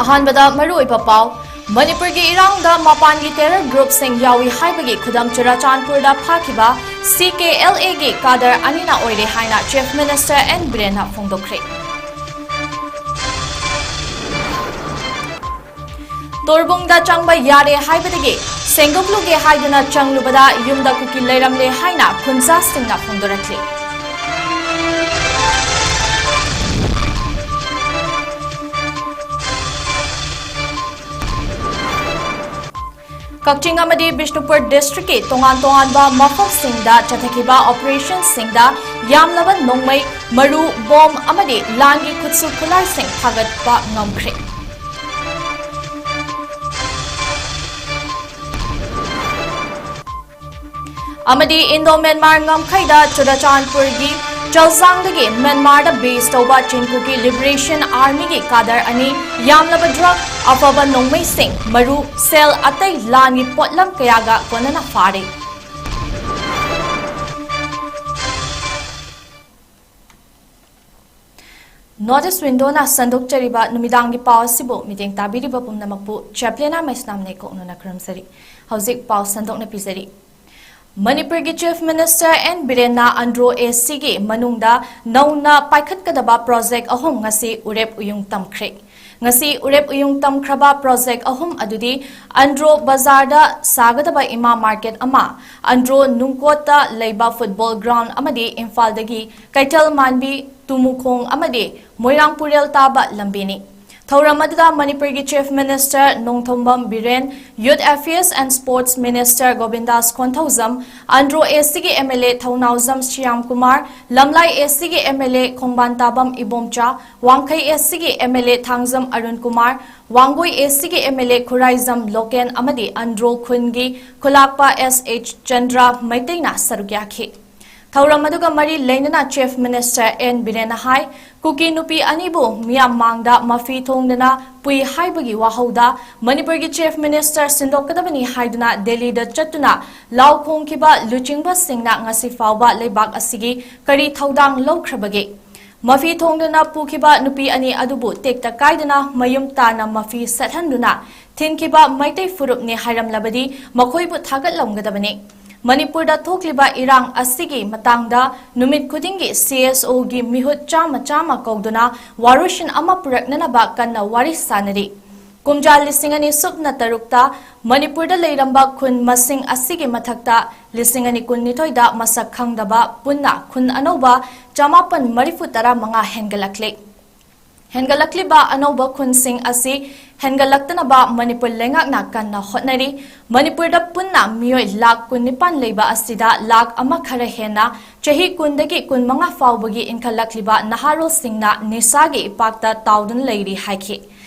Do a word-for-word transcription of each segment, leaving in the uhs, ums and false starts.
ꯑꯍꯥꯟꯕꯗ ꯃꯔꯨꯑꯣꯏꯕ ꯄꯥꯎ꯫ ꯃꯅꯤꯄꯨꯔꯒꯤ ꯏꯔꯥꯡꯗ ꯃꯄꯥꯟꯒꯤ terror groupꯁꯤꯡ ꯌꯥꯎꯏ ꯍꯥꯏꯕꯒꯤ ꯈꯨꯗꯝ ꯆꯨꯔꯥꯆꯥꯟꯄꯨꯔꯗ ꯐꯥꯈꯤꯕ C K L Aꯒꯤ cadre ꯑꯅꯤꯅ ꯑꯣꯏꯔꯦ ꯍꯥꯏꯅ Chief Minister N ꯕꯤꯔꯦꯟꯅ ꯐꯣꯡꯗꯣꯛꯈ꯭ꯔꯦ꯫ ꯇꯣꯔꯕꯨꯡꯗ ꯆꯪꯕ ꯌꯥꯔꯦ ꯍꯥꯏꯕꯗꯒꯤ ꯁꯦꯡꯗꯣꯛꯂꯨꯒꯦ ꯍꯥꯏꯗꯨꯅ ꯆꯪꯂꯨꯕꯗ ꯌꯨꯝꯗ ꯀꯨꯀꯤ ꯂꯩꯔꯝꯂꯦ ꯍꯥꯏꯅ ꯈꯨꯟꯖꯥꯁꯤꯡꯅ ꯐꯣꯡꯗꯣꯔꯛꯂꯤ꯫ ꯀꯛꯆꯤꯡ ꯑꯃꯗꯤ ꯕꯤꯁꯅꯨꯄꯨꯔ districtꯀꯤ ꯇꯣꯉꯥꯟ ꯇꯣꯉꯥꯟꯕ ꯃꯐꯝꯁꯤꯡꯗ ꯆꯠꯊꯈꯤꯕ operationꯁꯤꯡꯗ ꯌꯥꯝꯂꯕ ꯅꯣꯡꯃꯩ, ꯃꯔꯨ, bomb ꯑꯃꯗꯤ ꯂꯥꯟꯒꯤ ꯈꯨꯠꯁꯨ ꯈꯨꯠꯂꯥꯏꯁꯤꯡ ꯐꯥꯒꯠꯄ ꯉꯝꯈ꯭ꯔꯦ꯫ ꯑꯃꯗꯤ Indo Myanmar ꯉꯝꯈꯩꯗ ꯆꯨꯔꯥꯆꯥꯟꯄꯨꯔꯒꯤ ꯆꯜꯖꯥꯡꯗꯒꯤ ꯃ꯭ꯌꯥꯟꯃꯥꯔꯗ base ꯇꯧꯕ ꯆꯤꯡꯀꯨꯀꯤ Liberation Armyꯒꯤ cadre ꯑꯅꯤ ꯌꯥꯝꯂꯕ drug, ꯑꯐꯕ ꯅꯣꯡꯃꯩꯁꯤꯡ, ꯃꯔꯨ, ꯁꯦꯜ, ꯑꯇꯩ ꯂꯥꯟꯒꯤ ꯄꯣꯠꯂꯝ ꯀꯌꯥꯒ ꯀꯣꯟꯅꯅ ꯐꯥꯔꯦ꯫ North East Windowꯅ ꯁꯟꯗꯣꯛꯆꯔꯤꯕ ꯅꯨꯃꯤꯗꯥꯡꯒꯤ ꯄꯥꯎ ꯑꯁꯤꯕꯨ ꯃꯤꯠꯌꯦꯡ ꯇꯥꯕꯤꯔꯤꯕ ꯄꯨꯝꯅꯃꯛꯄꯨ ꯆꯦꯄ꯭ꯂꯦꯅꯥ ꯃꯩꯁꯅꯥꯝ ꯅꯦꯀꯣꯛꯅꯨꯅ ꯈꯨꯔꯨꯝꯖꯔꯤ꯫ ꯍꯧꯖꯤꯛ ꯄꯥꯎ ꯁꯟꯗꯣꯛꯅ ꯄꯤꯖꯔꯤ꯫ ꯃꯅꯤꯄꯨꯔꯒꯤ Chief Minister N ꯕꯤꯔꯦꯟꯅ ꯑꯟꯗ꯭ꯔꯣ ACꯒꯤ ꯃꯅꯨꯡꯗ ꯅꯧꯅ ꯄꯥꯏꯈꯠꯀꯗꯕ project ꯑꯍꯨꯝ ꯉꯁꯤ ꯎꯔꯦꯞ ꯎꯌꯨꯡ ꯇꯝꯈ꯭ꯔꯦ꯫ ꯉꯁꯤ ꯎꯔꯦꯞ ꯎꯌꯨꯡ ꯇꯝꯈ꯭ꯔꯕ project ꯑꯍꯨꯝ ꯑꯗꯨꯗꯤ ꯑꯟꯗ꯭ꯔꯣ ꯕꯖꯥꯔꯗ ꯁꯥꯒꯗꯕ ꯏꯃꯥ market ꯑꯃ, ꯑꯟꯗ꯭ꯔꯣ ꯅꯨꯡꯀꯣꯠꯇ ꯂꯩꯕ football ground ꯑꯃꯗꯤ ꯏꯝꯐꯥꯜꯗꯒꯤ ꯀꯩꯊꯦꯜ ꯃꯥꯟꯕꯤ, ꯇꯨꯃꯨꯈꯣꯡ ꯑꯃꯗꯤ ꯃꯣꯏꯔꯥꯡ ꯄꯨꯔꯦꯜ ꯇꯥꯕ ꯂꯝꯕꯤꯅꯤ꯫ ꯊꯧꯔꯝ ꯑꯗꯨꯗ ꯃꯅꯤꯄꯨꯔꯒꯤ Chief Minister Nongthombam Biren, Youth Affairs and Sports Minister ꯒꯣꯕꯤꯟꯗꯥꯁ Konthoujam, Andro ACꯒꯤ MLA Thounaojam Shyam Kumar, ꯂꯝꯂꯥꯏ ACꯒꯤ MLA ꯈꯣꯡꯕꯥꯟ ꯇꯥꯕꯝ Ibomcha, Wangkhei ACꯒꯤ MLA ꯊꯥꯡꯖꯝ ꯑꯔꯨꯟ ꯀꯨꯃꯥꯔ, ꯋꯥꯡꯒꯣꯏ ACꯒꯤ MLA ꯈꯨꯔꯥꯏꯖꯝ ꯂꯣꯀꯦꯟ ꯑꯃꯗꯤ ꯑꯟꯗ꯭ꯔꯣ ꯈꯨꯟꯒꯤ ꯈꯨꯂꯥꯛꯄ S H ꯆꯟꯗ꯭ꯔ ꯃꯩꯇꯩꯅ ꯁꯔꯨꯛ ꯌꯥꯈꯤ꯫ ꯊꯧꯔꯝ ꯑꯗꯨꯒ ꯃꯔꯤ ꯂꯩꯅꯅ Chief Minister N ꯕꯤꯔꯦꯟꯅ ꯍꯥꯏ, ꯀꯨꯀꯤ ꯅꯨꯄꯤ ꯑꯅꯤꯕꯨ ꯃꯤꯌꯥꯝ ꯃꯥꯡꯗ ꯃꯐꯤ ꯊꯣꯡꯗꯅ ꯄꯨꯏ ꯍꯥꯏꯕꯒꯤ ꯋꯥꯍꯧꯗ ꯃꯅꯤꯄꯨꯔꯒꯤ Chief Minister ꯁꯤꯟꯗꯣꯛꯀꯗꯕꯅꯤ ꯍꯥꯏꯗꯨꯅ ꯗꯦꯜꯂꯤꯗ ꯆꯠꯇꯨꯅ ꯂꯥꯎ ꯈꯣꯡꯈꯤꯕ ꯂꯨꯆꯤꯡꯕꯁꯤꯡꯅ ꯉꯁꯤ ꯐꯥꯎꯕ ꯂꯩꯕꯥꯛ ꯑꯁꯤꯒꯤ ꯀꯔꯤ ꯊꯧꯗꯥꯡ ꯂꯧꯈ꯭ꯔꯕꯒꯦ? ꯃꯐꯤ ꯊꯣꯡꯗꯨꯅ ꯄꯨꯈꯤꯕ ꯅꯨꯄꯤ ꯑꯅꯤ ꯑꯗꯨꯕꯨ ꯇꯦꯛꯇ ꯀꯥꯏꯗꯅ ꯃꯌꯨꯝ ꯇꯥꯅ ꯃꯐꯤ ꯁꯦꯠꯍꯟꯗꯨꯅ ꯊꯤꯟꯈꯤꯕ ꯃꯩꯇꯩ ꯐꯨꯔꯨꯞꯅꯤ ꯍꯥꯏꯔꯝꯂꯕꯗꯤ ꯃꯈꯣꯏꯕꯨ ꯊꯥꯒꯠꯂꯝꯒꯗꯕꯅꯤ꯫ ꯃꯅꯤꯄꯨꯔꯗ ꯊꯣꯛꯂꯤꯕ ꯏꯔꯥꯡ ꯑꯁꯤꯒꯤ ꯃꯇꯥꯡꯗ ꯅꯨꯃꯤꯠ ꯈꯨꯗꯤꯡꯒꯤ CSOꯒꯤ ꯃꯤꯍꯨꯠ ꯆꯥꯝꯃ ꯆꯥꯝꯃ ꯀꯧꯗꯨꯅ ꯋꯥꯔꯣꯏꯁꯤꯟ ꯑꯃ ꯄꯨꯔꯛꯅꯅꯕ ꯀꯟꯅ ꯋꯥꯔꯤ ꯁꯥꯅꯔꯤ꯫ ꯀꯨꯝꯖꯥ ꯂꯤꯁꯤꯡ ꯑꯅꯤ ꯁꯨꯞꯅ ꯇꯔꯨꯛꯇ ꯃꯅꯤꯄꯨꯔꯗ ꯂꯩꯔꯝꯕ ꯈꯨꯟ ꯃꯁꯤꯡ ꯑꯁꯤꯒꯤ ꯃꯊꯛꯇ ꯂꯤꯁꯤꯡ ꯑꯅꯤ ꯀꯨꯟꯅꯤꯊꯣꯏꯗ ꯃꯁꯛ ꯈꯪꯗꯕ ꯄꯨꯟꯅ ꯈꯨꯟ ꯑꯅꯧꯕ ꯆꯃꯥꯄꯟ ꯃꯔꯤꯐꯨ ꯇꯔꯥ ꯃꯉꯥ ꯍꯦꯟꯒꯠꯂꯛꯂꯤ꯫ ꯍꯦꯟꯒꯠꯂꯛꯂꯤꯕ ꯑꯅꯧꯕ ꯈꯨꯟꯁꯤꯡ ꯑꯁꯤ ꯍꯦꯟꯒꯠꯂꯛꯇꯅꯕ ꯃꯅꯤꯄꯨꯔ ꯂꯩꯉꯥꯛꯅ ꯀꯟꯅ ꯍꯣꯠꯅꯔꯤ꯫ ꯃꯅꯤꯄꯨꯔꯗ ꯄꯨꯟꯅ ꯃꯤꯑꯣꯏ ꯂꯥꯈ ꯀꯨꯟꯅꯤꯄꯥꯟ ꯂꯩꯕ ꯑꯁꯤꯗ ꯂꯥꯈ ꯑꯃ ꯈꯔ ꯍꯦꯟꯅ ꯆꯍꯤ ꯀꯨꯟꯗꯒꯤ ꯀꯨꯟꯃꯉꯥ ꯐꯥꯎꯕꯒꯤ ꯏꯟꯈꯠꯂꯛꯂꯤꯕ ꯅꯍꯥꯔꯣꯜꯁꯤꯡꯅ ꯅꯤꯁꯥꯒꯤ ꯏꯄꯥꯛꯇ ꯇꯥꯎꯗꯨꯅ ꯂꯩꯔꯤ ꯍꯥꯏꯈꯤ꯫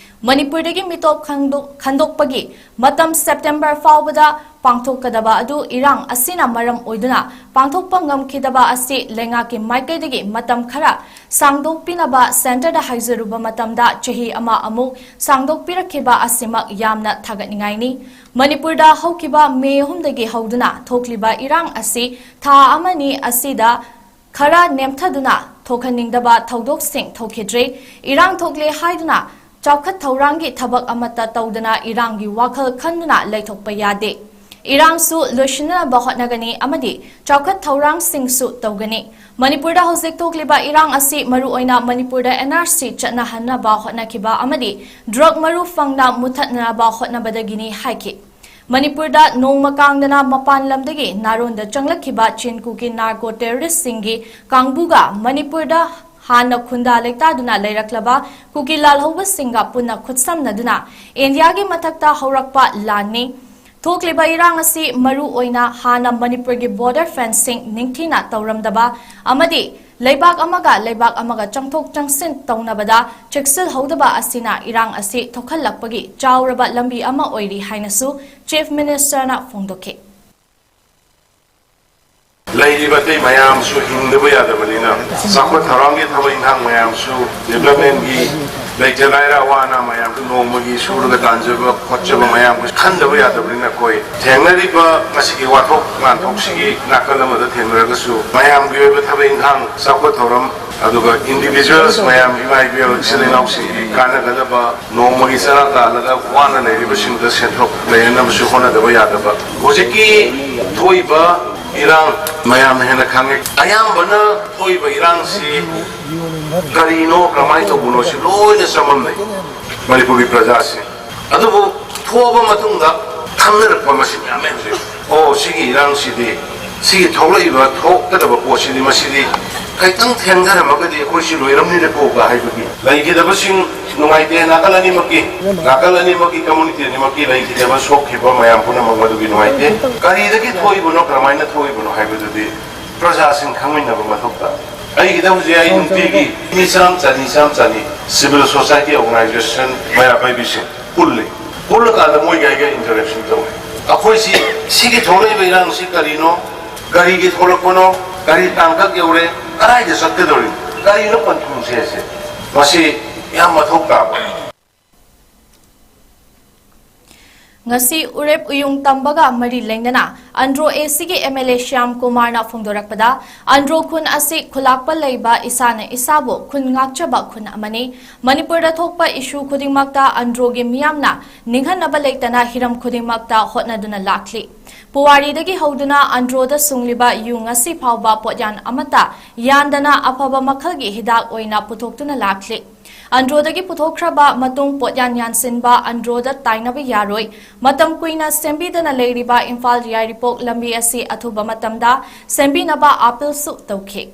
ꯃꯅꯤꯄꯨꯔꯗꯒꯤ ꯃꯤꯇꯣꯞ ꯈꯪꯗꯣꯛ-, ꯈꯟꯗꯣꯛꯄꯒꯤ ꯃꯇꯝ ꯁꯦꯞꯇꯦꯝꯕꯔ ꯐꯥꯎꯕꯗ ꯄꯥꯡꯊꯣꯛꯀꯗꯕ ꯑꯗꯨ ꯏꯔꯥꯡ ꯑꯁꯤꯅ ꯃꯔꯝ ꯑꯣꯏꯗꯨꯅ ꯄꯥꯡꯊꯣꯛꯄ ꯉꯝꯈꯤꯗꯕ ꯑꯁꯤ ꯂꯩꯉꯥꯛꯀꯤ ꯃꯥꯏꯀꯩꯗꯒꯤ ꯃꯇꯝ ꯈꯔ ꯁꯥꯡꯗꯣꯛꯄꯤꯅꯕ ꯁꯦꯟꯇꯔꯗ ꯍꯥꯏꯖꯔꯨꯕ ꯃꯇꯝꯗ ꯆꯍꯤ ꯑꯃ ꯑꯃꯨꯛ ꯁꯥꯡꯗꯣꯛꯄꯤꯔꯛꯈꯤꯕ ꯑꯁꯤꯃꯛ ꯌꯥꯝꯅ ꯊꯥꯒꯠꯅꯤꯡꯉꯥꯏꯅꯤ꯫ ꯃꯅꯤꯄꯨꯔꯗ ꯍꯧꯈꯤꯕ ꯃꯦ ꯑꯍꯨꯝꯗꯒꯤ ꯍꯧꯗꯨꯅ ꯊꯣꯛꯂꯤꯕ ꯏꯔꯥꯡ ꯑꯁꯤ ꯊꯥ ꯑꯃꯅꯤ ꯑꯁꯤꯗ ꯈꯔ ꯅꯦꯝꯊꯗꯨꯅ ꯊꯣꯛꯍꯟꯅꯤꯡꯗꯕ ꯊꯧꯗꯣꯛꯁꯤꯡ ꯊꯣꯛꯈꯤꯗ꯭ꯔꯦ꯫ ꯏꯔꯥꯡ ꯊꯣꯛꯂꯦ ꯍꯥꯏꯗꯨꯅ ꯆꯥꯎꯈꯠ ꯊꯧꯔꯥꯡꯒꯤ ꯊꯕꯛ ꯑꯃꯠꯇ ꯇꯧꯗꯅ ꯏꯔꯥꯡꯒꯤ ꯋꯥꯈꯜ ꯈꯟꯗꯨꯅ ꯂꯩꯊꯣꯛꯄ ꯌꯥꯗꯦ꯫ ꯏꯔꯥꯡꯁꯨ ꯂꯣꯏꯁꯤꯟꯅꯕ ꯍꯣꯠꯅꯒꯅꯤ ꯑꯃꯗꯤ ꯆꯥꯎꯈꯠ ꯊꯧꯔꯥꯡꯁꯤꯡꯁꯨ ꯇꯧꯒꯅꯤ꯫ ꯃꯅꯤꯄꯨꯔꯗ ꯍꯧꯖꯤꯛ ꯊꯣꯛꯂꯤꯕ ꯏꯔꯥꯡ ꯑꯁꯤ ꯃꯔꯨꯑꯣꯏꯅ ꯃꯅꯤꯄꯨꯔꯗ NRC ꯆꯠꯅꯍꯟꯅꯕ ꯍꯣꯠꯅꯈꯤꯕ ꯑꯃꯗꯤ ꯗ꯭ꯔꯒ ꯃꯔꯨ ꯐꯪꯅ ꯃꯨꯊꯠꯅꯕ ꯍꯣꯠꯅꯕꯗꯒꯤꯅꯤ ꯍꯥꯏꯈꯤ꯫ ꯃꯅꯤꯄꯨꯔꯗ ꯅꯣꯡꯃ ꯀꯥꯡꯗꯅ ꯃꯄꯥꯟ ꯂꯝꯗꯒꯤ ꯅꯥꯔꯣꯟꯗ ꯆꯪꯂꯛꯈꯤꯕ ꯆꯤꯟ ꯀꯨꯀꯤ ꯅꯥꯔꯀꯣ ꯇꯦꯔꯣꯔꯤꯁꯁꯤꯡꯒꯤ ꯀꯥꯡꯕꯨꯒ ꯃꯅꯤꯄꯨꯔꯗ ꯍꯥꯟꯅ ꯈꯨꯟꯗꯥ ꯂꯩꯇꯥꯗꯨꯅ ꯂꯩꯔꯛꯂꯕ ꯀꯨꯀꯤ ꯂꯥꯜꯍꯧꯕꯁꯤꯡꯒ ꯄꯨꯟꯅ ꯈꯨꯠꯁꯝꯅꯗꯨꯅ ꯏꯟꯗꯤꯌꯥꯒꯤ ꯃꯊꯛꯇ ꯍꯧꯔꯛꯄ ꯂꯥꯟꯅꯤ꯫ ꯊꯣꯛꯂꯤꯕ ꯏꯔꯥꯡ ꯑꯁꯤ ꯃꯔꯨ ꯑꯣꯏꯅ ꯍꯥꯟꯅ ꯃꯅꯤꯄꯨꯔꯒꯤ border fencing ꯅꯤꯡꯊꯤꯅ ꯇꯧꯔꯝꯗꯕ ꯑꯃꯗꯤ ꯂꯩꯕꯥꯛ ꯑꯃꯒ ꯂꯩꯕꯥꯛ ꯑꯃꯒ ꯆꯪꯊꯣꯛ ꯆꯪꯁꯤꯟ ꯇꯧꯅꯕꯗ ꯆꯦꯛꯁꯤꯜꯍꯧꯗꯕ ꯑꯁꯤꯅ ꯏꯔꯥꯡ ꯑꯁꯤ ꯊꯣꯛꯍꯜꯂꯛꯄꯒꯤ ꯆꯥꯎꯔꯕ ꯂꯝꯕꯤ ꯑꯃ ꯑꯣꯏꯔꯤ ꯍꯥꯏꯅꯁꯨ Chief Ministerꯅ ꯐꯣꯡꯗꯣꯛꯈꯤ꯫ ꯂꯩꯔꯤꯕ ꯑꯇꯩ ꯃꯌꯥꯝꯁꯨ ꯍꯤꯡꯗꯕ ꯌꯥꯗꯕꯅꯤꯅ, ꯆꯥꯎꯈꯠ ꯊꯧꯔꯥꯡꯒꯤ ꯊꯕꯛ ꯏꯪꯈꯥꯡ ꯃꯌꯥꯝꯁꯨ, developmentꯀꯤ ꯂꯩꯇ ꯂꯥꯏꯔ ꯑꯋꯥ ꯑꯅꯥ ꯃꯌꯥꯝꯗꯨ ꯅꯣꯡꯃꯒꯤ ꯁꯨꯔꯒ ꯇꯥꯟꯖꯕ ꯈꯣꯠꯆꯕ ꯃꯌꯥꯝ ꯈꯟꯗꯕ ꯌꯥꯗꯕꯅꯤꯅ, ꯑꯩꯈꯣꯏ ꯊꯦꯡꯅꯔꯤꯕ ꯉꯁꯤꯒꯤ ꯋꯥꯊꯣꯛ ꯂꯥꯟꯊꯣꯛꯁꯤꯒꯤ ꯅꯥꯀꯜ ꯑꯃꯗ ꯊꯦꯡꯅꯔꯒꯁꯨ, ꯃꯌꯥꯝꯒꯤ ꯑꯣꯏꯕ ꯊꯕꯛ ꯏꯪꯈꯥꯡ, ꯆꯥꯎꯈꯠ ꯊꯧꯔꯝ, ꯑꯗꯨꯒ individuals ꯃꯌꯥꯝ, ꯏꯃꯥ ꯏꯕꯦꯜ ꯏꯆꯤꯜ ꯏꯅꯥꯎꯁꯤꯡꯒꯤ ꯀꯥꯟꯅꯒꯗꯕ, ꯅꯣꯡꯃꯒꯤ ꯆꯔꯥ ꯇꯥꯜꯂꯒ ꯋꯥꯅ ꯂꯩꯔꯤꯕꯁꯤꯡꯗ ꯁꯦꯟꯊꯣꯛ ꯂꯩꯍꯟꯅꯕꯁꯨ ꯍꯣꯠꯅꯗꯕ ꯌꯥꯗꯕ꯫ ꯍꯧꯖꯤꯛꯀꯤ ꯊꯣꯛꯏꯕ ꯏꯔꯥꯡ ꯃꯌꯥꯝꯅ ꯍꯦꯟꯅ ꯈꯪꯉꯦ꯫ ꯑꯌꯥꯝꯕꯅ ꯊꯣꯛꯏꯕ ꯏꯔꯥꯡꯁꯤ ꯀꯔꯤꯅꯣ, ꯀꯃꯥꯏꯅ ꯇꯧꯕꯅꯣ, ꯁꯤ ꯂꯣꯏꯅ ꯆꯃꯝꯅꯩ ꯃꯅꯤꯄꯨꯔꯒꯤ ꯄ꯭ꯔꯖꯥꯁꯤꯡ꯫ ꯑꯗꯨꯕꯨ ꯊꯣꯛꯑꯕ ꯃꯇꯨꯡꯗ ꯈꯪꯅꯔꯛꯄ ꯃꯁꯤ ꯃꯌꯥꯝ ꯂꯩ ꯍꯧꯖꯤꯛ꯫ ꯑꯣ, ꯁꯤꯒꯤ ꯏꯔꯥꯡꯁꯤꯗꯤ, ꯁꯤꯒꯤ ꯊꯣꯛꯂꯛꯏꯕ ꯊꯣꯛꯀꯗꯕ ꯄꯣꯠꯁꯤꯗꯤ, ꯃꯁꯤꯗꯤ ꯈꯤꯇꯪ ꯊꯦꯡꯊꯔꯝꯃꯒꯗꯤ ꯑꯩꯈꯣꯏꯁꯤ ꯂꯣꯏꯔꯝꯅꯤꯅꯀꯣꯒ ꯍꯥꯏꯕꯒꯤ ꯂꯩꯈꯤꯗꯕꯁꯤꯡ ꯅꯨꯡꯉꯥꯏꯇꯦ꯫ ꯅꯥꯀꯜ ꯑꯅꯤꯃꯛꯀꯤ, ꯅꯥꯀꯜ ꯑꯅꯤꯃꯛꯀꯤ community ꯑꯅꯤꯃꯛꯀꯤ ꯂꯩꯈꯤꯗꯕ, ꯁꯣꯛꯈꯤꯕ ꯃꯌꯥꯝ ꯄꯨꯝꯅꯃꯛ ꯃꯗꯨꯒꯤ ꯅꯨꯡꯉꯥꯏꯇꯦ꯫ ꯀꯔꯤꯗꯒꯤ ꯊꯣꯛꯏꯕꯅꯣ, ꯀꯔꯝꯍꯥꯏꯅ ꯊꯣꯛꯏꯕꯅꯣ ꯍꯥꯏꯕꯗꯨꯗꯤ ꯄ꯭ꯔꯖꯥꯁꯤꯡ ꯈꯪꯃꯤꯟꯅꯕ ꯃꯊꯧ ꯇꯥꯏ꯫ ꯑꯩꯒꯤꯗ ꯍꯧꯖꯤꯛ ꯑꯩ ꯅꯨꯡꯇꯤꯒꯤ ꯃꯤ ꯆꯥꯝ, ꯆꯅꯤ, ꯆꯥꯝ, ꯆꯅꯤ civil society organization ꯃꯩꯔꯥ ꯄꯥꯏꯕꯤꯁꯤꯡ ꯄꯨꯜꯂꯤ꯫ ꯄꯨꯜꯂꯀꯥꯟꯗ ꯃꯣꯏꯒ ꯑꯩꯒ interaction ꯇꯧꯏ꯫ ꯑꯩꯈꯣꯏꯁꯤ ꯁꯤꯒꯤ ꯊꯣꯛꯂꯛꯏꯕ ꯏꯔꯥꯡꯁꯤ ꯀꯔꯤꯅꯣ, ꯀꯔꯤꯒꯤ ꯊꯣꯛꯂꯛꯄꯅꯣ, ꯀꯔꯤ ꯇꯥꯡꯀꯛ ꯌꯧꯔꯦ, ꯀꯗꯥꯏꯗ ꯆꯠꯀꯗꯧꯔꯤ, ꯀꯔꯤꯅꯣ ꯄꯟꯊꯨꯡꯁꯦ ꯍꯥꯏꯁꯦ, ꯃꯁꯤ ꯌꯥꯝ ꯃꯊꯧ ꯇꯥꯕ꯫ ꯉꯁꯤ ꯎꯔꯦꯞ ꯎꯌꯨꯡ ꯇꯝꯕꯒ ꯃꯔꯤ ꯂꯩꯅꯅ ꯑꯟꯗ꯭ꯔꯣ ꯑꯦ ꯁꯤꯒꯤ ꯑꯦꯝ ꯑꯦꯜ ꯑꯦ ꯁ꯭ꯌꯥꯝ ꯀꯨꯃꯥꯔꯅ ꯐꯣꯡꯗꯣꯔꯛꯄꯗ, ꯑꯟꯗ꯭ꯔꯣ ꯈꯨꯟ ꯑꯁꯤ ꯈꯨꯂꯥꯛꯄ ꯂꯩꯕ ꯏꯁꯥꯅ ꯏꯁꯥꯕꯨ ꯈꯨꯟ ꯉꯥꯛꯆꯕ ꯈꯨꯟ ꯑꯃꯅꯤ꯫ ꯃꯅꯤꯄꯨꯔꯗ ꯊꯣꯛꯄ ꯏꯁꯨ ꯈꯨꯗꯤꯡꯃꯛꯇ ꯑꯟꯗ꯭ꯔꯣꯒꯤ ꯃꯤꯌꯥꯝꯅ ꯅꯤꯡꯍꯟꯅꯕ ꯂꯩꯇꯅ ꯍꯤꯔꯝ ꯈꯨꯗꯤꯡꯃꯛꯇ ꯍꯣꯠꯅꯗꯨꯅ ꯂꯥꯛꯂꯤ꯫ ꯄꯨꯋꯥꯔꯤꯗꯒꯤ ꯍꯧꯗꯨꯅ ꯑꯟꯗ꯭ꯔꯣꯗ ꯁꯨꯡꯂꯤꯕ ꯌꯨ ꯉꯁꯤ ꯐꯥꯎꯕ ꯄꯣꯠꯌꯥꯟ ꯑꯃꯠꯇ ꯌꯥꯟꯗꯅ ꯑꯐꯕ ꯃꯈꯜꯒꯤ ꯍꯤꯗꯥꯛ ꯑꯣꯏꯅ ꯄꯨꯊꯣꯛꯇꯨꯅ ꯂꯥꯛꯂꯤ꯫ ꯑꯟꯗ꯭ꯔꯣꯗꯒꯤ ꯄꯨꯊꯣꯛꯈ꯭ꯔꯕ ꯃꯇꯨꯡ ꯄꯣꯠꯌꯥꯟ ꯌꯥꯟꯁꯤꯟꯕ ꯑꯟꯗ꯭ꯔꯣꯗ ꯇꯥꯏꯅꯕ ꯌꯥꯔꯣꯏ꯫ ꯃꯇꯝ ꯀꯨꯏꯅ ꯁꯦꯝꯕꯤꯗꯅ ꯂꯩꯔꯤꯕ ꯏꯝꯐꯥꯜ ꯌꯥꯏꯔꯤꯄꯣꯛ ꯂꯝꯕꯤ ꯑꯁꯤ ꯑꯊꯨꯕ ꯃꯇꯝꯗ ꯁꯦꯝꯕꯤꯅꯕ ꯑꯥꯄꯤꯜꯁꯨ ꯇꯧꯈꯤ꯫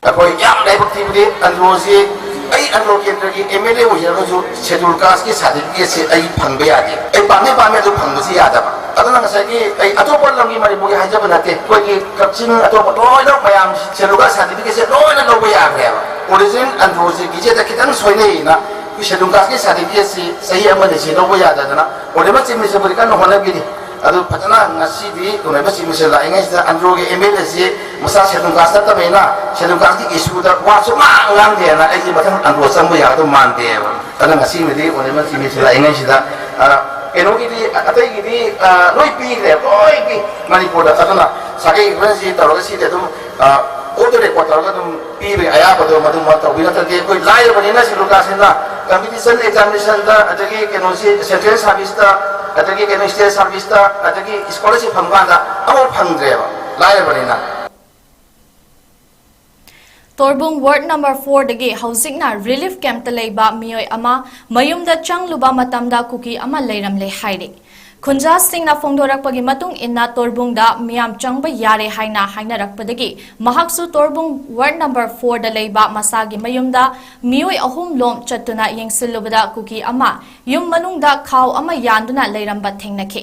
ꯑꯩꯈꯣꯏ ꯌꯥꯝ ꯂꯥꯏꯕꯛ ꯊꯤꯕꯗꯤ ꯑꯟꯗ꯭ꯔꯣꯁꯤ, ꯑꯩ ꯑꯟꯗ꯭ꯔꯣ ꯀꯦꯟꯗ꯭ꯔꯒꯤ ꯑꯦꯝ ꯑꯦꯜ ꯑꯦ ꯑꯣꯏꯖꯔꯒꯁꯨ ꯁꯦꯗꯨꯜ ꯀꯥꯁꯀꯤ ꯁꯥꯔꯇꯤꯐꯤꯀꯦꯠꯁꯦ ꯑꯩ ꯐꯪꯕ ꯌꯥꯗꯦ꯫ ꯑꯩ ꯄꯥꯝꯃꯤ ꯄꯥꯝꯃꯤ ꯑꯗꯨ ꯐꯪꯕꯁꯤ ꯌꯥꯗꯕ꯫ ꯑꯗꯨꯅ ꯉꯁꯥꯏꯒꯤ ꯑꯩ ꯑꯇꯣꯞꯄ ꯂꯝꯒꯤ ꯃꯅꯤꯄꯨꯔꯒꯤ ꯍꯥꯏꯖꯕ ꯅꯠꯇꯦ, ꯑꯩꯈꯣꯏꯒꯤ ꯀꯛꯆꯤꯡ ꯑꯇꯣꯞꯄ ꯂꯣꯏꯅ ꯃꯌꯥꯝ ꯁꯦꯗꯨꯜ ꯀꯥꯁ ꯁꯥꯔꯇꯤꯐꯤꯀꯦꯠꯁꯦ ꯂꯣꯏꯅ ꯂꯧꯕ ꯌꯥꯈ꯭ꯔꯦꯕ꯫ ꯑꯣꯔꯤꯖꯤꯟ ꯑꯟꯗ꯭ꯔꯣꯁꯦ ꯒꯤꯖꯦꯠꯇ ꯈꯤꯇꯪ ꯁꯣꯏꯅꯩꯌꯦꯅ ꯑꯩꯈꯣꯏ ꯁꯦꯗꯨꯜ ꯀꯥꯁꯀꯤ ꯁꯥꯔꯇꯤꯐꯤꯀꯦꯠꯁꯤ ꯆꯍꯤ ꯑꯃꯅꯤ ꯁꯤ ꯂꯧꯕ ꯌꯥꯗꯗꯅ ꯑꯣꯔꯤꯕ ꯆꯤꯞ ꯃꯤꯅꯤꯁꯇꯔꯕꯨꯗꯤ ꯀꯟꯅ ꯍꯣꯠꯅꯕꯤꯔꯤ꯫ ꯑꯗꯨ ꯐꯖꯅ ꯉꯁꯤꯗꯤ ꯑꯣꯅꯔꯦꯕꯜ ꯆꯤꯐ ꯃꯤꯅꯤꯁꯇꯔ ꯂꯥꯛꯏꯉꯩꯁꯤꯗ ꯑꯟꯗ꯭ꯔꯣꯒꯤ ꯑꯦꯝ ꯑꯦꯜ ꯑꯦꯁꯤ ꯃꯁꯥ ꯁꯦꯗꯨꯜ ꯀꯥꯁ ꯅꯠꯇꯕꯅꯤꯅ ꯁꯦꯗꯨꯜ ꯀꯥꯁꯀꯤ ꯏꯁꯨꯗ ꯋꯥ ꯁꯨꯡꯉꯥꯡ ꯉꯥꯡꯗꯦꯅ ꯑꯩꯗꯤ ꯃꯊꯪ ꯑꯟꯗ꯭ꯔꯣ ꯆꯪꯕ ꯌꯥꯒꯗꯧ ꯃꯥꯟꯗꯦꯕ꯫ ꯑꯗꯨꯅ ꯉꯁꯤꯃꯗꯤ ꯑꯣꯅꯔꯦꯕꯜ ꯆꯤꯐ ꯃꯤꯅꯤꯁꯇꯔ ꯂꯥꯛꯏꯉꯩꯁꯤꯗ, ꯑ, ꯀꯩꯅꯣꯒꯤꯗꯤ, ꯑꯇꯩꯒꯤꯗꯤ, ꯑ, ꯂꯣꯏ ꯄꯤꯈ꯭ꯔꯦ, ꯂꯣꯏꯒꯤ ꯃꯅꯤꯄꯨꯔꯗ꯫ ꯑꯗꯨꯅ ꯉꯁꯥꯏꯒꯤ ꯍꯣꯔꯦꯟꯁꯤ ꯇꯧꯔꯒ ꯁꯤꯗꯤ ꯑꯗꯨꯝ, ꯑ, ꯑꯣꯐ ꯗ ꯔꯦꯀꯣꯔꯗ ꯇꯧꯔꯒ ꯑꯗꯨꯝ ꯄꯤꯕꯒꯤ ꯑꯌꯥꯕꯗꯣ ꯃꯗꯨꯃ ꯇꯧꯕꯤ꯫ ꯅꯠꯇ꯭ꯔꯗꯤ ꯑꯩꯈꯣꯏ ꯂꯥꯏꯔꯕꯅꯤꯅ ꯁꯦꯗꯨꯜ ꯀꯥꯁꯁꯤꯅ ꯀꯝꯄꯤꯇꯤꯁꯟ ꯑꯦꯛꯖꯥꯃꯤꯅꯦꯁꯟꯗ, ꯑꯗꯒꯤ ꯀꯩꯅꯣꯁꯤ, ꯁꯦꯟꯇ꯭ꯔꯦꯜ ꯁꯥꯔꯚꯤꯁꯇ, ꯑꯗꯒꯤ ꯀꯩꯅꯣ, ꯁ꯭ꯇꯦꯠ ꯁꯥꯔꯚꯤꯁꯇ, ꯑꯗꯒꯤ ꯁ꯭ꯀꯣꯂꯔꯁꯤꯞ ꯐꯪꯕ ꯀꯥꯟꯗ ꯑꯃꯐꯥꯎ ꯐꯪꯗ꯭ꯔꯦꯕ, ꯂꯥꯏꯔꯕꯅꯤꯅ꯫ ꯇꯣꯔꯕꯨꯡ ꯋꯥꯔꯗ ꯅꯝꯕꯔ ꯐꯣꯔꯗꯒꯤ ꯍꯧꯖꯤꯛꯅ ꯔꯤꯂꯤꯐ ꯀꯦꯝꯞꯇ ꯂꯩꯕ ꯃꯤꯑꯣꯏ ꯑꯃ ꯃꯌꯨꯝꯗ ꯆꯪꯂꯨꯕ ꯃꯇꯝꯗ ꯀꯨꯀꯤ ꯑꯃ ꯂꯩꯔꯝꯂꯦ ꯍꯥꯏꯔꯤ꯫ ꯈꯨꯟꯖꯥꯁꯤꯡꯅ ꯐꯣꯡꯗꯣꯔꯛꯄꯒꯤ ꯃꯇꯨꯡ ꯏꯟꯅ, ꯇꯣꯔꯕꯨꯡꯗ ꯃꯤꯌꯥꯝ ꯆꯪꯕ ꯌꯥꯔꯦ ꯍꯥꯏꯅ ꯍꯥꯏꯅꯔꯛꯄꯗꯒꯤ ꯃꯍꯥꯛꯁꯨ ꯇꯣꯔꯕꯨꯡ ꯋꯥꯔꯗ ꯅꯝꯕꯔ ꯐꯣꯔꯗ ꯂꯩꯕ ꯃꯁꯥꯒꯤ ꯃꯌꯨꯝꯗ ꯃꯤꯑꯣꯏ ꯑꯍꯨꯝ ꯂꯣꯝ ꯆꯠꯇꯨꯅ ꯌꯦꯡꯁꯤꯜꯂꯨꯕꯗ ꯀꯨꯀꯤ ꯑꯃ ꯌꯨꯝ ꯃꯅꯨꯡꯗ ꯈꯥꯎ ꯑꯃ ꯌꯥꯟꯗꯨꯅ ꯂꯩꯔꯝꯕ ꯊꯦꯡꯅꯈꯤ꯫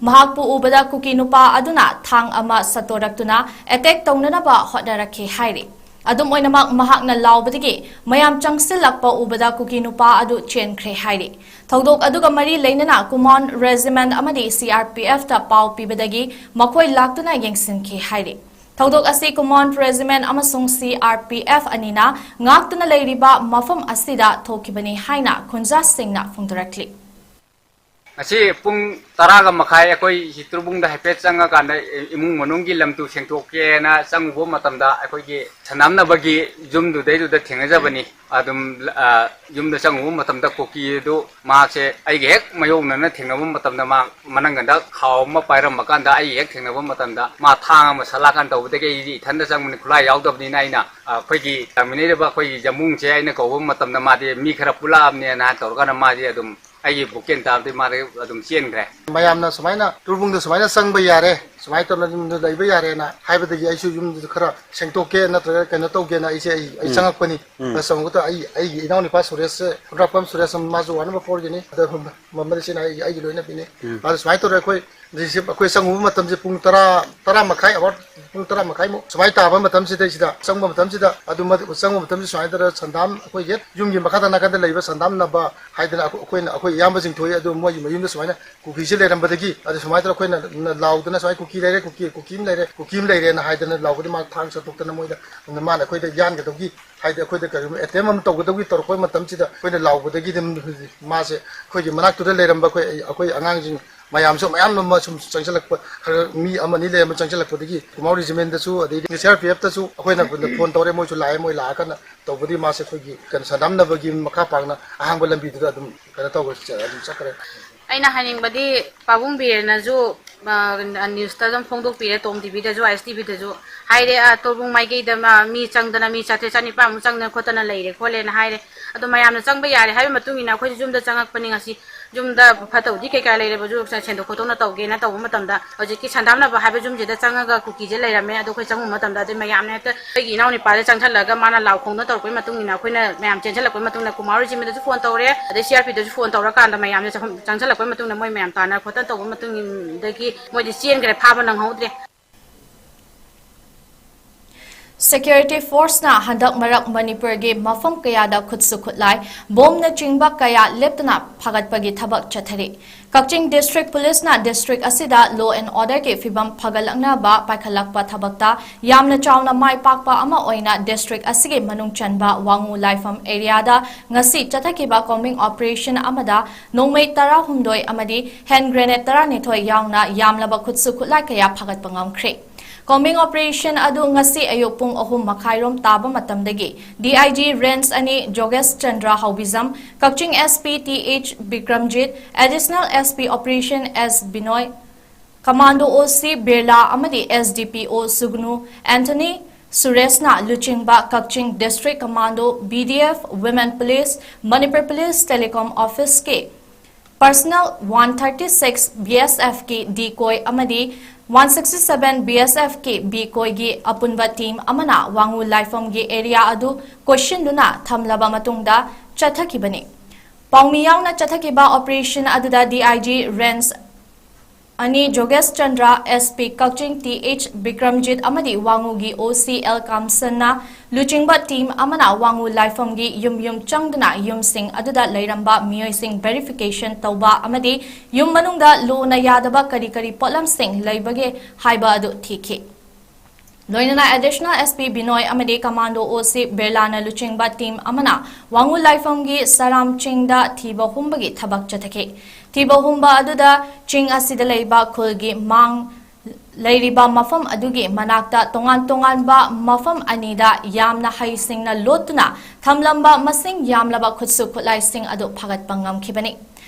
ꯃꯍꯥꯛꯄꯨ ꯎꯕꯗ ꯀꯨꯀꯤ ꯅꯨꯄꯥ ꯑꯗꯨꯅ ꯊꯥꯡ ꯑꯃ ꯁꯠꯇꯣꯔꯛꯇꯨꯅ ꯑꯦꯇꯦꯛ ꯇꯧꯅꯅꯕ ꯍꯣꯠꯅꯔꯛꯈꯤ ꯍꯥꯏꯔꯤ꯫ ꯑꯗꯨꯝ ꯑꯣꯏꯅꯃꯛ, ꯃꯍꯥꯛꯅ ꯂꯥꯎꯕꯗꯒꯤ ꯃꯌꯥꯝ ꯆꯪꯁꯤꯜꯂꯛꯄ ꯎꯕꯗ ꯀꯨꯀꯤ ꯅꯨꯄꯥ ꯑꯗꯨ ꯆꯦꯟꯈ꯭ꯔꯦ ꯍꯥꯏꯔꯤ꯫ ꯊꯧꯗꯣꯛ ꯑꯗꯨꯒ ꯃꯔꯤ ꯂꯩꯅꯅ ꯀꯨꯃꯥꯟ ꯔꯦꯖꯤꯃꯦꯟꯠ ꯑꯃꯗꯤ ꯁꯤ ꯑꯥꯔ ꯄꯤ ꯑꯦꯐꯇ ꯄꯥꯎ ꯄꯤꯕꯗꯒꯤ ꯃꯈꯣꯏ ꯂꯥꯛꯇꯨꯅ ꯌꯦꯡꯁꯤꯟꯈꯤ ꯍꯥꯏꯔꯤ꯫ ꯊꯧꯗꯣꯛ ꯑꯁꯤ ꯀꯨꯃꯥꯟ ꯔꯦꯖꯤꯃꯦꯟꯠ ꯑꯃꯁꯨꯡ ꯁꯤ ꯑꯥꯔ ꯄꯤ ꯑꯦꯐ ꯑꯅꯤꯅ ꯉꯥꯛꯇꯨꯅ ꯂꯩꯔꯤꯕ ꯃꯐꯝ ꯑꯁꯤꯗ ꯊꯣꯛꯈꯤꯕꯅꯤ ꯍꯥꯏꯅ ꯈꯨꯟꯖꯥꯁꯤꯡꯅ ꯐꯣꯡꯗꯣꯔꯛꯂꯤ꯫ ꯉꯁꯤ ꯄꯨꯡ ꯇꯔꯥꯒ ꯃꯈꯥꯏ ꯑꯩꯈꯣꯏ ꯁꯤ ꯇꯣꯔꯕꯨꯡꯗ ꯍꯥꯏꯐꯦꯠ ꯆꯪꯉꯀꯥꯟꯗ ꯏꯃꯨꯡ ꯃꯅꯨꯡꯒꯤ ꯂꯝ ꯇꯨ ꯁꯦꯡꯗꯣꯛꯀꯦꯅ ꯆꯪꯉꯨꯕ ꯃꯇꯝꯗ ꯑꯩꯈꯣꯏꯒꯤ ꯁꯅꯥꯝꯅꯕꯒꯤ ꯌꯨꯝꯗꯨꯗꯩꯗꯨꯗ ꯊꯦꯡꯅꯖꯕꯅꯤ꯫ ꯑꯗꯨꯝ, ꯑ, ꯌꯨꯝꯗ ꯆꯪꯉꯨꯕ ꯃꯇꯝꯗ ꯀꯨꯀꯤ ꯑꯗꯨ ꯃꯥꯁꯦ ꯑꯩꯒ ꯍꯦꯛ ꯃꯥꯌꯣꯛꯅꯅ ꯊꯦꯡꯅꯕ ꯃꯇꯝꯗ ꯃꯥ ꯃꯅꯪꯒꯟꯗ ꯈꯥꯎ ꯑꯃ ꯄꯥꯏꯔꯝꯕ ꯀꯥꯟꯗ ꯑꯩꯒ ꯍꯦꯛ ꯊꯦꯡꯅꯕ ꯃꯇꯝꯗ ꯃꯥ ꯊꯥꯡ ꯑꯃ ꯁꯠꯂꯛꯀꯥꯟ ꯇꯧꯕꯗꯒꯤ ꯑꯩꯗꯤ ꯏꯊꯟꯗ ꯆꯪꯕꯅꯤ, ꯈꯨꯠꯂꯥꯏ ꯌꯥꯎꯗꯕꯅꯤꯅ ꯑꯩꯅ, ꯑ, ꯑꯩꯈꯣꯏꯒꯤ ꯇꯥꯃꯤꯟꯅꯔꯤꯕ ꯑꯩꯈꯣꯏꯒꯤ ꯌꯥꯝꯕꯨꯡꯁꯦ ꯑꯩꯅ ꯀꯧꯕ ꯃꯇꯝꯗ ꯃꯥꯗꯤ ꯃꯤ ꯈꯔ ꯄꯨꯜꯂꯛꯑꯕꯅꯦꯅ ꯍꯥꯏꯅ ꯇꯧꯔꯀꯥꯟꯗ ꯃꯥꯗꯤ ꯑꯗꯨꯝ ꯑꯩꯒꯤ ꯕꯨꯀꯦꯟ ꯇꯥꯕꯗꯤ ꯃꯥꯗꯤ ꯑꯗꯨꯝ ꯆꯦꯟꯈ꯭ꯔꯦ꯫ ꯃꯌꯥꯝꯅ ꯁꯨꯃꯥꯏꯅ ꯇꯣꯔꯕꯨꯡꯗ ꯁꯨꯃꯥꯏꯅ ꯆꯪꯕ ꯌꯥꯔꯦ, ꯁꯨꯃꯥꯏꯅ ꯇꯧꯅ ꯌꯨꯝꯗ ꯂꯩꯕ ꯌꯥꯔꯦꯅ ꯍꯥꯏꯕꯗꯒꯤ ꯑꯩꯁꯨ ꯌꯨꯝꯗꯨꯗ ꯈꯔ ꯁꯦꯡꯗꯣꯛꯀꯦ ꯅꯠꯇ꯭ꯔꯒ ꯀꯩꯅꯣ ꯇꯧꯒꯦꯅ ꯑꯩꯁꯦ ꯑꯩ ꯑꯩ ꯎꯝ꯫ ꯆꯪꯉꯛꯄꯅꯤ꯫ ꯎꯝ꯫ ꯑꯁ, ꯑꯃꯨꯛꯇ ꯑꯩ ꯑꯩꯒꯤ ꯏꯅꯥꯎꯅꯨꯄꯥ ꯁꯨꯔꯦꯁꯁꯦ, ꯈꯨꯟꯗ꯭ꯔꯥꯛꯄꯝ ꯁꯨꯔꯦꯁ, ꯃꯥꯁꯨ ꯋꯥꯔꯗ ꯅꯝꯕꯔ ꯐꯣꯔꯒꯤꯅꯤ꯫ ꯑꯗ ꯃ-, ꯃ-, ꯃꯔꯤꯁꯤꯅ ꯑꯩꯒꯤ ꯑꯩꯒꯤ ꯂꯣꯏꯅꯕꯤꯅꯤ꯫ ꯎꯝ꯫ ꯑꯗ ꯁꯨꯃꯥꯏꯅ ꯇꯧꯔꯦ, ꯑꯩꯈꯣꯏ ꯍꯧꯖꯤꯛꯁꯦ ꯑꯩꯈꯣꯏ ꯆꯪꯉꯨꯕ ꯃꯇꯝꯁꯦ ꯄꯨꯡ ꯇꯔꯥ, ꯇꯔꯥ ꯃꯈꯥꯏ, ꯑꯋꯥꯔ ꯄꯨꯡ ꯇꯔꯥ ꯃꯈꯥꯏꯃꯨꯛ ꯁꯨꯃꯥꯏꯅ ꯇꯥꯕ ꯃꯇꯝꯁꯤꯗꯩꯁꯤꯗ, ꯆꯪꯕ ꯃꯇꯝꯁꯤꯗ, ꯑꯗꯨ ꯃ-, ꯆꯪꯕ ꯃꯇꯝꯁꯤ ꯁꯨꯃꯥꯏꯅ ꯇꯧꯔꯒ ꯁꯟꯗꯥꯝ, ꯑꯩꯈꯣꯏꯒꯤ ꯍꯦꯛ ꯌꯨꯝꯒꯤ ꯃꯈꯥꯗ ꯅꯥꯀꯟꯗ ꯂꯩꯕ ꯁꯟꯗꯥꯝ ꯅꯕ ꯍꯥꯏꯗꯅ ꯑꯩꯈꯣꯏ, ꯑꯩꯈꯣꯏꯅ, ꯑꯩꯈꯣꯏ ꯏꯌꯥꯝꯕꯁꯤꯡ ꯊꯣꯛꯏ꯫ ꯑꯗꯨ ꯃꯣꯏꯒꯤ ꯃꯌꯨꯝꯗ ꯁꯨꯃꯥꯏꯅ ꯀꯨꯀꯤꯁꯦ ꯂꯩꯔꯝꯕꯗꯒꯤ, ꯑꯗꯨ ꯁꯨꯃꯥꯏꯅ ꯇꯧꯔꯒ ꯑꯩꯈꯣꯏꯅ ꯅ-, ꯂꯥꯎꯗꯅ ꯁꯨꯃꯥꯏꯅ ꯀꯨꯀꯤ ꯂꯩꯔꯦ, ꯀꯨꯀꯤ, ꯀꯨꯀꯤ ꯑꯃ ꯂꯩꯔꯦ, ꯀꯨꯀꯤ ꯑꯃ ꯂꯩꯔꯦꯅ ꯍꯥꯏꯗꯅ ꯂꯥꯎꯕꯗꯤ ꯃꯥ ꯊꯥꯡ ꯁꯟꯗꯣꯛꯇꯅ ꯃꯣꯏꯗ, ꯃꯥꯅ ꯑꯩꯈꯣꯏꯗ ꯌꯥꯟꯒꯗꯧꯒꯤ, ꯍꯥꯏꯗꯤ ꯑꯩꯈꯣꯏꯗ ꯀꯔꯤꯒꯨꯝꯕ ꯑꯦꯇꯦꯝ ꯑꯃ ꯇꯧꯒꯗꯧꯒꯤ ꯇꯧꯔꯛꯄ ꯃꯇꯝꯁꯤꯗ ꯑꯩꯈꯣꯏꯅ ꯂꯥꯎꯕꯗꯒꯤ ꯑꯗꯨꯝ ꯃꯥꯁꯦ ꯑꯩꯈꯣꯏꯒꯤ ꯃꯅꯥꯛꯇꯨꯗ ꯂꯩꯔꯝꯕ ꯑꯩꯈꯣꯏ, ꯑꯩꯈꯣꯏ ꯑꯉꯥꯡꯁꯤꯡ ꯃꯌꯥꯝꯁꯨ ꯃꯌꯥꯝ ꯑꯃ ꯁꯨꯝ ꯆꯪꯁꯤꯜꯂꯛꯄ, ꯈꯔ ꯃꯤ ꯑꯃ ꯑꯅꯤ ꯂꯩꯔꯝꯕ ꯆꯪꯁꯤꯜꯂꯛꯄꯗꯒꯤ ꯀꯨꯃꯥꯎ ꯔꯦꯖꯤꯃꯦꯟꯗꯁꯨ, ꯑꯗꯩꯗꯤ ꯁꯤ ꯑꯥꯔ ꯄꯤ ꯑꯦꯐꯇꯁꯨ ꯑꯩꯈꯣꯏꯅ ꯐꯣꯟ ꯇꯧꯔꯦ, ꯃꯣꯏꯁꯨ ꯂꯥꯛꯑꯦ, ꯃꯣꯏ ꯂꯥꯛꯑꯀꯥꯟꯗ ꯇꯧꯕꯗꯤ ꯃꯥꯁꯦ ꯑꯩꯈꯣꯏꯒꯤ ꯀꯩꯅꯣ ꯁꯟꯗꯥꯝꯅꯕꯒꯤ ꯃꯈꯥ ꯄꯥꯡꯅ ꯑꯍꯥꯡꯕ ꯂꯝꯕꯤꯗꯨꯗ ꯑꯗꯨꯝ ꯀꯩꯅꯣ ꯇꯧꯕ ꯑꯗꯨꯝ ꯆꯠꯈ꯭ꯔꯦ꯫ ꯑꯩꯅ ꯍꯥꯏꯅꯤꯡꯕꯗꯤ ꯄꯥꯕꯨꯡ ꯕꯤꯔꯦꯟꯅꯁꯨ, ꯑ, ꯅ꯭ꯌꯨꯁꯇ ꯑꯗꯨꯝ ꯐꯣꯡꯗꯣꯛꯄꯤꯔꯦ, ꯇꯣꯝ ꯇꯤꯚꯤꯗꯁꯨ, ꯑꯥꯏ ꯑꯦꯁ ꯇꯤꯚꯤꯗꯁꯨ ꯍꯥꯏꯔꯦ, ꯑ, ꯇꯣꯔꯕꯨꯡ ꯃꯥꯏꯀꯩꯗ ꯃ-, ꯃꯤ ꯆꯪꯗꯅ ꯃꯤ ꯆꯥꯇ꯭ꯔꯦꯠ ꯆꯅꯤꯄꯥꯟꯃꯨꯛ ꯆꯪꯗꯅ ꯈꯣꯠꯇꯅ ꯂꯩꯔꯦ ꯈꯣꯠꯂꯦꯅ ꯍꯥꯏꯔꯦ꯫ ꯑꯗꯣ ꯃꯌꯥꯝꯅ ꯆꯪꯕ ꯌꯥꯔꯦ ꯍꯥꯏꯕꯒꯤ ꯃꯇꯨꯡ ꯏꯟꯅ ꯑꯩꯈꯣꯏꯁꯨ ꯌꯨꯝꯗ ꯆꯪꯉꯛꯄꯅꯤ ꯉꯁꯤ꯫ ꯌꯨꯝꯗ ꯐꯠꯇꯕꯗꯤ ꯀꯩꯀꯥ ꯂꯩꯔꯕꯁꯨ ꯁꯦꯡꯗꯣꯛ ꯈꯣꯠꯇꯣꯛꯅ ꯇꯧꯒꯦꯅ ꯇꯧꯕ ꯃꯇꯝꯗ ꯍꯧꯖꯤꯛꯀꯤ ꯁꯟꯗꯥꯝꯅꯕ ꯍꯥꯏꯕ ꯌꯨꯝꯁꯤꯗ ꯆꯪꯉꯒ ꯀꯨꯀꯤꯁꯦ ꯂꯩꯔꯝꯃꯦ꯫ ꯑꯗꯣ ꯑꯩꯈꯣꯏ ꯆꯪꯉꯨꯕ ꯃꯇꯝꯗ ꯑꯗꯩ ꯃꯌꯥꯝꯅ ꯍꯦꯛꯇ ꯑꯩꯒꯤ ꯏꯅꯥꯎ ꯅꯨꯄꯥꯁꯦ ꯆꯪꯁꯜꯂꯒ ꯃꯥꯅ ꯂꯥꯎ ꯈꯣꯡꯗꯅ ꯇꯧꯔꯛꯄꯒꯤ ꯃꯇꯨꯡ ꯏꯟꯅ ꯑꯩꯈꯣꯏꯅ ꯃꯌꯥꯝ ꯆꯦꯟꯁꯤꯜꯂꯛꯄꯒꯤ ꯃꯇꯨꯡꯗ ꯀꯨꯃꯥꯔ ꯔꯦꯖꯤꯃꯦꯟꯗꯁꯨ ꯐꯣꯟ ꯇꯧꯔꯦ, ꯑꯗꯩ ꯁꯤ ꯑꯥꯔ ꯄꯤꯗꯁꯨ ꯐꯣꯟ ꯇꯧꯔꯀꯥꯟꯗ ꯃꯌꯥꯝꯁꯦ ꯆꯪ-, ꯆꯪꯁꯜꯂꯛꯄꯒꯤ ꯃꯇꯨꯡꯗ ꯃꯣꯏ ꯃꯌꯥꯝ ꯇꯥꯟꯅ ꯈꯣꯠꯇꯅ ꯇꯧꯕ ꯃꯇꯨꯡꯗꯒꯤ ꯃꯣꯏꯗꯤ ꯆꯦꯟꯈ꯭ꯔꯦ, ꯐꯥꯕ ꯅꯪꯍꯧꯗ꯭ꯔꯦ꯫ Security forceꯅ ꯍꯟꯗꯛ ꯃꯔꯛ ꯃꯅꯤꯄꯨꯔꯒꯤ ꯃꯐꯝ ꯀꯌꯥꯗ ꯈꯨꯠꯁꯨ ꯈꯨꯠꯂꯥꯏ, ꯕꯣꯝꯅꯆꯤꯡꯕ ꯀꯌꯥ ꯂꯦꯞꯇꯅ ꯐꯥꯒꯠꯄꯒꯤ ꯊꯕꯛ ꯆꯠꯊꯔꯤ꯫ ꯀꯛꯆꯤꯡ district policeꯅ district ꯑꯁꯤꯗ law and orderꯒꯤ ꯐꯤꯕꯝ ꯐꯒꯠꯂꯛꯅꯕ ꯄꯥꯏꯈꯠꯂꯛꯄ ꯊꯕꯛꯇ ꯌꯥꯝꯅ ꯆꯥꯎꯅ ꯃꯥꯏ ꯄꯥꯛꯄ ꯑꯃ ꯑꯣꯏꯅ district ꯑꯁꯤꯒꯤ ꯃꯅꯨꯡ ꯆꯟꯕ ꯋꯥꯉꯨ ꯂꯥꯏꯐꯝ areaꯗ ꯉꯁꯤ ꯆꯠꯊꯈꯤꯕ combing operation ꯑꯃꯗ ꯅꯣꯡꯃꯩ ꯇꯔꯥꯍꯨꯝꯗꯣꯏ ꯑꯃꯗꯤ hand grenade ꯇꯔꯥꯅꯤꯊꯣꯏ ꯌꯥꯎꯅ ꯌꯥꯝꯂꯕ ꯈꯨꯠꯁꯨ ꯈꯨꯠꯂꯥꯏ ꯀꯌꯥ ꯐꯥꯒꯠꯄ ꯉꯝꯈ꯭ꯔꯦ꯫ Combing operation ꯑꯗꯨ ꯉꯁꯤ ꯑꯌꯨꯛ ꯄꯨꯡ ꯑꯍꯨꯝ ꯃꯈꯥꯏꯔꯣꯝ ꯇꯥꯕ ꯃꯇꯝꯗꯒꯤ D I G range ꯑꯅꯤ ꯖꯣꯒꯦꯁ ꯆꯟꯗ꯭ꯔ ꯍꯥꯎꯕꯤꯖꯝ, ꯀꯛꯆꯤꯡ S P T H Bikramjit, Additional S P Operation S ꯕꯤꯅꯣꯏ, Commando O C Birla ꯑꯃꯗꯤ S D P O Sugnu Anthony ꯁꯨꯔꯦꯁꯅ ꯂꯨꯆꯤꯡꯕ ꯀꯛꯆꯤꯡ District Commando, B D F, Women Police, Manipur Police, Telecom Officeꯀꯤ Personnel one thirty six, B S Fꯀꯤ decoy ꯑꯃꯗꯤ One sixty seven B S F ꯀꯤ B ꯀꯣꯏꯒꯤ ꯑꯄꯨꯟꯕ team ꯑꯃꯅ ꯋꯥꯉꯨ ꯂꯥꯏꯐꯝꯒꯤ area ꯑꯗꯨ ꯀꯣꯏꯁꯤꯟꯗꯨꯅ ꯊꯝꯂꯕ ꯃꯇꯨꯡꯗ ꯆꯠꯊꯈꯤꯕꯅꯤ꯫ ꯄꯥꯎꯃꯤ ꯌꯥꯎꯅ ꯆꯠꯊꯈꯤꯕ ꯑꯣꯄꯔꯦꯁꯟ ꯑꯗꯨꯗ D I G ꯔꯦꯟꯖ ꯑꯅꯤ ꯖꯣꯒꯦꯁ Chandra, S P ꯀꯛꯆꯤꯡ T H Bikramjit ꯑꯃꯗꯤ ꯋꯥꯉꯨꯒꯤ O C L ꯀꯥꯝꯁꯟꯅ ꯂꯨꯆꯤꯡꯕ ꯇꯤꯝ ꯑꯃꯅ ꯋꯥꯉꯨ ꯂꯥꯏꯐꯝꯒꯤ ꯌꯨꯝ ꯌꯨꯝ ꯆꯪꯗꯨꯅ ꯌꯨꯝꯁꯤꯡ ꯑꯗꯨꯗ ꯂꯩꯔꯝꯕ ꯃꯤꯑꯣꯏꯁꯤꯡ ꯚꯦꯔꯤꯐꯤꯀꯦꯁꯟ ꯇꯧꯕ ꯑꯃꯗꯤ ꯌꯨꯝ ꯃꯅꯨꯡꯗ ꯂꯨꯅ ꯌꯥꯗꯕ ꯀꯔꯤ ꯀꯔꯤ ꯄꯣꯠꯂꯝꯁꯤꯡ ꯂꯩꯕꯒꯦ ꯍꯥꯏꯕ ꯑꯗꯨ ꯊꯤꯈꯤ꯫ ꯂꯣꯏꯅꯅ Additional S P ꯕꯤꯅꯣꯏ ꯑꯃꯗꯤ Commando O C ꯕꯤꯔꯂꯥꯅ ꯂꯨꯆꯤꯡꯕ ꯇꯤꯝ ꯑꯃꯅ ꯋꯥꯉꯨ ꯂꯥꯏꯐꯝꯒꯤ ꯁꯔꯥꯝ ꯆꯤꯡꯗ ꯊꯤꯕ ꯍꯨꯝꯕꯒꯤ ꯊꯕꯛ ꯆꯠꯊꯈꯤ꯫ ꯊꯤꯕ ꯍꯨꯝꯕ ꯑꯗꯨꯗ ꯆꯤꯡ ꯑꯁꯤꯗ ꯂꯩꯕ ꯈꯨꯜꯒꯤ ꯃꯥꯡ ꯂꯩꯔꯤꯕ ꯃꯐꯝ ꯑꯗꯨꯒꯤ ꯃꯅꯥꯛꯇ ꯇꯣꯉꯥꯟ ꯇꯣꯉꯥꯟꯕ ꯃꯐꯝ ꯑꯅꯤꯗ ꯌꯥꯝꯅ ꯍꯩꯁꯤꯡꯅ ꯂꯣꯠꯇꯨꯅ ꯊꯝꯂꯝꯕ ꯃꯁꯤꯡ ꯌꯥꯝꯂꯕ ꯈꯨꯠꯁꯨ ꯈꯨꯠꯂꯥꯏꯁꯤꯡ ꯑꯗꯨ ꯐꯥꯒꯠꯄ ꯉꯝꯈꯤꯕꯅꯤ꯫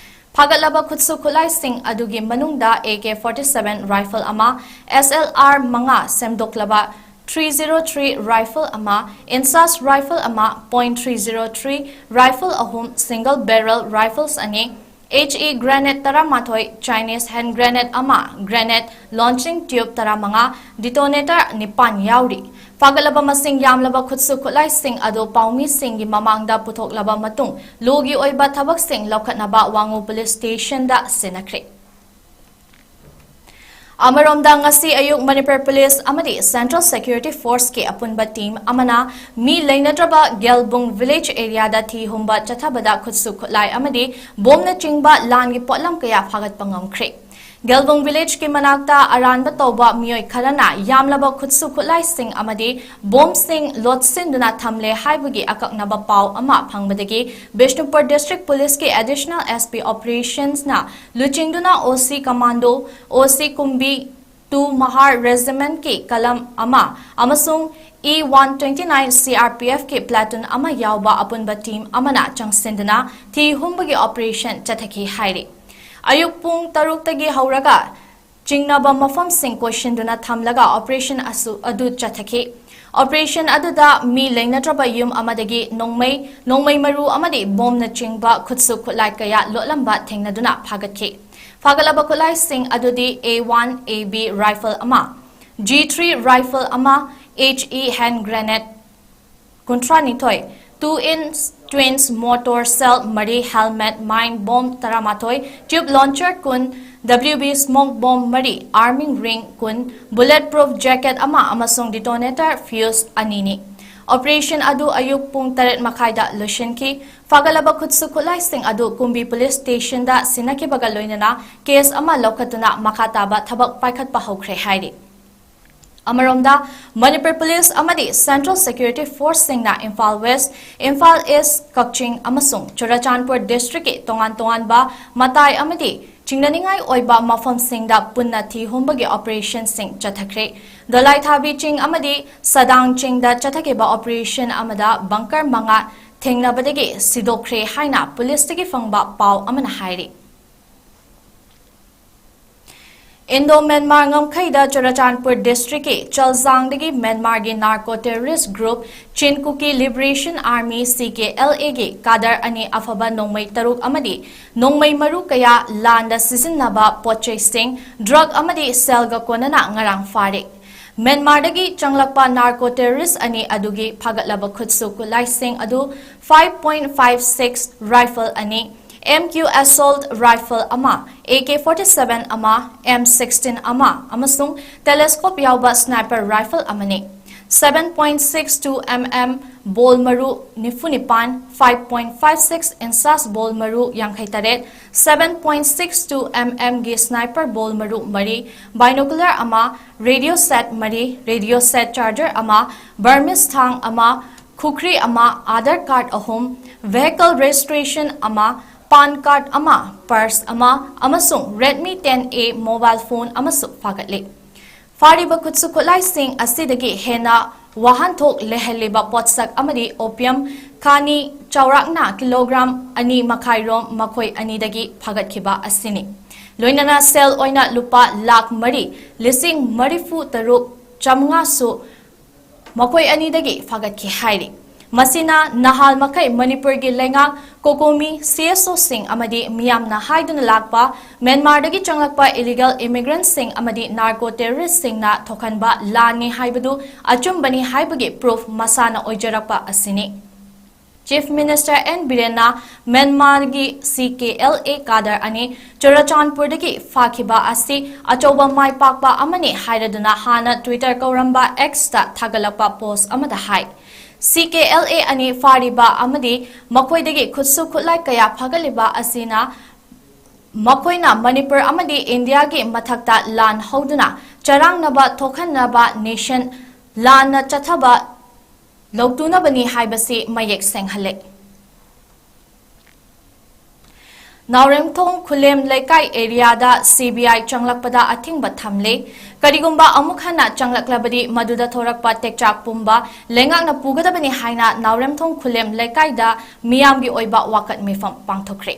ꯐꯥꯒꯠꯂꯕ ꯈꯨꯠꯁꯨ ꯈꯨꯠꯂꯥꯏꯁꯤꯡ ꯑꯗꯨꯒꯤ ꯃꯅꯨꯡꯗ A K forty seven rifle ꯑꯃ, S L R ꯃꯉꯥ ꯁꯦꯝꯗꯣꯛꯂꯕ three zero three rifle ꯑꯃ, INSAS rifle ꯑꯃ, point three zero three rifle ꯑꯍꯨꯝ, single barrel rifles ꯑꯅꯤ, H E grenade ꯇꯔꯥꯃꯥꯊꯣꯏ, Chinese hand grenade ꯑꯃ, grenade launching tube ꯇꯔꯥꯃꯉꯥ, detonator ꯅꯤꯄꯥꯟ ꯌꯥꯎꯔꯤ꯫ ꯐꯥꯒꯠꯂꯕ ꯃꯁꯤꯡ ꯌꯥꯝꯂꯕ ꯈꯨꯠꯁꯨ ꯈꯨꯠꯂꯥꯏꯁꯤꯡ ꯑꯗꯨ ꯄꯥꯎꯃꯤꯁꯤꯡꯒꯤ ꯃꯃꯥꯡꯗ ꯄꯨꯊꯣꯛꯂꯕ ꯃꯇꯨꯡ ꯂꯣꯒꯤ ꯑꯣꯏꯕ ꯊꯕꯛꯁꯤꯡ ꯂꯧꯈꯠꯅꯕ ꯋꯥꯉꯨ ꯄꯨꯂꯤꯁ ꯁ꯭ꯇꯦꯁꯟꯗ ꯁꯤꯟꯅꯈ꯭ꯔꯦ꯫ ꯑꯃꯔꯣꯝꯗ ꯉꯁꯤ ꯑꯌꯨꯛ ꯃꯅꯤꯄꯨꯔ ꯄꯨꯂꯤꯁ ꯑꯃꯗꯤ Central Security Forceꯀꯤ ꯑꯄꯨꯟꯕ ꯇꯤꯝ ꯑꯃꯅ ꯃꯤ ꯂꯩꯅꯗ꯭ꯔꯕ ꯒꯦꯜꯕꯨꯡ ꯚꯤꯂꯦꯖ ꯑꯦꯔꯤꯌꯥꯗ ꯊꯤ ꯍꯨꯝꯕ ꯆꯠꯊꯕꯗ ꯈꯨꯠꯁꯨ ꯈꯨꯠꯂꯥꯏ ꯑꯃꯗꯤ ꯕꯣꯝꯅꯆꯤꯡꯕ ꯂꯥꯟꯒꯤ ꯄꯣꯠꯂꯝ ꯀꯌꯥ ꯐꯥꯒꯠꯄ ꯉꯝꯈ꯭ꯔꯦ꯫ ꯒꯦꯜꯕꯨꯡ ꯚꯤꯂꯦꯖꯀꯤ ꯃꯅꯥꯛꯇ ꯑꯔꯥꯟꯕ ꯇꯧꯕ ꯃꯤꯑꯣꯏ ꯈꯔꯅ ꯌꯥꯝꯂꯕ ꯈꯨꯠꯁꯨ ꯈꯨꯠꯂꯥꯏꯁꯤꯡ ꯑꯃꯗꯤ ꯕꯣꯝꯁꯤꯡ ꯂꯣꯠꯁꯤꯟꯗꯨꯅ ꯊꯝꯂꯦ ꯍꯥꯏꯕꯒꯤ ꯑꯀꯛꯅꯕ ꯄꯥꯎ ꯑꯃ ꯐꯪꯕꯗꯒꯤ ꯕꯤꯁꯅꯨꯄꯨꯔ ꯗꯤꯁꯇ꯭ꯔꯤꯛ ꯄꯨꯂꯤꯁꯀꯤ Additional S P Operations ꯅ ꯂꯨꯆꯤꯡꯗꯨꯅ O C Commando, O C ꯀꯨꯝꯕꯤ two Mahar Regiment ꯀꯤ ꯀꯂꯝ ꯑꯃ ꯑꯃꯁꯨꯡ E one twenty nine C R P F ꯀꯤ platoon ꯑꯃ ꯌꯥꯎꯕ ꯑꯄꯨꯟꯕ ꯇꯤꯝ ꯑꯃꯅ ꯆꯪꯁꯤꯟꯗꯨꯅ ꯊꯤ ꯍꯨꯝꯕꯒꯤ ꯑꯣꯄꯔꯦꯁꯟ ꯆꯠꯊꯈꯤ ꯍꯥꯏꯔꯤ꯫ ꯑꯌꯨꯛ ꯄꯨꯡ ꯇꯔꯨꯛꯇꯒꯤ ꯍꯧꯔꯒ ꯆꯤꯡꯅꯕ ꯃꯐꯝꯁꯤꯡ ꯀꯣꯏꯁꯤꯟꯗꯨꯅ ꯊꯝꯂꯒ ꯑꯣꯄꯔꯦꯁꯟ ꯑꯁꯨ-, ꯑꯗꯨ ꯆꯠꯊꯈꯤ꯫ ꯑꯣꯄꯔꯦꯁꯟ ꯑꯗꯨꯗ ꯃꯤ ꯂꯩꯅꯗ꯭ꯔꯕ ꯌꯨꯝ ꯑꯃꯗꯒꯤ ꯅꯣꯡꯃꯩ, ꯅꯣꯡꯃꯩ ꯃꯔꯨ ꯑꯃꯗꯤ ꯕꯣꯝꯅꯆꯤꯡꯕ ꯈꯨꯠꯁꯨ ꯈꯨꯠꯂꯥꯏ ꯀꯌꯥ ꯂꯣꯠꯂꯝꯕ ꯊꯦꯡꯅꯗꯨꯅ ꯐꯥꯒꯠꯈꯤ꯫ ꯐꯥꯒꯠꯂꯕ ꯈꯨꯠꯂꯥꯏꯁꯤꯡ ꯑꯗꯨꯗꯤ A one A B rifle ꯑꯃ, G three rifle ꯑꯃ, HE hand grenade ꯀꯨꯟꯊ꯭ꯔꯥꯅꯤꯊꯣꯏ, two inch twins mortar shell ꯃꯔꯤ, helmet, mine bomb ꯇꯔꯥꯃꯥꯊꯣꯏ, tube launcher ꯀꯨꯟ, WB smoke bomb ꯃꯔꯤ, arming ring ꯀꯨꯟ, bullet proof jacket ꯑꯃ ꯑꯃꯁꯨꯡ detonator fuse ꯑꯅꯤꯅꯤ꯫ Operation ꯑꯗꯨ ꯑꯌꯨꯛ ꯄꯨꯡ ꯇꯔꯦꯠ ꯃꯈꯥꯏꯗ ꯂꯣꯏꯁꯤꯟꯈꯤ꯫ ꯐꯥꯒꯠꯂꯕ ꯈꯨꯠꯁꯨ ꯈꯨꯠꯂꯥꯏꯁꯤꯡ ꯑꯗꯨ ꯀꯨꯝꯕꯤ police stationꯗ ꯁꯤꯟꯅꯈꯤꯕꯒ ꯂꯣꯏꯅꯅ case ꯑꯃ ꯂꯧꯈꯠꯇꯨꯅ ꯃꯈꯥ ꯇꯥꯕ ꯊꯕꯛ ꯄꯥꯏꯈꯠꯄ ꯍꯧꯈ꯭ꯔꯦ ꯍꯥꯏꯔꯤ꯫ ꯑꯃꯔꯣꯝꯗ, ꯃꯅꯤꯄꯨꯔ police ꯑꯃꯗꯤ Central Security Forceꯁꯤꯡꯅ Imphal West, Imphal East, ꯀꯛꯆꯤꯡ ꯑꯃꯁꯨꯡ ꯆꯨꯔꯆꯥꯟꯄꯨꯔ districtꯀꯤ ꯇꯣꯉꯥꯟ ꯇꯣꯉꯥꯟꯕ ꯃꯇꯥꯏ ꯑꯃꯗꯤ ꯆꯤꯡꯅꯅꯤꯡꯉꯥꯏ ꯑꯣꯏꯕ ꯃꯐꯝꯁꯤꯡꯗ ꯄꯨꯟꯅ ꯊꯤ ꯍꯨꯝꯕꯒꯤ operationꯁꯤꯡ ꯆꯠꯊꯈ꯭ꯔꯦ꯫ ꯗꯣꯂꯥꯏꯊꯥꯕꯤ ꯆꯤꯡ ꯑꯃꯗꯤ ꯁꯗꯥꯡ ꯆꯤꯡꯗ ꯆꯠꯊꯈꯤꯕ operation ꯑꯃꯗ bunker ꯃꯉꯥ ꯊꯦꯡꯅꯕꯗꯒꯤ ꯁꯤꯗꯣꯛꯈ꯭ꯔꯦ ꯍꯥꯏꯅ policeꯇꯒꯤ ꯐꯪꯕ ꯄꯥꯎ ꯑꯃꯅ ꯍꯥꯏꯔꯤ꯫ Indo-Myanmar ꯉꯝꯈꯩꯗ Churachandpur districtꯀꯤ ꯆꯜꯖꯥꯡꯗꯒꯤ ꯃ꯭ꯌꯥꯟꯃꯥꯔꯒꯤ narco terrorist group Chin Kuki Liberation Army, C K L Aꯒꯤ cadre ꯑꯅꯤ ꯑꯐꯕ ꯅꯣꯡꯃꯩ ꯇꯔꯨꯛ ꯑꯃꯗꯤ ꯅꯣꯡꯃꯩ ꯃꯔꯨ ꯀꯌꯥ ꯂꯥꯟꯗ ꯁꯤꯖꯤꯟꯅꯕ ꯄꯣꯠꯆꯩꯁꯤꯡ, drug ꯑꯃꯗꯤ cellꯒ ꯀꯣꯟꯅꯅ ꯉꯔꯥꯡ ꯐꯥꯔꯦ꯫ ꯃ꯭ꯌꯥꯟꯃꯥꯔꯗꯒꯤ ꯆꯪꯂꯛꯄ narco terrorist ꯑꯅꯤ ꯑꯗꯨꯒꯤ ꯐꯥꯒꯠꯂꯕ ꯈꯨꯠꯁꯨ ꯈꯨꯠꯂꯥꯏꯁꯤꯡ ꯑꯗꯨ five point five six rifle ꯑꯅꯤ, M Q assault rifle ꯑꯃ, A K forty-seven ꯑꯃ, M sixteen ꯑꯃ ꯑꯃꯁꯨꯡ telescope ꯌꯥꯎꯕ sniper rifle ꯑꯃꯅꯤ꯫ Seven point six two M M ꯕꯣꯜ ꯃꯔꯨ ꯅꯤꯐꯨ ꯅꯤꯄꯥꯟ, five point five six inches ꯕꯣꯜ ꯃꯔꯨ ꯌꯥꯡꯈꯩ ꯇꯔꯦꯠ, seven point six two M M ꯒꯤ sniper ꯕꯣꯜ ꯃꯔꯨ ꯃꯔꯤ, binocular ꯑꯃ, radio set ꯃꯔꯤ, radio set charger ꯑꯃ, Burmese ꯊꯥꯡ ꯑꯃ, ꯈꯨꯈ꯭ꯔꯤ ꯑꯃ, Aadhaar card ꯑꯍꯨꯝ, vehicle registration ꯑꯃ, PAN card ꯑꯃ, purse ꯑꯃ ꯑꯃꯁꯨꯡ Redmi ten A mobile phone ꯑꯃꯁꯨ ꯐꯥꯒꯠꯂꯤ꯫ ꯐꯥꯔꯤꯕ ꯈꯨꯠꯁꯨ ꯈꯨꯠꯂꯥꯏꯁꯤꯡ ꯑꯁꯤꯗꯒꯤ ꯍꯦꯟꯅ ꯋꯥꯍꯟꯊꯣꯛ ꯂꯩꯍꯜꯂꯤꯕ ꯄꯣꯠꯁꯛ ꯑꯃꯗꯤ opium ꯈꯥꯅꯤ ꯆꯥꯎꯔꯥꯛꯅ kilogram ꯑꯅꯤ ꯃꯈꯥꯏ ꯔꯣꯝ ꯃꯈꯣꯏ ꯑꯅꯤꯗꯒꯤ ꯐꯥꯒꯠꯈꯤꯕ ꯑꯁꯤꯅꯤ꯫ ꯂꯣꯏꯅꯅ cell ꯑꯣꯏꯅ ꯂꯨꯄꯥ ꯂꯥꯈ ꯃꯔꯤ ꯂꯤꯁꯤꯡ ꯃꯔꯤꯐꯨ ꯇꯔꯨꯛ ꯆꯥꯃꯉꯥꯁꯨ ꯃꯈꯣꯏ ꯑꯅꯤꯗꯒꯤ ꯐꯥꯒꯠꯈꯤ ꯍꯥꯏꯔꯤ꯫ ꯃꯁꯤꯅ ꯅꯍꯥꯜ ꯃꯈꯩ ꯃꯅꯤꯄꯨꯔꯒꯤ ꯂꯩꯉꯥꯛ, ꯀꯣꯀꯣꯃꯤ, ꯁꯤ ꯑꯦꯁ ꯑꯣꯁꯤꯡ ꯑꯃꯗꯤ ꯃꯤꯌꯥꯝꯅ ꯍꯥꯏꯗꯨꯅ ꯂꯥꯛꯄ ꯃ꯭ꯌꯥꯟꯃꯥꯔꯗꯒꯤ ꯆꯪꯂꯛꯄ ꯏꯂꯤꯒꯦꯜ ꯏꯃꯤꯒ꯭ꯔꯦꯟꯠꯁꯤꯡ ꯑꯃꯗꯤ ꯅꯥꯔꯀꯣ ꯇꯦꯔꯣꯔꯤꯁ꯭ꯠꯁꯤꯡꯅ ꯊꯣꯛꯍꯟꯕ ꯂꯥꯟꯅꯤ ꯍꯥꯏꯕꯗꯨ ꯑꯆꯨꯝꯕꯅꯤ ꯍꯥꯏꯕꯒꯤ ꯄ꯭ꯔꯨꯐ ꯃꯁꯥꯅ ꯑꯣꯏꯖꯔꯛꯄ ꯑꯁꯤꯅꯤ꯫ ꯆꯤꯐ ꯃꯤꯅꯤꯁꯇꯔ ꯑꯦꯟ ꯕꯤꯔꯦꯟꯅ ꯃ꯭ꯌꯥꯟꯃꯥꯔꯒꯤ ꯁꯤ ꯀꯦ ꯑꯦꯜ ꯑꯦ ꯀꯥꯗꯔ ꯑꯅꯤ ꯆꯨꯔꯆꯥꯟꯄꯨꯔꯗꯒꯤ ꯐꯥꯈꯤꯕ ꯑꯁꯤ ꯑꯆꯧꯕ ꯃꯥꯏ ꯄꯥꯛꯄ ꯑꯃꯅꯤ ꯍꯥꯏꯔꯗꯨꯅ ꯍꯥꯟꯅ ꯇ꯭ꯋꯤꯇꯔ ꯀꯧꯔꯝꯕ ꯑꯦꯛꯁꯇ ꯊꯥꯒꯠꯂꯛꯄ ꯄꯣꯁ꯭ꯠ ꯑꯃꯗ ꯍꯥꯏ꯫ ꯁꯤ ꯀꯦ ꯑꯦꯜ ꯑꯦ ꯑꯅꯤ ꯐꯥꯔꯤꯕ ꯑꯃꯗꯤ ꯃꯈꯣꯏꯗꯒꯤ ꯈꯨꯠꯁꯨ ꯈꯨꯠꯂꯥꯏ ꯀꯌꯥ ꯐꯥꯒꯠꯂꯤꯕ ꯑꯁꯤꯅ ꯃꯈꯣꯏꯅ ꯃꯅꯤꯄꯨꯔ ꯑꯃꯗꯤ ꯏꯟꯗꯤꯌꯥꯒꯤ ꯃꯊꯛꯇ ꯂꯥꯟ ꯍꯧꯗꯨꯅ ꯆꯔꯥꯡꯅꯕ ꯊꯣꯛꯍꯟꯅꯕ ꯅꯦꯁꯟ ꯂꯥꯟꯅ ꯆꯠꯊꯕ ꯂꯧꯇꯨꯅꯕꯅꯤ ꯍꯥꯏꯕꯁꯤ ꯃꯌꯦꯛ ꯁꯦꯡꯍꯜꯂꯦ꯫ ꯅꯥꯎꯔꯦꯝꯊꯣꯡ ꯈꯨꯂꯦꯝ ꯂꯩꯀꯥꯏ ꯑꯦꯔꯤꯌꯥꯗ ꯁꯤ ꯕꯤ ꯑꯥꯏ ꯆꯪꯂꯛꯄꯗ ꯑꯊꯤꯡꯕ ꯊꯝꯂꯦ꯫ ꯀꯔꯤꯒꯨꯝꯕ ꯑꯃꯨꯛ ꯍꯟꯅ ꯆꯪꯂꯛꯂꯕꯗꯤ ꯃꯗꯨꯗ ꯊꯣꯔꯛꯄ ꯇꯦꯛꯆꯥꯛ ꯄꯨꯝꯕ ꯂꯩꯉꯥꯛꯅ ꯄꯨꯒꯗꯕꯅꯤ ꯍꯥꯏꯅ ꯅꯥꯎꯔꯦꯝꯊꯣꯡ ꯈꯨꯂꯦꯝ ꯂꯩꯀꯥꯏꯗ ꯃꯤꯌꯥꯝꯒꯤ ꯑꯣꯏꯕ ꯋꯥꯀꯠ ꯃꯤꯐꯝ ꯄꯥꯡꯊꯣꯛꯈ꯭ꯔꯦ꯫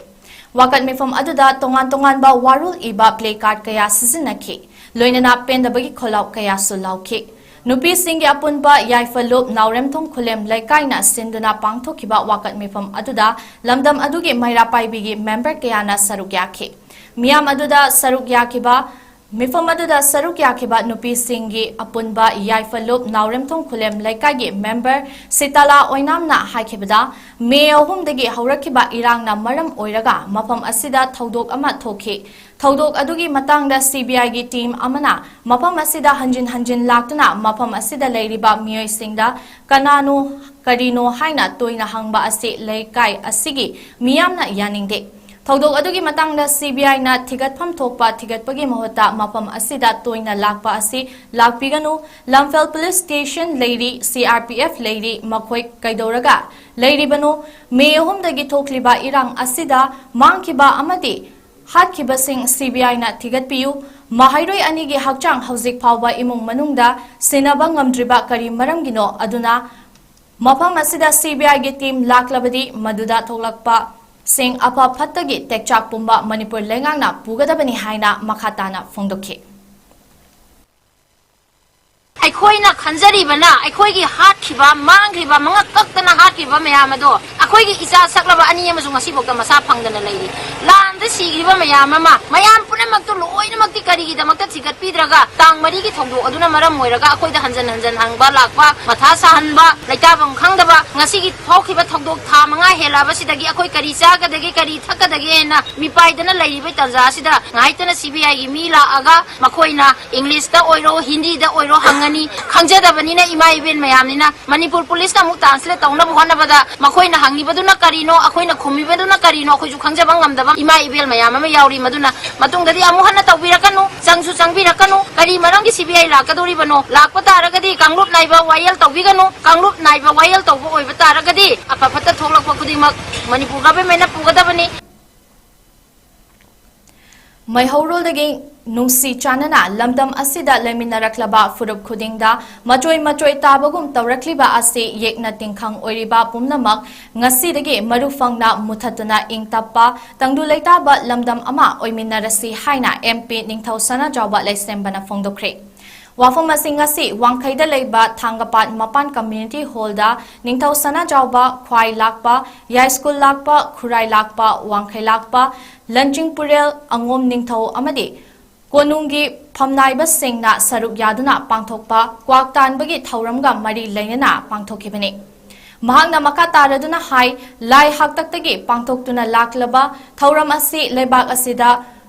ꯋꯥꯀꯠ ꯃꯤꯐꯝ ꯑꯗꯨꯗ ꯇꯣꯉꯥꯟ ꯇꯣꯉꯥꯟꯕ ꯋꯥꯔꯣꯜ ꯏꯕ ꯄ꯭ꯂꯦ ꯀꯥꯔꯗ ꯀꯌꯥ ꯁꯤꯖꯤꯟꯅꯈꯤ꯫ ꯂꯣꯏꯅꯅ ꯄꯦꯟꯗꯕꯒꯤ ꯈꯣꯜꯂꯥꯎ ꯀꯌꯥꯁꯨ ꯂꯥꯎꯈꯤ꯫ ꯅꯨꯄꯤꯁꯤꯡꯒꯤ ꯑꯄꯨꯟꯕ ꯌꯥꯏꯐ ꯂꯨꯞ ꯅꯥꯎꯔꯦꯝꯊꯣꯡ ꯈꯨꯂꯦꯝ ꯂꯩꯀꯥꯏꯅ ꯁꯤꯟꯗꯨꯅ ꯄꯥꯡꯊꯣꯛꯈꯤꯕ ꯋꯥꯀꯠ ꯃꯤꯐꯝ ꯑꯗꯨꯗ ꯂꯝꯗꯝ ꯑꯗꯨꯒꯤ ꯃꯩꯔꯥ ꯄꯥꯏꯕꯤꯒꯤ ꯃꯦꯝꯕꯔ ꯀꯌꯥꯅ ꯁꯔꯨꯛ ꯌꯥꯈꯤ꯫ ꯃꯤꯌꯥꯝ ꯑꯗꯨꯗ ꯁꯔꯨꯛ ꯌꯥꯈꯤꯕ, ꯃꯤꯐꯝ ꯑꯗꯨꯗ ꯁꯔꯨꯛ ꯌꯥꯈꯤꯕ ꯅꯨꯄꯤꯁꯤꯡꯒꯤ ꯑꯄꯨꯟꯕ ꯌꯥꯏꯐ ꯂꯨꯞ ꯅꯥꯎꯔꯦꯝꯊꯣꯡ ꯈꯨꯂꯦꯝ ꯂꯩꯀꯥꯏꯒꯤ ꯃꯦꯝꯕꯔ ꯁꯤꯇꯥꯂꯥ ꯑꯣꯏꯅꯥꯝꯅ ꯍꯥꯏꯈꯤꯕꯗ, ꯃꯦ ꯑꯍꯨꯝꯗꯒꯤ ꯍꯧꯔꯛꯈꯤꯕ ꯏꯔꯥꯡꯅ ꯃꯔꯝ ꯑꯣꯏꯔꯒ ꯃꯐꯝ ꯑꯁꯤꯗ ꯊꯧꯗꯣꯛ ꯑꯃ ꯊꯣꯛꯈꯤ꯫ ꯊꯧꯗꯣꯛ ꯑꯗꯨꯒꯤ ꯃꯇꯥꯡꯗ ꯁꯤ ꯕꯤ ꯑꯥꯏꯒꯤ ꯇꯤꯝ ꯑꯃꯅ ꯃꯐꯝ ꯑꯁꯤꯗ ꯍꯟꯖꯤꯟ ꯍꯟꯖꯤꯟ ꯂꯥꯛꯇꯨꯅ ꯃꯐꯝ ꯑꯁꯤꯗ ꯂꯩꯔꯤꯕ ꯃꯤꯑꯣꯏꯁꯤꯡꯗ ꯀꯅꯥꯅꯣ, ꯀꯔꯤꯅꯣ ꯍꯥꯏꯅ ꯇꯣꯏꯅ ꯍꯪꯕ ꯑꯁꯤ ꯂꯩꯀꯥꯏ ꯑꯁꯤꯒꯤ ꯃꯤꯌꯥꯝꯅ ꯌꯥꯅꯤꯡꯗꯦ꯫ ꯊꯧꯗꯣꯛ ꯑꯗꯨꯒꯤ ꯃꯇꯥꯡꯗ ꯁꯤ ꯕꯤ ꯑꯥꯏꯅ ꯊꯤꯒꯠꯐꯝ ꯊꯣꯛꯄ ꯊꯤꯒꯠꯄꯒꯤ ꯃꯍꯨꯠꯇ ꯃꯐꯝ ꯑꯁꯤꯗ ꯇꯣꯏꯅ ꯂꯥꯛꯄ ꯑꯁꯤ ꯂꯥꯛꯄꯤꯒꯅꯨ꯫ ꯂꯝꯐꯦꯜ ꯄꯨꯂꯤꯁ ꯁ꯭ꯇꯦꯁꯟ ꯂꯩꯔꯤ, ꯁꯤ ꯑꯥꯔ ꯄꯤ ꯑꯦꯐ ꯂꯩꯔꯤ, ꯃꯈꯣꯏ ꯀꯩꯗꯧꯔꯒ ꯂꯩꯔꯤꯕꯅꯣ? ꯃꯦ ꯑꯍꯨꯝꯗꯒꯤ ꯊꯣꯛꯂꯤꯕ ꯏꯔꯥꯡ ꯑꯁꯤꯗ ꯃꯥꯡꯈꯤꯕ ꯑꯃꯗꯤ ꯍꯥꯠꯈꯤꯕꯁꯤꯡ ꯁꯤ ꯕꯤ ꯑꯥꯏꯅ ꯊꯤꯒꯠꯄꯤꯌꯨ꯫ ꯃꯍꯩꯔꯣꯏ ꯑꯅꯤꯒꯤ ꯍꯛꯆꯥꯡ ꯍꯧꯖꯤꯛ ꯐꯥꯎꯕ ꯏꯃꯨꯡ ꯃꯅꯨꯡꯗ ꯁꯤꯟꯅꯕ ꯉꯝꯗ꯭ꯔꯤꯕ ꯀꯔꯤ ꯃꯔꯝꯒꯤꯅꯣ? ꯑꯗꯨꯅ ꯃꯐꯝ ꯑꯁꯤꯗ ꯁꯤ ꯕꯤ ꯑꯥꯏꯒꯤ ꯇꯤꯝ ꯂꯥꯛꯂꯕꯗꯤ ꯃꯗꯨꯗ ꯊꯣꯛꯂꯛꯄꯁꯤꯡ ꯑꯐ ꯐꯠꯇꯒꯤ ꯇꯦꯛꯆꯥꯛ ꯄꯨꯝꯕ ꯃꯅꯤꯄꯨꯔ ꯂꯩꯉꯥꯛꯅ ꯄꯨꯒꯗꯕꯅꯤ ꯍꯥꯏꯅ ꯃꯈꯥ ꯇꯥꯅ ꯐꯣꯡꯗꯣꯛꯈꯤ꯫ ꯑꯩꯈꯣꯏꯅ ꯈꯟꯖꯔꯤꯕꯅ ꯑꯩꯈꯣꯏꯒꯤ ꯍꯥꯠꯈꯤꯕ, ꯃꯥꯡꯈ꯭ꯔꯤꯕ, ꯃꯉꯛ ꯀꯛꯇꯅ ꯍꯥꯠꯈꯤꯕ ꯃꯌꯥꯝ ꯑꯗꯣ, ꯑꯩꯈꯣꯏꯒꯤ ꯏꯆꯥ ꯁꯛꯂꯕ ꯑꯅꯤ ꯑꯃꯁꯨ ꯉꯁꯤꯐꯥꯎꯗ ꯃꯁꯥ ꯐꯪꯗꯅ ꯂꯩꯔꯤ꯫ ꯂꯥꯟꯗ ꯁꯤꯈ꯭ꯔꯤꯕ ꯃꯌꯥꯝ ꯑꯃ, ꯃꯌꯥꯝ ꯄꯨꯝꯅꯃꯛꯇꯨ ꯂꯣꯏꯅꯃꯛꯇꯤ ꯀꯔꯤꯒꯤꯗꯃꯛꯇ ꯊꯤꯒꯠꯄꯤꯗ꯭ꯔꯒ, ꯇꯥꯡ ꯃꯔꯤꯒꯤ ꯊꯧꯗꯣꯛ ꯑꯗꯨꯅ ꯃꯔꯝ ꯑꯣꯏꯔꯒ ꯑꯩꯈꯣꯏꯗ ꯍꯟꯖꯟ ꯍꯟꯖꯟ ꯍꯪꯕ ꯂꯥꯛꯄ, ꯃꯊꯥ ꯁꯥꯍꯟꯕ, ꯂꯩꯇꯥꯐꯝ ꯈꯪꯗꯕ, ꯉꯁꯤꯒꯤ ꯊꯣꯛꯈꯤꯕ ꯊꯧꯗꯣꯛ ꯊꯥ ꯃꯉꯥ ꯍꯦꯜꯂꯛꯑꯕꯁꯤꯗꯒꯤ ꯑꯩꯈꯣꯏ ꯀꯔꯤ ꯆꯥꯒꯗꯒꯦ, ꯀꯔꯤ ꯊꯛꯀꯗꯒꯦ ꯍꯥꯏꯅ ꯃꯤꯄꯥꯏꯗꯅ ꯂꯩꯔꯤꯕ ꯇꯥꯟꯖꯥ ꯑꯁꯤꯗ ꯉꯥꯏꯇꯅ ꯁꯤ ꯕꯤ ꯑꯥꯏꯒꯤ ꯃꯤ ꯂꯥꯛꯑꯒ ꯃꯈꯣꯏꯅ ꯏꯪꯂꯤꯁꯇ ꯑꯣꯏꯔꯣ, ꯍꯤꯟꯗꯤꯗ ꯑꯣꯏꯔꯣ ꯍꯪꯉꯅꯤ꯫ ꯈꯪꯖꯗꯕꯅꯤꯅ ꯏꯃꯥ ꯏꯕꯦꯟ ꯃꯌꯥꯝꯅꯤꯅ ꯃꯅꯤꯄꯨꯔ ꯄꯨꯂꯤꯁꯅ ꯑꯃꯨꯛ ꯇ꯭ꯔꯥꯟꯁꯂꯦꯠ ꯇꯧꯅꯕ ꯍꯣꯠꯅꯕꯗ ꯃꯈꯣꯏꯅ ꯍꯪꯉꯤꯕꯗꯨꯅ ꯀꯔꯤꯅꯣ, ꯑꯩꯈꯣꯏꯅ ꯈꯨꯝꯃꯤꯕꯗꯨꯅ ꯀꯔꯤꯅꯣ, ꯑꯩꯈꯣꯏꯁꯨ ꯈꯪꯖꯕ ꯉꯝꯗꯕ ꯏꯃꯥ ꯏꯕꯦꯜ ꯃꯌꯥꯝ ꯑꯃ ꯌꯥꯎꯔꯤ꯫ ꯃꯗꯨꯅ ꯃꯇꯨꯡꯗꯗꯤ ꯑꯃꯨꯛ ꯍꯟꯅ ꯇꯧꯕꯤꯔꯛꯀꯅꯨ, ꯆꯪꯁꯨ ꯆꯪꯕꯤꯔꯛꯀꯅꯨ꯫ ꯀꯔꯤ ꯃꯔꯝꯒꯤ ꯁꯤ ꯕꯤ ꯑꯥꯏ ꯂꯥꯛꯀꯗꯧꯔꯤꯕꯅꯣ? ꯂꯥꯛꯄ ꯇꯥꯔꯒꯗꯤ ꯀꯥꯡꯂꯨꯞ ꯅꯥꯏꯕ ꯋꯥꯌꯦꯜ ꯇꯧꯕꯤꯒꯅꯨ꯫ ꯀꯥꯡꯂꯨꯞ ꯅꯥꯏꯕ ꯋꯥꯌꯦꯜ ꯇꯧꯕ ꯑꯣꯏꯕ ꯇꯥꯔꯒꯗꯤ ꯑꯐ ꯐꯠꯇ ꯊꯣꯛꯂꯛꯄ ꯈꯨꯗꯤꯡꯃꯛ ꯃꯅꯤꯄꯨꯔ ꯒꯚꯔꯟꯃꯦꯟꯠꯅ ꯄꯨꯒꯗꯕꯅꯤ꯫ ꯃꯩꯍꯧꯔꯣꯜꯗꯒꯤ ꯅꯨꯡꯁꯤ ꯆꯥꯟꯅꯅ ꯂꯝꯗꯝ ꯑꯁꯤꯗ ꯂꯩꯃꯤꯟꯅꯔꯛꯂꯕ ꯐꯨꯔꯨꯞ ꯈꯨꯗꯤꯡꯗ ꯃꯆꯣꯏ ꯃꯆꯣꯏ ꯇꯥꯕꯒꯨꯝ ꯇꯧꯔꯛꯂꯤꯕ ꯑꯁꯤ ꯌꯦꯛꯅ ꯇꯤꯡꯈꯪ ꯑꯣꯏꯔꯤꯕ ꯄꯨꯝꯅꯃꯛ ꯉꯁꯤꯗꯒꯤ ꯃꯔꯨ ꯐꯪꯅ ꯃꯨꯊꯠꯇꯨꯅ ꯏꯪ ꯇꯞꯄ ꯇꯪꯗꯨ ꯂꯩꯇꯥꯕ ꯂꯝꯗꯝ ꯑꯃ ꯑꯣꯏꯃꯤꯟꯅꯔꯁꯤ ꯍꯥꯏꯅ ꯑꯦꯝ ꯄꯤ ꯅꯤꯡꯊꯧ ꯁꯅꯥꯖꯥꯎꯕ ꯂꯩꯁꯦꯝꯕꯅ ꯐꯣꯡꯗꯣꯛꯈ꯭ꯔꯦ꯫ ꯋꯥꯐꯝ ꯑꯁꯤ ꯉꯁꯤ ꯋꯥꯡꯈꯩꯗ ꯂꯩꯕ ꯊꯥꯡꯒꯄꯥꯠ ꯃꯄꯥꯟ ꯀꯝꯃ꯭ꯌꯨꯅꯤꯇꯤ ꯍꯣꯜꯗ ꯅꯤꯡꯊꯧ ꯁꯅꯥꯖꯥꯎꯕ, ꯈ꯭ꯋꯥꯏ ꯂꯥꯛꯄ, ꯌꯥꯏꯁ꯭ꯀꯨꯜ ꯂꯥꯛꯄ, ꯈꯨꯔꯥꯏ ꯂꯥꯛꯄ, ꯋꯥꯡꯈꯩ ꯂꯥꯛꯄ, ꯂꯟꯆꯤꯡꯄꯨꯔꯦꯜ, ꯑꯉꯣꯝ ꯅꯤꯡꯊꯧ ꯑꯃꯗꯤ ꯀꯣꯅꯨꯡꯒꯤ ꯐꯝꯅꯥꯏꯕꯁꯤꯡꯅ ꯁꯔꯨꯛ ꯌꯥꯗꯨꯅ ꯄꯥꯡꯊꯣꯛꯄ ꯀ꯭ꯋꯥꯛ ꯇꯥꯟꯕꯒꯤ ꯊꯧꯔꯝꯒ ꯃꯔꯤ ꯂꯩꯅꯅ ꯄꯥꯡꯊꯣꯛꯈꯤꯕꯅꯤ꯫ ꯃꯍꯥꯛꯅ ꯃꯈꯥ ꯇꯥꯔꯗꯨꯅ ꯍꯥꯏ, ꯂꯥꯏ ꯍꯥꯛꯇꯛꯇꯒꯤ ꯄꯥꯡꯊꯣꯛꯇꯨꯅ ꯂꯥꯛꯂꯕ ꯊꯧꯔꯝ ꯑꯁꯤ ꯂꯩꯕꯥꯛ ꯑꯁꯤꯗ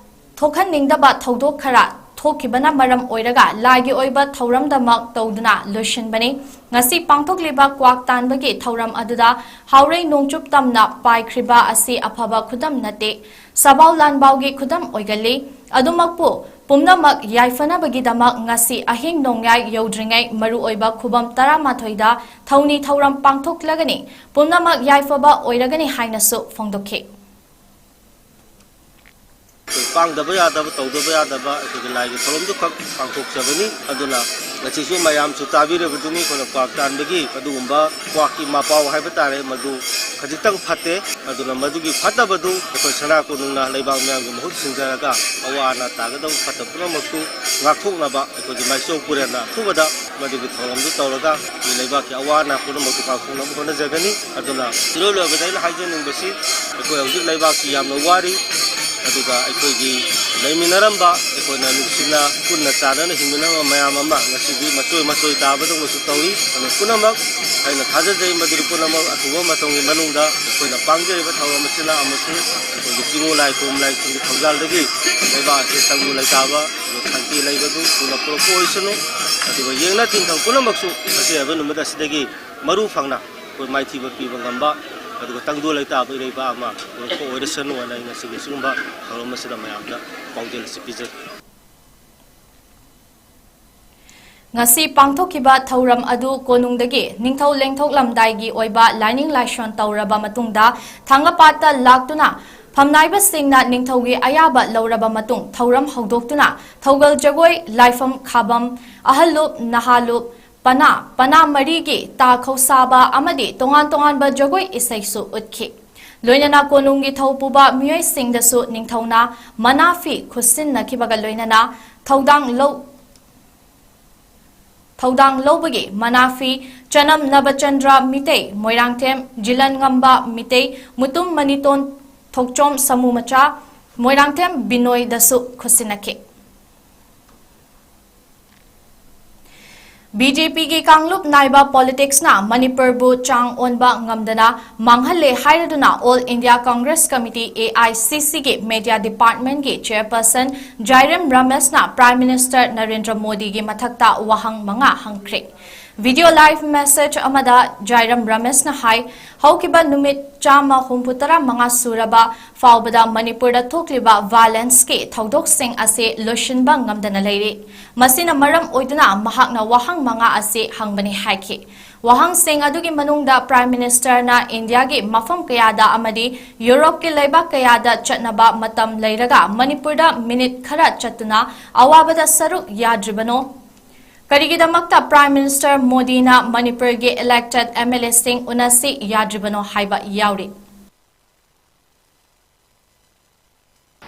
ꯊꯣꯛꯍꯟꯅꯤꯡꯗꯕ ꯊꯧꯗꯣꯛ ꯈꯔ ꯊꯣꯛꯈꯤꯕꯅ ꯃꯔꯝ ꯑꯣꯏꯔꯒ ꯂꯥꯏꯒꯤ ꯑꯣꯏꯕ ꯊꯧꯔꯝꯗꯃꯛ ꯇꯧꯗꯨꯅ ꯂꯣꯏꯁꯤꯟꯕꯅꯤ꯫ ꯉꯁꯤ ꯄꯥꯡꯊꯣꯛꯂꯤꯕ ꯀ꯭ꯋꯥꯛ ꯇꯥꯟꯕꯒꯤ ꯊꯧꯔꯝ ꯑꯗꯨꯗ ꯍꯥꯎꯔꯩ ꯅꯣꯡꯆꯨꯞ ꯇꯝꯅ ꯄꯥꯏꯈ꯭ꯔꯤꯕ ꯑꯁꯤ ꯑꯐꯕ ꯈꯨꯗꯝ ꯅꯠꯇꯦ, ꯁꯥꯕꯥꯎ ꯂꯥꯟꯕꯥꯎꯒꯤ ꯈꯨꯗꯝ ꯑꯣꯏꯒꯜꯂꯤ꯫ ꯑꯗꯨꯃꯛꯄꯨ ꯄꯨꯝꯅꯃꯛ ꯌꯥꯏꯐꯅꯕꯒꯤꯗꯃꯛ ꯉꯁꯤ ꯑꯍꯤꯡ ꯅꯣꯡꯌꯥꯏ ꯌꯧꯗ꯭ꯔꯤꯉꯩ ꯃꯔꯨꯑꯣꯏꯕ ꯈꯨꯕꯝ ꯇꯔꯥꯃꯥꯊꯣꯏꯗ ꯊꯧꯅꯤ ꯊꯧꯔꯝ ꯄꯥꯡꯊꯣꯛꯂꯒꯅꯤ꯫ ꯄꯨꯝꯅꯃꯛ ꯌꯥꯏꯐꯕ ꯑꯣꯏꯔꯒꯅꯤ ꯍꯥꯏꯅꯁꯨ ꯐꯣꯡꯗꯣꯛꯈꯤ꯫ ꯑꯩꯈꯣꯏ ꯄꯥꯡꯗꯕ ꯌꯥꯗꯕ, ꯇꯧꯗꯕ ꯌꯥꯗꯕ ꯑꯩꯈꯣꯏꯒꯤ ꯂꯥꯏꯒꯤ ꯊꯧꯔꯝꯗꯨꯈꯛ ꯄꯥꯡꯊꯣꯛꯆꯕꯅꯤ꯫ ꯑꯗꯨꯅ ꯉꯁꯤꯁꯨ ꯃꯌꯥꯝꯁꯨ ꯇꯥꯕꯤꯔꯤꯕꯗꯨꯅꯤ, ꯑꯩꯈꯣꯏꯅ ꯀ꯭ꯋꯥꯛ ꯇꯥꯟꯕꯒꯤ ꯑꯗꯨꯒꯨꯝꯕ ꯀ꯭ꯋꯥꯛꯀꯤ ꯃꯄꯥꯎ ꯍꯥꯏꯕ ꯇꯥꯔꯦ, ꯃꯗꯨ ꯈꯖꯤꯛꯇꯪ ꯐꯠꯇꯦ꯫ ꯑꯗꯨꯅ ꯃꯗꯨꯒꯤ ꯐꯠꯇꯕꯗꯨ ꯑꯩꯈꯣꯏ ꯁꯅꯥ ꯀꯣꯅꯨꯡꯅ ꯂꯩꯕꯥꯛ ꯃꯤꯌꯥꯝꯒꯤ ꯃꯍꯨꯠ ꯁꯤꯟꯖꯔꯒ ꯑꯋꯥ ꯑꯅꯥ ꯇꯥꯒꯗꯕ ꯐꯠꯇꯕ ꯄꯨꯝꯅꯃꯛꯇꯨ ꯉꯥꯛꯊꯣꯛꯅꯕ ꯑꯩꯈꯣꯏꯒꯤ ꯃꯥꯏꯆꯧ ꯄꯨꯔꯦꯜꯅ ꯑꯊꯨꯕꯗ ꯃꯗꯨꯒꯤ ꯊꯧꯔꯝꯗꯨ ꯇꯧꯔꯒ ꯑꯩꯈꯣꯏ ꯂꯩꯕꯥꯛꯀꯤ ꯑꯋꯥ ꯑꯅꯥ ꯄꯨꯝꯅꯃꯛꯇꯨ ꯀꯥꯎꯊꯣꯛꯅꯕ ꯍꯣꯠꯅꯖꯒꯅꯤ꯫ ꯑꯗꯨꯅ ꯏꯔꯣꯏ ꯂꯣꯏꯕꯗ ꯑꯩꯅ ꯍꯥꯏꯖꯅꯤꯡꯕꯁꯤ, ꯑꯩꯈꯣꯏ ꯍꯧꯖꯤꯛ ꯂꯩꯕꯥꯛꯁꯤ ꯌꯥꯝꯅ ꯋꯥꯔꯤ, ꯑꯗꯨꯒ ꯑꯩꯈꯣꯏꯒꯤ ꯂꯩꯃꯤꯟꯅꯔꯝꯕ, ꯑꯩꯈꯣꯏꯅ ꯅꯨꯡꯁꯤꯅ ꯄꯨꯟꯅ ꯆꯥꯟꯅꯅ ꯍꯤꯡꯃꯤꯟꯅꯔꯝꯕ ꯃꯌꯥꯝ ꯑꯃ ꯉꯁꯤꯗꯤ ꯃꯆꯣꯏ ꯃꯆꯣꯏ ꯇꯥꯕꯗꯧꯅꯁꯨ ꯇꯧꯏ꯫ ꯑꯗꯨ ꯄꯨꯝꯅꯃꯛ ꯑꯩꯅ ꯊꯥꯖꯖꯩ, ꯃꯗꯨꯗꯤ ꯄꯨꯝꯅꯃꯛ ꯑꯊꯨꯕ ꯃꯇꯝꯒꯤ ꯃꯅꯨꯡꯗ ꯑꯩꯈꯣꯏꯅ ꯄꯥꯡꯖꯔꯤꯕ ꯊꯧꯔꯝ ꯑꯁꯤꯅ ꯑꯃꯁꯨꯡ ꯑꯩꯈꯣꯏꯒꯤ ꯆꯤꯡꯉꯨ ꯂꯥꯏ ꯈꯨꯔꯨꯝ ꯂꯥꯏꯁꯤꯡꯒꯤ ꯊꯧꯖꯥꯜꯗꯒꯤ ꯂꯩꯕꯥꯛ ꯑꯁꯤ ꯇꯪꯗꯨ ꯂꯩꯇꯥꯕ ꯑꯗꯨꯒ ꯁꯥꯟꯇꯤ ꯂꯩꯕꯗꯨ ꯊꯨꯅ ꯄꯨꯔꯛꯄ ꯑꯣꯏꯁꯅꯨ꯫ ꯑꯗꯨꯒ ꯌꯦꯡꯅ ꯊꯤꯡꯊꯪ ꯄꯨꯝꯅꯃꯛꯁꯨ ꯉꯁꯤ ꯍꯥꯏꯕ ꯅꯨꯃꯤꯠ ꯑꯁꯤꯗꯒꯤ ꯃꯔꯨ ꯐꯪꯅ ꯑꯩꯈꯣꯏ ꯃꯥꯏꯊꯤꯕ ꯄꯤꯕ ꯉꯝꯕ ꯑꯗꯨꯒ ꯇꯪꯗꯨ ꯂꯩꯇꯥꯕ ꯏꯔꯩꯕꯥꯛ ꯑꯃ ꯄꯨꯔꯛꯄ ꯑꯣꯏꯔꯁꯅꯨ ꯍꯥꯏꯅ ꯑꯩ ꯉꯁꯤꯒꯤ ꯁꯤꯒꯨꯝꯕ ꯊꯧꯔꯝ ꯑꯁꯤꯗ ꯃꯌꯥꯝꯗ ꯄꯥꯎꯖꯦꯜ ꯑꯁꯤ ꯄꯤꯖꯔꯤ꯫ ꯉꯁꯤ ꯄꯥꯡꯊꯣꯛꯈꯤꯕ ꯊꯧꯔꯝ ꯑꯗꯨ ꯀꯣꯅꯨꯡꯗꯒꯤ ꯅꯤꯡꯊꯧ ꯂꯦꯡꯊꯣꯛꯂꯝꯗꯥꯏꯒꯤ ꯑꯣꯏꯕ ꯂꯥꯏꯅꯤꯡ ꯂꯥꯏꯁꯣꯟ ꯇꯧꯔꯕ ꯃꯇꯨꯡꯗ ꯊꯥꯡꯒꯄꯥꯠꯇ ꯂꯥꯛꯇꯨꯅ ꯐꯝꯅꯥꯏꯕꯁꯤꯡꯅ ꯅꯤꯡꯊꯧꯒꯤ ꯑꯌꯥꯕ ꯂꯧꯔꯕ ꯃꯇꯨꯡ ꯊꯧꯔꯝ ꯍꯧꯗꯣꯛꯇꯨꯅ ꯊꯧꯒꯜ ꯖꯒꯣꯏ, ꯂꯥꯏꯐꯝ ꯈꯥꯕꯝ, ꯑꯍꯜꯂꯨꯞ, ꯅꯍꯥꯂꯨꯞ, ꯄꯅꯥ, ꯄꯅꯥ ꯃꯔꯤꯒꯤ ꯇꯥ ꯈꯧꯁꯥꯕ ꯑꯃꯗꯤ ꯇꯣꯉꯥꯟ ꯇꯣꯉꯥꯟꯕ ꯖꯒꯣꯏ ꯏꯁꯩꯁꯨ ꯎꯠꯈꯤ꯫ ꯂꯣꯏꯅꯅ ꯀꯣꯅꯨꯡꯒꯤ ꯊꯧ ꯄꯨꯕ ꯃꯤꯑꯣꯏꯁꯤꯡꯗꯁꯨ ꯅꯤꯡꯊꯧꯅ ꯃꯅꯥ ꯐꯤ ꯈꯨꯠꯁꯤꯟꯅꯈꯤꯕꯒ ꯂꯣꯏꯅꯅ ꯊꯧꯗꯥꯡ ꯂꯧ ꯊꯧꯗꯥꯡ ꯂꯧꯕꯒꯤ ꯃꯅꯥ ꯐꯤ ꯆꯅꯝ ꯅꯕꯆꯟꯗ꯭ꯔ ꯃꯤꯇꯩ, ꯃꯣꯏꯔꯥꯡꯊꯦꯝ ꯖꯤꯂꯟ ꯉꯝꯕ ꯃꯤꯇꯩ, ꯃꯨꯇꯨꯝ ꯃꯅꯤꯇꯣꯟ ꯊꯣꯛꯆꯣꯝ ꯁꯃꯨ ꯃꯆꯥ, ꯃꯣꯏꯔꯥꯡꯊꯦꯝ ꯕꯤꯅꯣꯏꯗꯁꯨ ꯈꯨꯠꯁꯤꯟꯅꯈꯤ꯫ ꯕꯤ ꯖꯦ ꯄꯤꯒꯤ ꯀꯥꯡꯂꯨꯞ ꯅꯥꯏꯕ ꯄꯣꯂꯤꯇꯤꯛꯁꯅ ꯃꯅꯤꯄꯨꯔꯕꯨ ꯆꯥꯡ ꯑꯣꯟꯕ ꯉꯝꯗꯅ ꯃꯥꯡꯍꯜꯂꯦ ꯍꯥꯏꯔꯗꯨꯅ All India Congress Committee, A I C C, ꯒꯤ ꯃꯦꯗꯤꯌꯥ ꯗꯤꯄꯥꯔꯠꯃꯦꯟꯒꯤ ꯆꯦꯌꯔꯄꯔꯁꯟ ꯖꯥꯏꯔꯦꯝ ꯔꯃꯦꯁꯅ ꯄ꯭ꯔꯥꯏꯝ ꯃꯤꯅꯤꯁꯇꯔ ꯅꯔꯦꯟꯗ꯭ꯔ ꯃꯣꯗꯤꯒꯤ ꯃꯊꯛꯇ ꯋꯥꯍꯪ ꯃꯉꯥ ꯍꯪꯈ꯭ꯔꯦ꯫ Video live message ꯑꯃꯗ ꯖꯥꯏꯔꯝ ꯔꯃꯦꯁꯅ ꯍꯥꯏ, ꯍꯧꯈꯤꯕ ꯅꯨꯃꯤꯠ ꯆꯥꯝꯃ ꯍꯨꯝꯐꯨ ꯇꯔꯥ ꯃꯉꯥ ꯁꯨꯔꯕ ꯐꯥꯎꯕꯗ ꯃꯅꯤꯄꯨꯔꯗ ꯊꯣꯛꯂꯤꯕ violence ꯀꯤ ꯊꯧꯗꯣꯛꯁꯤꯡ ꯑꯁꯤ ꯂꯣꯏꯁꯤꯟꯕ ꯉꯝꯗꯅ ꯂꯩꯔꯤ꯫ ꯃꯁꯤꯅ ꯃꯔꯝ ꯑꯣꯏꯗꯨꯅ ꯃꯍꯥꯛꯅ ꯋꯥꯍꯪ ꯃꯉꯥ ꯑꯁꯤ ꯍꯪꯕꯅꯤ ꯍꯥꯏꯈꯤ꯫ ꯋꯥꯍꯪꯁꯤꯡ ꯑꯗꯨꯒꯤ ꯃꯅꯨꯡꯗ Prime Minister ꯅ ꯏꯟꯗꯤꯌꯥꯒꯤ ꯃꯐꯝ ꯀꯌꯥꯗ ꯑꯃꯗꯤ ꯌꯨꯔꯣꯞꯀꯤ ꯂꯩꯕꯥꯛ ꯀꯌꯥꯗ ꯆꯠꯅꯕ ꯃꯇꯝ ꯂꯩꯔꯒ ꯃꯅꯤꯄꯨꯔꯗ ꯃꯤꯅꯤꯠ ꯈꯔ ꯆꯠꯇꯨꯅ ꯑꯋꯥꯕꯗ ꯁꯔꯨꯛ ꯌꯥꯗ꯭ꯔꯤꯕꯅꯣ? ꯀꯔꯤꯒꯤꯗꯃꯛꯇ Prime Minister ꯃꯣꯗꯤꯅ ꯃꯅꯤꯄꯨꯔꯒꯤ elected M L A ꯁꯤꯡ ꯎꯅꯁꯤ ꯌꯥꯗ꯭ꯔꯤꯕꯅꯣ ꯍꯥꯏꯕ ꯌꯥꯎꯔꯤ꯫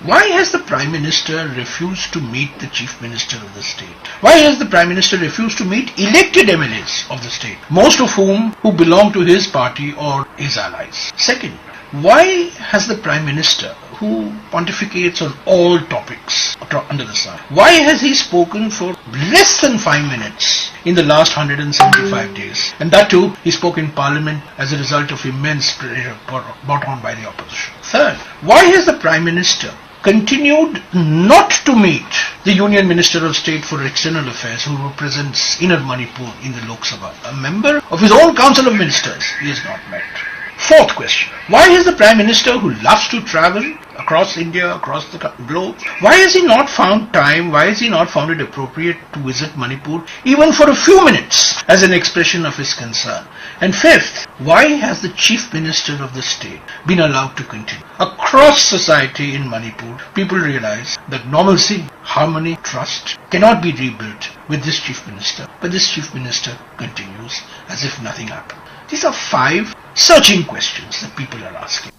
Why has the Prime Minister refused to meet the Chief Minister of the state? Why has the Prime Minister refused to meet elected M L As of the state, most of whom who belong to his party or his allies? Second, why has the Prime Minister, who pontificates on all topics acro- under the sun, why has he spoken for less than five minutes in the last one hundred seventy-five days? And that too, he spoke in Parliament as a result of immense pressure brought brought on by the opposition. Third, why has the Prime Minister continued not to meet the Union Minister of State for External Affairs, who represents Inner Manipur in the Lok Sabha? A member of his own Council of Ministers he has not met. Fourth question, why has the Prime Minister, who loves to travel across India, across the co- globe, why has he not found time, why has he not found it appropriate to visit Manipur, even for a few minutes, as an expression of his concern? And fifth, why has the Chief Minister of the state been allowed to continue? Across society in Manipur, people realize that normalcy, harmony, trust cannot be rebuilt with this Chief Minister. But this Chief Minister continues as if nothing happened. These are five searching questions that people are asking.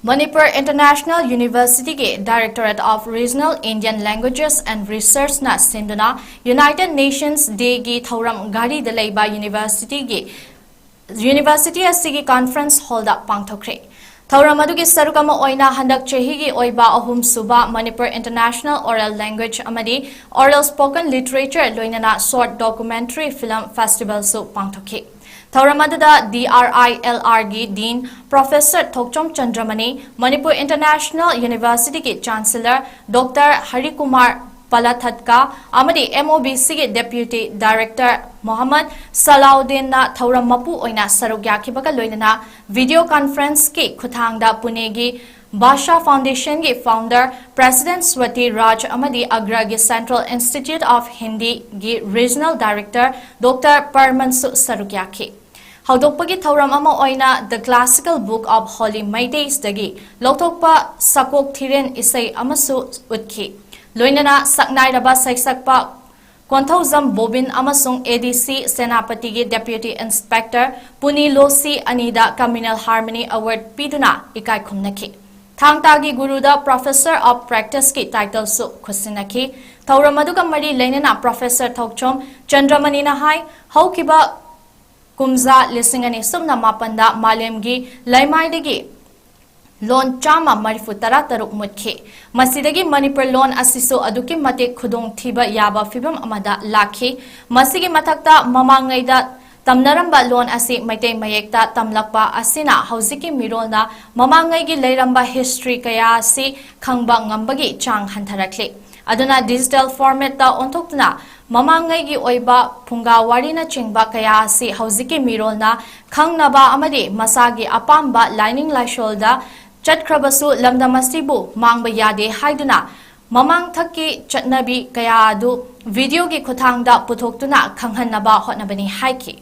Manipur International University ꯒꯤ Directorate of Regional Indian Languages and Research ꯅ ꯁꯤꯟꯗꯨꯅ United Nations Day ꯒꯤ ꯊꯧꯔꯝ ꯘꯔꯤꯗ ꯂꯩꯕ university ꯒꯤ, university ꯑꯁꯤꯒꯤ conference hall ꯗ ꯄꯥꯡꯊꯣꯛꯈ꯭ꯔꯦ꯫ ꯊꯧꯔꯝ ꯑꯗꯨꯒꯤ ꯁꯔꯨꯛ ꯑꯃ ꯑꯣꯏꯅ ꯍꯟꯗꯛ ꯆꯍꯤꯒꯤ ꯑꯣꯏꯕ ꯑꯍꯨꯝꯁꯨꯕ Manipur International Oral Language ꯑꯃꯗꯤ Oral Spoken Literature ꯂꯣꯏꯅꯅ Short Documentary Film Festival ꯁꯨ ꯄꯥꯡꯊꯣꯛꯈꯤ꯫ ꯊꯧꯔꯝ ꯑꯗꯨꯗ D R I L R ꯒꯤ Dean Professor ꯊꯣꯛꯆꯣꯝ ꯆꯟꯗ꯭ꯔꯃꯅꯤ, Manipur International University ꯒꯤ Chancellor Doctor ꯍꯔꯤꯀꯨꯃꯥꯔ ꯄꯂꯊꯠꯀꯥ ꯑꯃꯗꯤ MOBCꯒꯤ Deputy Director ꯃꯣꯍꯝꯃꯗ ꯁꯂꯥꯎꯗꯤꯟꯅ ꯊꯧꯔꯝ ꯃꯄꯨ ꯑꯣꯏꯅ ꯁꯔꯨꯛ ꯌꯥꯈꯤꯕꯒ ꯂꯣꯏꯅꯅ video conferenceꯀꯤ ꯈꯨꯠꯊꯥꯡꯗ ꯄꯨꯅꯦꯒꯤ ꯚꯥꯁꯥ Foundationꯒꯤ founder President ꯁ꯭ꯋꯥꯇꯤ ꯔꯥꯖ ꯑꯃꯗꯤ ꯑꯒ꯭ꯔꯥꯒꯤ Central Institute of Hindiꯒꯤ Regional Director Doctor ꯄꯔꯃꯟꯁꯨ ꯁꯔꯨꯛ ꯌꯥꯈꯤ꯫ ꯍꯧꯗꯣꯛꯄꯒꯤ ꯊꯧꯔꯝ ꯑꯃ ꯑꯣꯏꯅ The Classical Book of Holy ꯃꯩꯇꯩꯁꯗꯒꯤ ꯂꯧꯊꯣꯛꯄ ꯁꯀꯣꯛ ꯊꯤꯔꯦꯟ ꯏꯁꯩ ꯑꯃꯁꯨ ꯎꯠꯈꯤ꯫ ꯂꯣꯏꯅꯅ ꯁꯛꯅꯥꯏꯔꯕ ꯁꯩꯁꯛꯄ ꯀꯣꯟꯊꯧꯖꯝ ꯕꯣꯕꯤꯟ ꯑꯃꯁꯨꯡ ADC ꯁꯦꯅꯥꯄꯇꯤꯒꯤ Deputy Inspector ꯄꯨꯅꯤ ꯂꯣꯁꯤ ꯑꯅꯤꯗ Communal Harmony Award ꯄꯤꯗꯨꯅ ꯏꯀꯥꯏ ꯈꯨꯝꯅꯈꯤ꯫ ꯊꯥꯡ ꯇꯥꯒꯤ ꯒꯨꯔꯨꯗ Professor of Practiceꯀꯤ titleꯁꯨ ꯈꯨꯠꯁꯤꯟꯅꯈꯤ꯫ ꯊꯧꯔꯝ ꯑꯗꯨꯒ ꯃꯔꯤ ꯂꯩꯅꯅ Professor ꯊꯣꯛꯆꯣꯝ ꯆꯟꯗ꯭ꯔꯃꯅꯤꯅ ꯍꯥꯏ, ꯍꯧꯈꯤꯕ ꯀꯨꯝꯖꯥ ꯂꯤꯁꯤꯡ ꯑꯅꯤ ꯁꯨꯞꯅ ꯃꯥꯄꯟꯗ ꯃꯥꯂꯦꯝꯒꯤ ꯂꯩꯃꯥꯏꯗꯒꯤ ꯂꯣꯟ ꯆꯥꯝꯃ ꯃꯔꯤꯐꯨ ꯇꯔꯥ ꯇꯔꯨꯛ ꯃꯨꯠꯈꯤ꯫ ꯃꯁꯤꯗꯒꯤ ꯃꯅꯤꯄꯨꯔ ꯂꯣꯟ ꯑꯁꯤꯁꯨ ꯑꯗꯨꯛꯀꯤ ꯃꯇꯤꯛ ꯈꯨꯗꯣꯡꯊꯤꯕ ꯌꯥꯕ ꯐꯤꯕꯝ ꯑꯃꯗ ꯂꯥꯛꯈꯤ꯫ ꯃꯁꯤꯒꯤ ꯃꯊꯛꯇ ꯃꯃꯥꯡꯉꯩꯗ ꯇꯝꯅꯔꯝꯕ ꯂꯣꯟ ꯑꯁꯤ ꯃꯩꯇꯩ ꯃꯌꯦꯛꯇ ꯇꯝꯂꯛꯄ ꯑꯁꯤꯅ ꯍꯧꯖꯤꯛꯀꯤ ꯃꯤꯔꯣꯜꯅ ꯃꯃꯥꯡꯉꯩꯒꯤ ꯂꯩꯔꯝꯕ history ꯀꯌꯥ ꯑꯁꯤ ꯈꯪꯕ ꯉꯝꯕꯒꯤ ꯆꯥꯡ ꯍꯟꯊꯔꯛꯂꯤ꯫ ꯑꯗꯨꯅ digital formatꯇ ꯑꯣꯟꯊꯣꯛꯇꯨꯅ ꯃꯃꯥꯡꯉꯩꯒꯤ ꯑꯣꯏꯕ ꯐꯨꯡꯒꯥ ꯋꯥꯔꯤꯅꯆꯤꯡꯕ ꯀꯌꯥ ꯑꯁꯤ ꯍꯧꯖꯤꯛꯀꯤ ꯃꯤꯔꯣꯜꯅ ꯈꯪꯅꯕ ꯑꯃꯗꯤ ꯃꯁꯥꯒꯤ ꯑꯄꯥꯝꯕ ꯂꯥꯏꯅꯤꯡ ꯂꯥꯏꯁꯣꯜꯗ ꯆꯠꯈ꯭ꯔꯕꯁꯨ ꯂꯝꯗꯝ ꯑꯁꯤꯕꯨ ꯃꯥꯡꯕ ꯌꯥꯗꯦ ꯍꯥꯏꯗꯨꯅ ꯃꯃꯥꯡꯊꯛꯀꯤ ꯆꯠꯅꯕꯤ ꯀꯌꯥ ꯑꯗꯨ videoꯒꯤ ꯈꯨꯠꯊꯥꯡꯗ ꯄꯨꯊꯣꯛꯇꯨꯅ ꯈꯪꯍꯟꯅꯕ ꯍꯣꯠꯅꯕꯅꯤ ꯍꯥꯏꯈꯤ꯫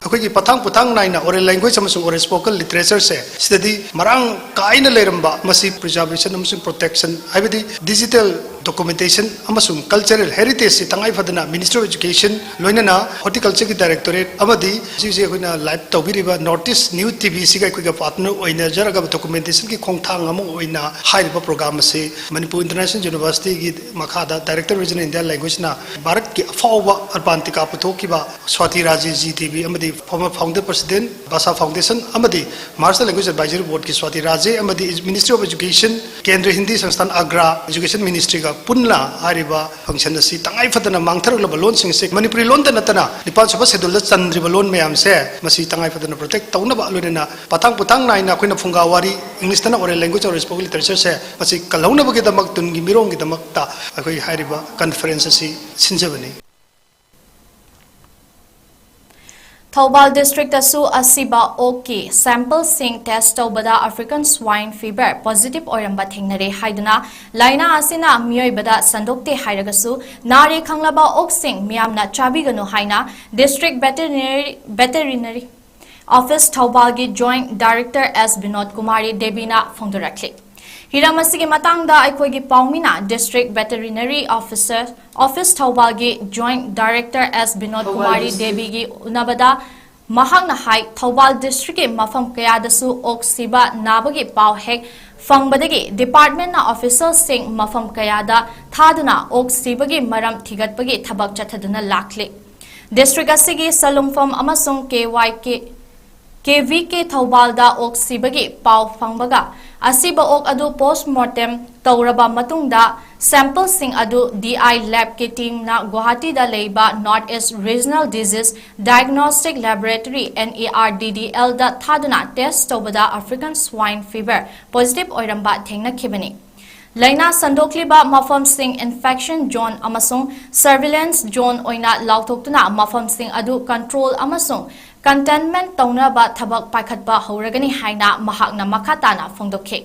ꯑꯩꯈꯣꯏꯒꯤ ꯄꯊꯥꯡ ꯄꯨꯊꯥꯡ ꯅꯥꯏꯅ oral language ꯑꯃꯁꯨꯡ oral spoken literatureꯁꯦ ꯁꯤꯗꯗꯤ ꯃꯔꯥꯡ ꯀꯥꯏꯅ ꯂꯩꯔꯝꯕ, ꯃꯁꯤ preservation ꯑꯃꯁꯨꯡ protection, ꯍꯥꯏꯕꯗꯤ digital documentation ꯑꯃꯁꯨꯡ cultural heritageꯁꯤ ꯇꯉꯥꯏ ꯐꯗꯅ Ministry of Education ꯂꯣꯏꯅꯅ Horticultureꯒꯤ Directorate ꯑꯃꯗꯤ ꯁꯤꯁꯦ ꯑꯩꯈꯣꯏꯅ live ꯇꯧꯕꯤꯔꯤꯕ North East News TVꯁꯤꯒ ꯑꯩꯈꯣꯏꯒ partner ꯑꯣꯏꯅꯖꯔꯒ documentationꯒꯤ ꯈꯣꯡꯊꯥꯡ ꯑꯃ ꯑꯣꯏꯅ ꯍꯥꯏꯔꯤꯕ program ꯑꯁꯤ ꯃꯅꯤꯄꯨꯔ International Universityꯒꯤ ꯃꯈꯥꯗ Director Regional Indian Languageꯅ ꯚꯥꯔꯠꯀꯤ ꯑꯐꯥꯎꯕ ꯑꯔꯄꯥꯟ ꯇꯤꯀꯥ ꯄꯨꯊꯣꯛꯈꯤꯕ ꯁ꯭ꯋꯥꯇꯤ ꯔꯥꯖꯦ GTV ꯑꯃꯗꯤ former founder president ꯚꯥꯁꯥ Foundation ꯑꯃꯗꯤ Marshall Language Advisory Boardꯀꯤ ꯁ꯭ꯋꯥꯇꯤ ꯔꯥꯖꯦ ꯑꯃꯗꯤ Ministry of Education, ꯀꯦꯟꯗ꯭ꯔ ꯍꯤꯟꯗꯤ ꯁꯪꯁꯊꯥꯟ ꯑꯒ꯭ꯔꯥ, Education Ministryꯒ ꯄꯨꯟꯅ ꯍꯥꯏꯔꯤꯕ function ꯑꯁꯤ ꯇꯉꯥꯏ ꯐꯗꯅ ꯃꯥꯡꯊꯔꯛꯂꯕ ꯂꯣꯟꯁꯤꯡ ꯑꯁꯤ, ꯃꯅꯤꯄꯨꯔꯤ ꯂꯣꯟꯇ ꯅꯠꯇꯅ ꯅꯤꯄꯥꯟ ꯁꯨꯕ schedule ꯗ ꯆꯟꯗ꯭ꯔꯤꯕ ꯂꯣꯟ ꯃꯌꯥꯝꯁꯦ, ꯃꯁꯤ ꯇꯉꯥꯏ ꯐꯗꯅ protect ꯇꯧꯅꯕ, ꯂꯣꯏꯅꯅ ꯃꯇꯥꯡ ꯃꯇꯥꯡ ꯅꯥꯏꯅ ꯑꯩꯈꯣꯏꯅ ꯐꯨꯡꯒꯥ ꯋꯥꯔꯤ, English ꯇꯅ oral language ꯑꯣꯏꯔꯣ, spoken literature ꯁꯦ, ꯃꯁꯤ ꯀꯜꯍꯧꯅꯕꯒꯤꯗꯃꯛ, ꯇꯨꯡꯒꯤ ꯃꯤꯔꯣꯜꯒꯤꯗꯃꯛꯇ ꯑꯩꯈꯣꯏ ꯍꯥꯏꯔꯤꯕ conference ꯑꯁꯤ ꯁꯤꯟꯖꯕꯅꯤ꯫ ꯊꯧꯕꯥꯜ district ꯇꯁꯨ ꯑꯁꯤꯕ ꯑꯣꯛꯀꯤ sample ꯁꯤꯡ test ꯇꯧꯕꯗ African swine fever positive ꯑꯣꯏꯔꯝꯕ ꯊꯦꯡꯅꯔꯦ ꯍꯥꯏꯗꯨꯅ ꯂꯥꯏꯅꯥ ꯑꯁꯤꯅ ꯃꯤꯑꯣꯏꯕꯗ ꯁꯟꯗꯣꯛꯇꯦ ꯍꯥꯏꯔꯒꯁꯨ, ꯅꯥꯔꯦ ꯈꯪꯂꯕ ꯑꯣꯛꯁꯤꯡ ꯃꯤꯌꯥꯝꯅ ꯆꯥꯕꯤꯒꯅꯨ ꯍꯥꯏꯅ district veterinary, veterinary office ꯊꯧꯕꯥꯜꯒꯤ joint director ꯑꯦꯁ ꯕꯤꯅꯣꯗ ꯀꯨꯃꯥꯔꯤ ꯗꯦꯕꯤꯅ ꯐꯣꯡꯗꯣꯔꯛꯂꯤ꯫ ꯍꯤꯔꯝ ꯑꯁꯤꯒꯤ ꯃꯇꯥꯡꯗ ꯑꯩꯈꯣꯏꯒꯤ ꯄꯥꯎꯃꯤꯅ district veterinary officer, office ꯊꯧꯕꯥꯜꯒꯤ joint director ꯑꯦꯁ ꯕꯤꯅꯣꯗ ꯀꯨꯃꯥꯔꯤ ꯗꯦꯕꯤꯒꯤ ꯎꯅꯕꯗ ꯃꯍꯥꯛꯅ ꯍꯥꯏ, ꯊꯧꯕꯥꯜ district ꯀꯤ ꯃꯐꯝ ꯀꯌꯥꯗꯁꯨ ꯑꯣꯛ ꯁꯤꯕ ꯅꯥꯕꯒꯤ ꯄꯥꯎ ꯍꯦꯛ ꯐꯪꯕꯗꯒꯤ department ꯅ official ꯁꯤꯡ ꯃꯐꯝ ꯀꯌꯥꯗ ꯊꯥꯗꯨꯅ ꯑꯣꯛ ꯁꯤꯕꯒꯤ ꯃꯔꯝ ꯊꯤꯒꯠꯄꯒꯤ ꯊꯕꯛ ꯆꯠꯊꯗꯨꯅ ꯂꯥꯛꯂꯤ꯫ District ꯑꯁꯤꯒꯤ ꯁꯂꯨꯡꯐꯝ ꯑꯃꯁꯨꯡ ꯀꯦ ꯋꯥꯏ ꯀꯦ, ꯀꯦ ꯚꯤ ꯀꯦ ꯊꯧꯕꯥꯜꯗ ꯑꯣꯛ ꯁꯤꯕꯒꯤ ꯄꯥꯎ ꯐꯪꯕꯒ, ꯑꯁꯤꯕ ꯑꯣꯛ ꯑꯗꯨ post mortem ꯇꯧꯔꯕ ꯃꯇꯨꯡꯗ sample ꯁꯤꯡ ꯑꯗꯨ D I lab ꯀꯤ team ꯅ ꯒꯨꯋꯥꯍꯥꯇꯤꯗ ꯂꯩꯕ North East Regional Disease Diagnostic Laboratory, N E R D D L ꯗ ꯊꯥꯗꯨꯅ test ꯇꯧꯕꯗ African swine fever positive ꯑꯣꯏꯔꯝꯕ ꯊꯦꯡꯅꯈꯤꯕꯅꯤ꯫ ꯂꯥꯏꯅꯥ ꯁꯟꯗꯣꯛꯂꯤꯕ ꯃꯐꯝꯁꯤꯡ infection zone ꯑꯃꯁꯨꯡ surveillance zone ꯑꯣꯏꯅ ꯂꯥꯎꯊꯣꯛꯇꯨꯅ ꯃꯐꯝꯁꯤꯡ ꯑꯗꯨ control ꯑꯃꯁꯨꯡ containment ꯇꯧꯅꯕ ꯊꯕꯛ ꯄꯥꯏꯈꯠꯄ ꯍꯧꯔꯒꯅꯤ ꯍꯥꯏꯅ ꯃꯍꯥꯛꯅ ꯃꯈꯥ ꯇꯥꯅ ꯐꯣꯡꯗꯣꯛꯈꯤ꯫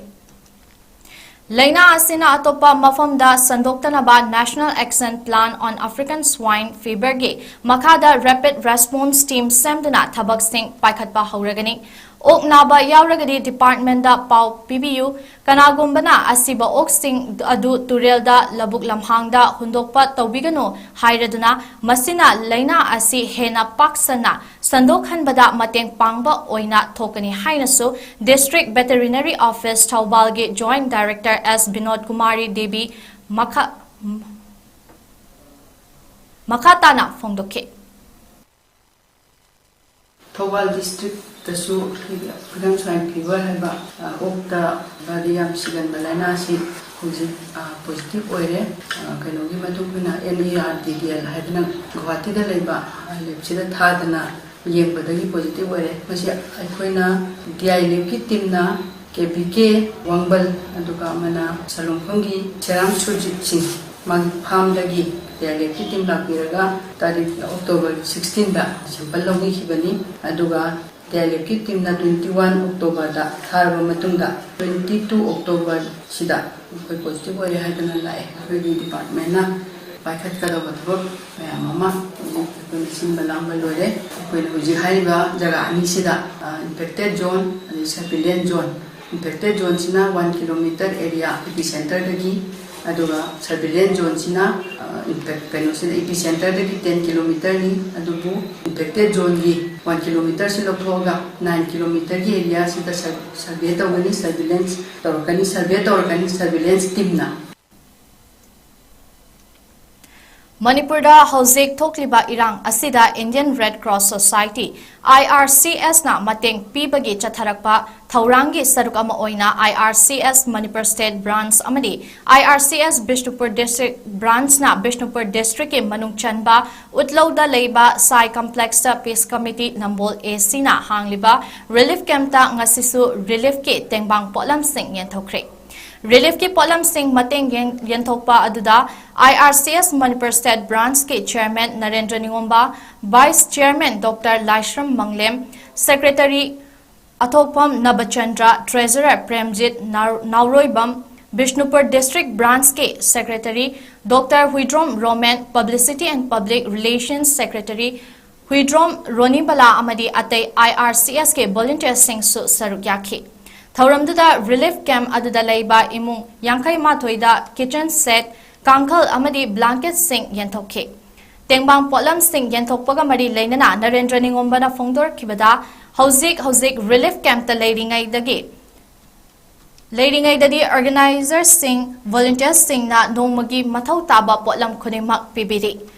ꯂꯥꯏꯅꯥ ꯑꯁꯤꯅ ꯑꯇꯣꯞꯄ ꯃꯐꯝꯗ ꯁꯟꯗꯣꯛꯇꯅꯕ National Action Plan on African Swine Fever ꯒꯤ ꯃꯈꯥꯗ rapid response team ꯁꯦꯝꯗꯨꯅ ꯊꯕꯛꯁꯤꯡ ꯄꯥꯏꯈꯠꯄ ꯍꯧꯔꯒꯅꯤ꯫ ꯑꯣꯛ ꯅꯥꯕ ꯌꯥꯎꯔꯒꯗꯤ department ꯗ ꯄꯥꯎ ꯄꯤꯕꯤꯌꯨ꯫ ꯀꯅꯥꯒꯨꯝꯕꯅ ꯑꯁꯤꯕ ꯑꯣꯛꯁꯤꯡ ꯑꯗꯨ ꯇꯨꯔꯦꯜꯗ, ꯂꯧꯕꯨꯛ ꯂꯝꯍꯥꯡꯗ ꯍꯨꯟꯗꯣꯛꯄ ꯇꯧꯕꯤꯒꯅꯨ ꯍꯥꯏꯔꯗꯨꯅ, ꯃꯁꯤꯅ ꯂꯥꯏꯅꯥ ꯑꯁꯤ ꯍꯦꯟꯅ ꯄꯥꯛ ꯁꯟꯅ ꯁꯟꯗꯣꯛꯍꯟꯕꯗ ꯃꯇꯦꯡ ꯄꯥꯡꯕ ꯑꯣꯏꯅ ꯊꯣꯛꯀꯅꯤ ꯍꯥꯏꯅꯁꯨ District Veterinary Office ꯊꯧꯕꯥꯜꯒꯤ joint director ꯑꯦꯁ ꯕꯤꯅꯣꯗ ꯀꯨꯃꯥꯔꯤ ꯗꯦꯕꯤ ꯃꯈꯥ, ꯃꯈꯥ ꯇꯥꯅ ꯐꯣꯡꯗꯣꯛꯈꯤ꯫ ꯊꯧꯕꯥꯜ district ꯇꯁꯨ ꯑꯩꯈꯣꯏꯒꯤ African swine fever ꯍꯥꯏꯕ, ꯑ, ꯑꯣꯛꯇ ꯕꯥꯗꯤ ꯌꯥꯝ ꯁꯤꯒꯟꯕ ꯂꯥꯏꯅꯥ ꯑꯁꯤ ꯍꯧꯖꯤꯛ ꯄꯣꯖꯤꯇꯤꯚ ꯑꯣꯏꯔꯦ꯫ ꯑ, ꯀꯩꯅꯣꯒꯤ ꯃꯇꯨꯡ ꯑꯩꯈꯣꯏꯅ N E R D D L ꯍꯥꯏꯗꯅ ꯒꯨꯋꯥꯍꯥꯇꯤꯗ ꯂꯩꯕ ꯂꯦꯕꯁꯤꯗ ꯊꯥꯗꯅ ꯌꯦꯡꯕꯗꯒꯤ ꯄꯣꯖꯤꯇꯤꯚ ꯑꯣꯏꯔꯦ꯫ ꯃꯁꯤ ꯑꯩꯈꯣꯏꯅ ꯗꯤ ꯑꯥꯏ ꯂꯦꯕꯀꯤ ꯇꯤꯝꯅ ꯀꯦ ꯕꯤ ꯀꯦ ꯋꯥꯡꯕꯜ, ꯑꯗꯨꯒ ꯑꯃꯅ ꯁꯂꯨꯡꯐꯝꯒꯤ ꯁꯦꯔꯥꯝ ꯁꯨꯔꯖꯤꯠ ꯁꯤꯡ, ꯃꯥꯒꯤ ꯐꯥꯝꯗꯒꯤ ꯗꯤ ꯑꯥꯏ ꯂꯦꯕꯀꯤ ꯇꯤꯝ ꯂꯥꯛꯄꯤꯔꯒ ꯇꯥꯔꯤꯛ ꯑꯣꯛꯇꯣꯕꯔ ꯁꯤꯛꯁꯇꯤꯟꯗ ꯁꯦꯝꯄꯜ ꯂꯧꯕꯤꯈꯤꯕꯅꯤ꯫ ꯑꯗꯨꯒ ꯗꯤ ꯑꯥꯏ ꯂꯦꯕꯀꯤ ꯇꯤꯝꯅ ꯇ꯭ꯋꯦꯟꯇꯤ ꯋꯥꯟ ꯑꯣꯛꯇꯣꯕꯔꯗ ꯊꯥꯔꯕ ꯃꯇꯨꯡꯗ, ꯇ꯭ꯋꯦꯟꯇꯤ ꯇꯨ ꯑꯣꯛꯇꯣꯕꯔꯁꯤꯗ ꯑꯩꯈꯣꯏ ꯄꯣꯖꯤꯇꯤꯚ ꯑꯣꯏꯔꯦ ꯍꯥꯏꯗꯨꯅ ꯂꯥꯛꯑꯦ꯫ ꯑꯩꯈꯣꯏꯒꯤ ꯗꯤꯄꯥꯔꯠꯃꯦꯟꯅ ꯄꯥꯏꯈꯠꯀꯗꯕ ꯊꯕꯛ ꯃꯌꯥꯝ ꯑꯃ ꯍꯧꯖꯤꯛ ꯑꯩꯈꯣꯏꯅ ꯁꯤꯟꯕ ꯂꯥꯡꯕ ꯂꯣꯏꯔꯦ꯫ ꯑꯩꯈꯣꯏꯅ ꯍꯧꯖꯤꯛ ꯍꯥꯏꯔꯤꯕ ꯖꯒꯥ ꯑꯅꯤꯁꯤꯗ, ꯑ, ꯏꯟꯐꯦꯛꯇꯦꯗ ꯖꯣꯟ, ꯑꯗꯩ ꯁꯔꯚꯤꯂꯦꯟꯁ ꯖꯣꯟ, ꯏꯟꯐꯦꯛꯇꯦꯗ ꯖꯣꯟꯁꯤꯅ ꯋꯥꯟ ꯀꯤꯂꯣꯃꯤꯇꯔ ꯑꯦꯔꯤꯌꯥ ꯏꯄꯤ ꯁꯦꯟꯇꯔꯗꯒꯤ, ꯑꯗꯨꯒ ꯁꯔꯚꯤꯂꯦꯟꯁ ꯖꯣꯟꯁꯤꯅ, ꯑ, ꯏꯟꯐꯦꯛ-, ꯀꯩꯅꯣꯁꯤꯗ ꯏꯄꯤ ꯁꯦꯟꯇꯔꯗꯒꯤ ꯇꯦꯟ ꯀꯤꯂꯣꯃꯤꯇꯔꯅꯤ꯫ ꯑꯗꯨꯕꯨ ꯏꯟꯐꯦꯛꯇꯦꯗ ꯖꯣꯟꯒꯤ ꯋꯥꯟ ꯀꯤꯂꯣꯃꯤꯇꯔꯁꯤ ꯂꯧꯊꯣꯛꯑꯒ ꯅꯥꯏꯟ ꯀꯤꯂꯣꯃꯤꯇꯔꯒꯤ ꯑꯦꯔꯤꯌꯥꯁꯤꯗ ꯁꯔ-, ꯁꯔꯚꯦ ꯇꯧꯒꯅꯤ, ꯁꯔꯚꯤꯂꯦꯟꯁ ꯇꯧꯔꯛꯀꯅꯤ, ꯁꯔꯚꯦ ꯇꯧꯔꯛꯀꯅꯤ, ꯁꯔꯚꯤꯂꯦꯟꯁ ꯇꯤꯝꯅ꯫ ꯃꯅꯤꯄꯨꯔꯗ ꯍꯧꯖꯤꯛ ꯊꯣꯛꯂꯤꯕ ꯏꯔꯥꯡ ꯑꯁꯤꯗ Indian Red Cross Society, I R C S ꯅ ꯃꯇꯦꯡ ꯄꯤꯕꯒꯤ ꯆꯠꯊꯔꯛꯄ ꯊꯧꯔꯥꯡꯒꯤ ꯁꯔꯨꯛ ꯑꯃ ꯑꯣꯏꯅ I R C S Manipur State Branch ꯑꯃꯗꯤ I R C S Bishnupur District Branch ꯅ ꯕꯤꯁꯅꯨꯄꯨꯔ ꯗꯤꯁꯇ꯭ꯔꯤꯛꯀꯤ ꯃꯅꯨꯡ ꯆꯟꯕ ꯎꯠꯂꯧꯗ ꯂꯩꯕ ꯁꯥꯏ ꯀꯝꯄ꯭ꯂꯦꯛꯁꯇ Peace Committee Nambol A C ꯅ ꯍꯥꯡꯂꯤꯕ ꯔꯤꯂꯤꯐ ꯀꯦꯝꯞꯇ ꯉꯁꯤꯁꯨ ꯔꯤꯂꯤꯐꯀꯤ ꯇꯦꯡꯕꯥꯡ ꯄꯣꯠꯂꯝꯁꯤꯡ ꯌꯦꯟꯊꯣꯛꯈ꯭ꯔꯦ꯫ ꯔꯤꯂꯤꯐꯀꯤ ꯄꯣꯠꯂꯝꯁꯤꯡ ꯃꯇꯦꯡ ꯌꯦꯟ-, ꯌꯦꯟꯊꯣꯛꯄ ꯑꯗꯨꯗ I R C S Manipur State Branch ꯀꯤ Chairman Narendra Ningomba, Vice Chairman Doctor Laishram Manglem, Secretary Athokpam Nabachandra, Treasurer Premjit Nao-, Naoroibam, Bishnupur District Branch ꯀꯤ Secretary Doctor Huidrom Romen, Publicity and Public Relations Secretary Huidrom Ronibala ꯑꯃꯗꯤ ꯑꯇꯩ I R C S ꯀꯤ volunteer ꯁꯤꯡꯁꯨ ꯁꯔꯨꯛ ꯌꯥꯈꯤ꯫ ꯊꯧꯔꯝꯗꯨꯗ ꯔꯤꯂꯤꯐ ꯀꯦꯝꯞ ꯑꯗꯨꯗ ꯂꯩꯕ ꯏꯃꯨꯡ ꯌꯥꯡꯈꯩ ꯃꯥꯊꯣꯏꯗ kitchen set, ꯀꯥꯡꯈꯜ ꯑꯃꯗꯤ blanket ꯁꯤꯡ ꯌꯦꯟꯊꯣꯛꯈꯤ꯫ ꯇꯦꯡꯕꯥꯡ ꯄꯣꯠꯂꯝꯁꯤꯡ ꯌꯦꯟꯊꯣꯛꯄꯒ ꯃꯔꯤ ꯂꯩꯅꯅ ꯅꯔꯦꯟꯗ꯭ꯔ ꯅꯤꯉꯣꯝꯕꯅ ꯐꯣꯡꯗꯣꯔꯛꯈꯤꯕꯗ, ꯍꯧꯖꯤꯛ ꯍꯧꯖꯤꯛ ꯔꯤꯂꯤꯐ ꯀꯦꯝꯞꯇ ꯂꯩꯔꯤꯉꯩꯗꯒꯤ, ꯂꯩꯔꯤꯉꯩꯗꯗꯤ organizer ꯁꯤꯡ, volunteer ꯁꯤꯡꯅ ꯅꯣꯡꯃꯒꯤ ꯃꯊꯧ ꯇꯥꯕ ꯄꯣꯠꯂꯝ ꯈꯨꯗꯤꯡꯃꯛ ꯄꯤꯕꯤꯔꯤ꯫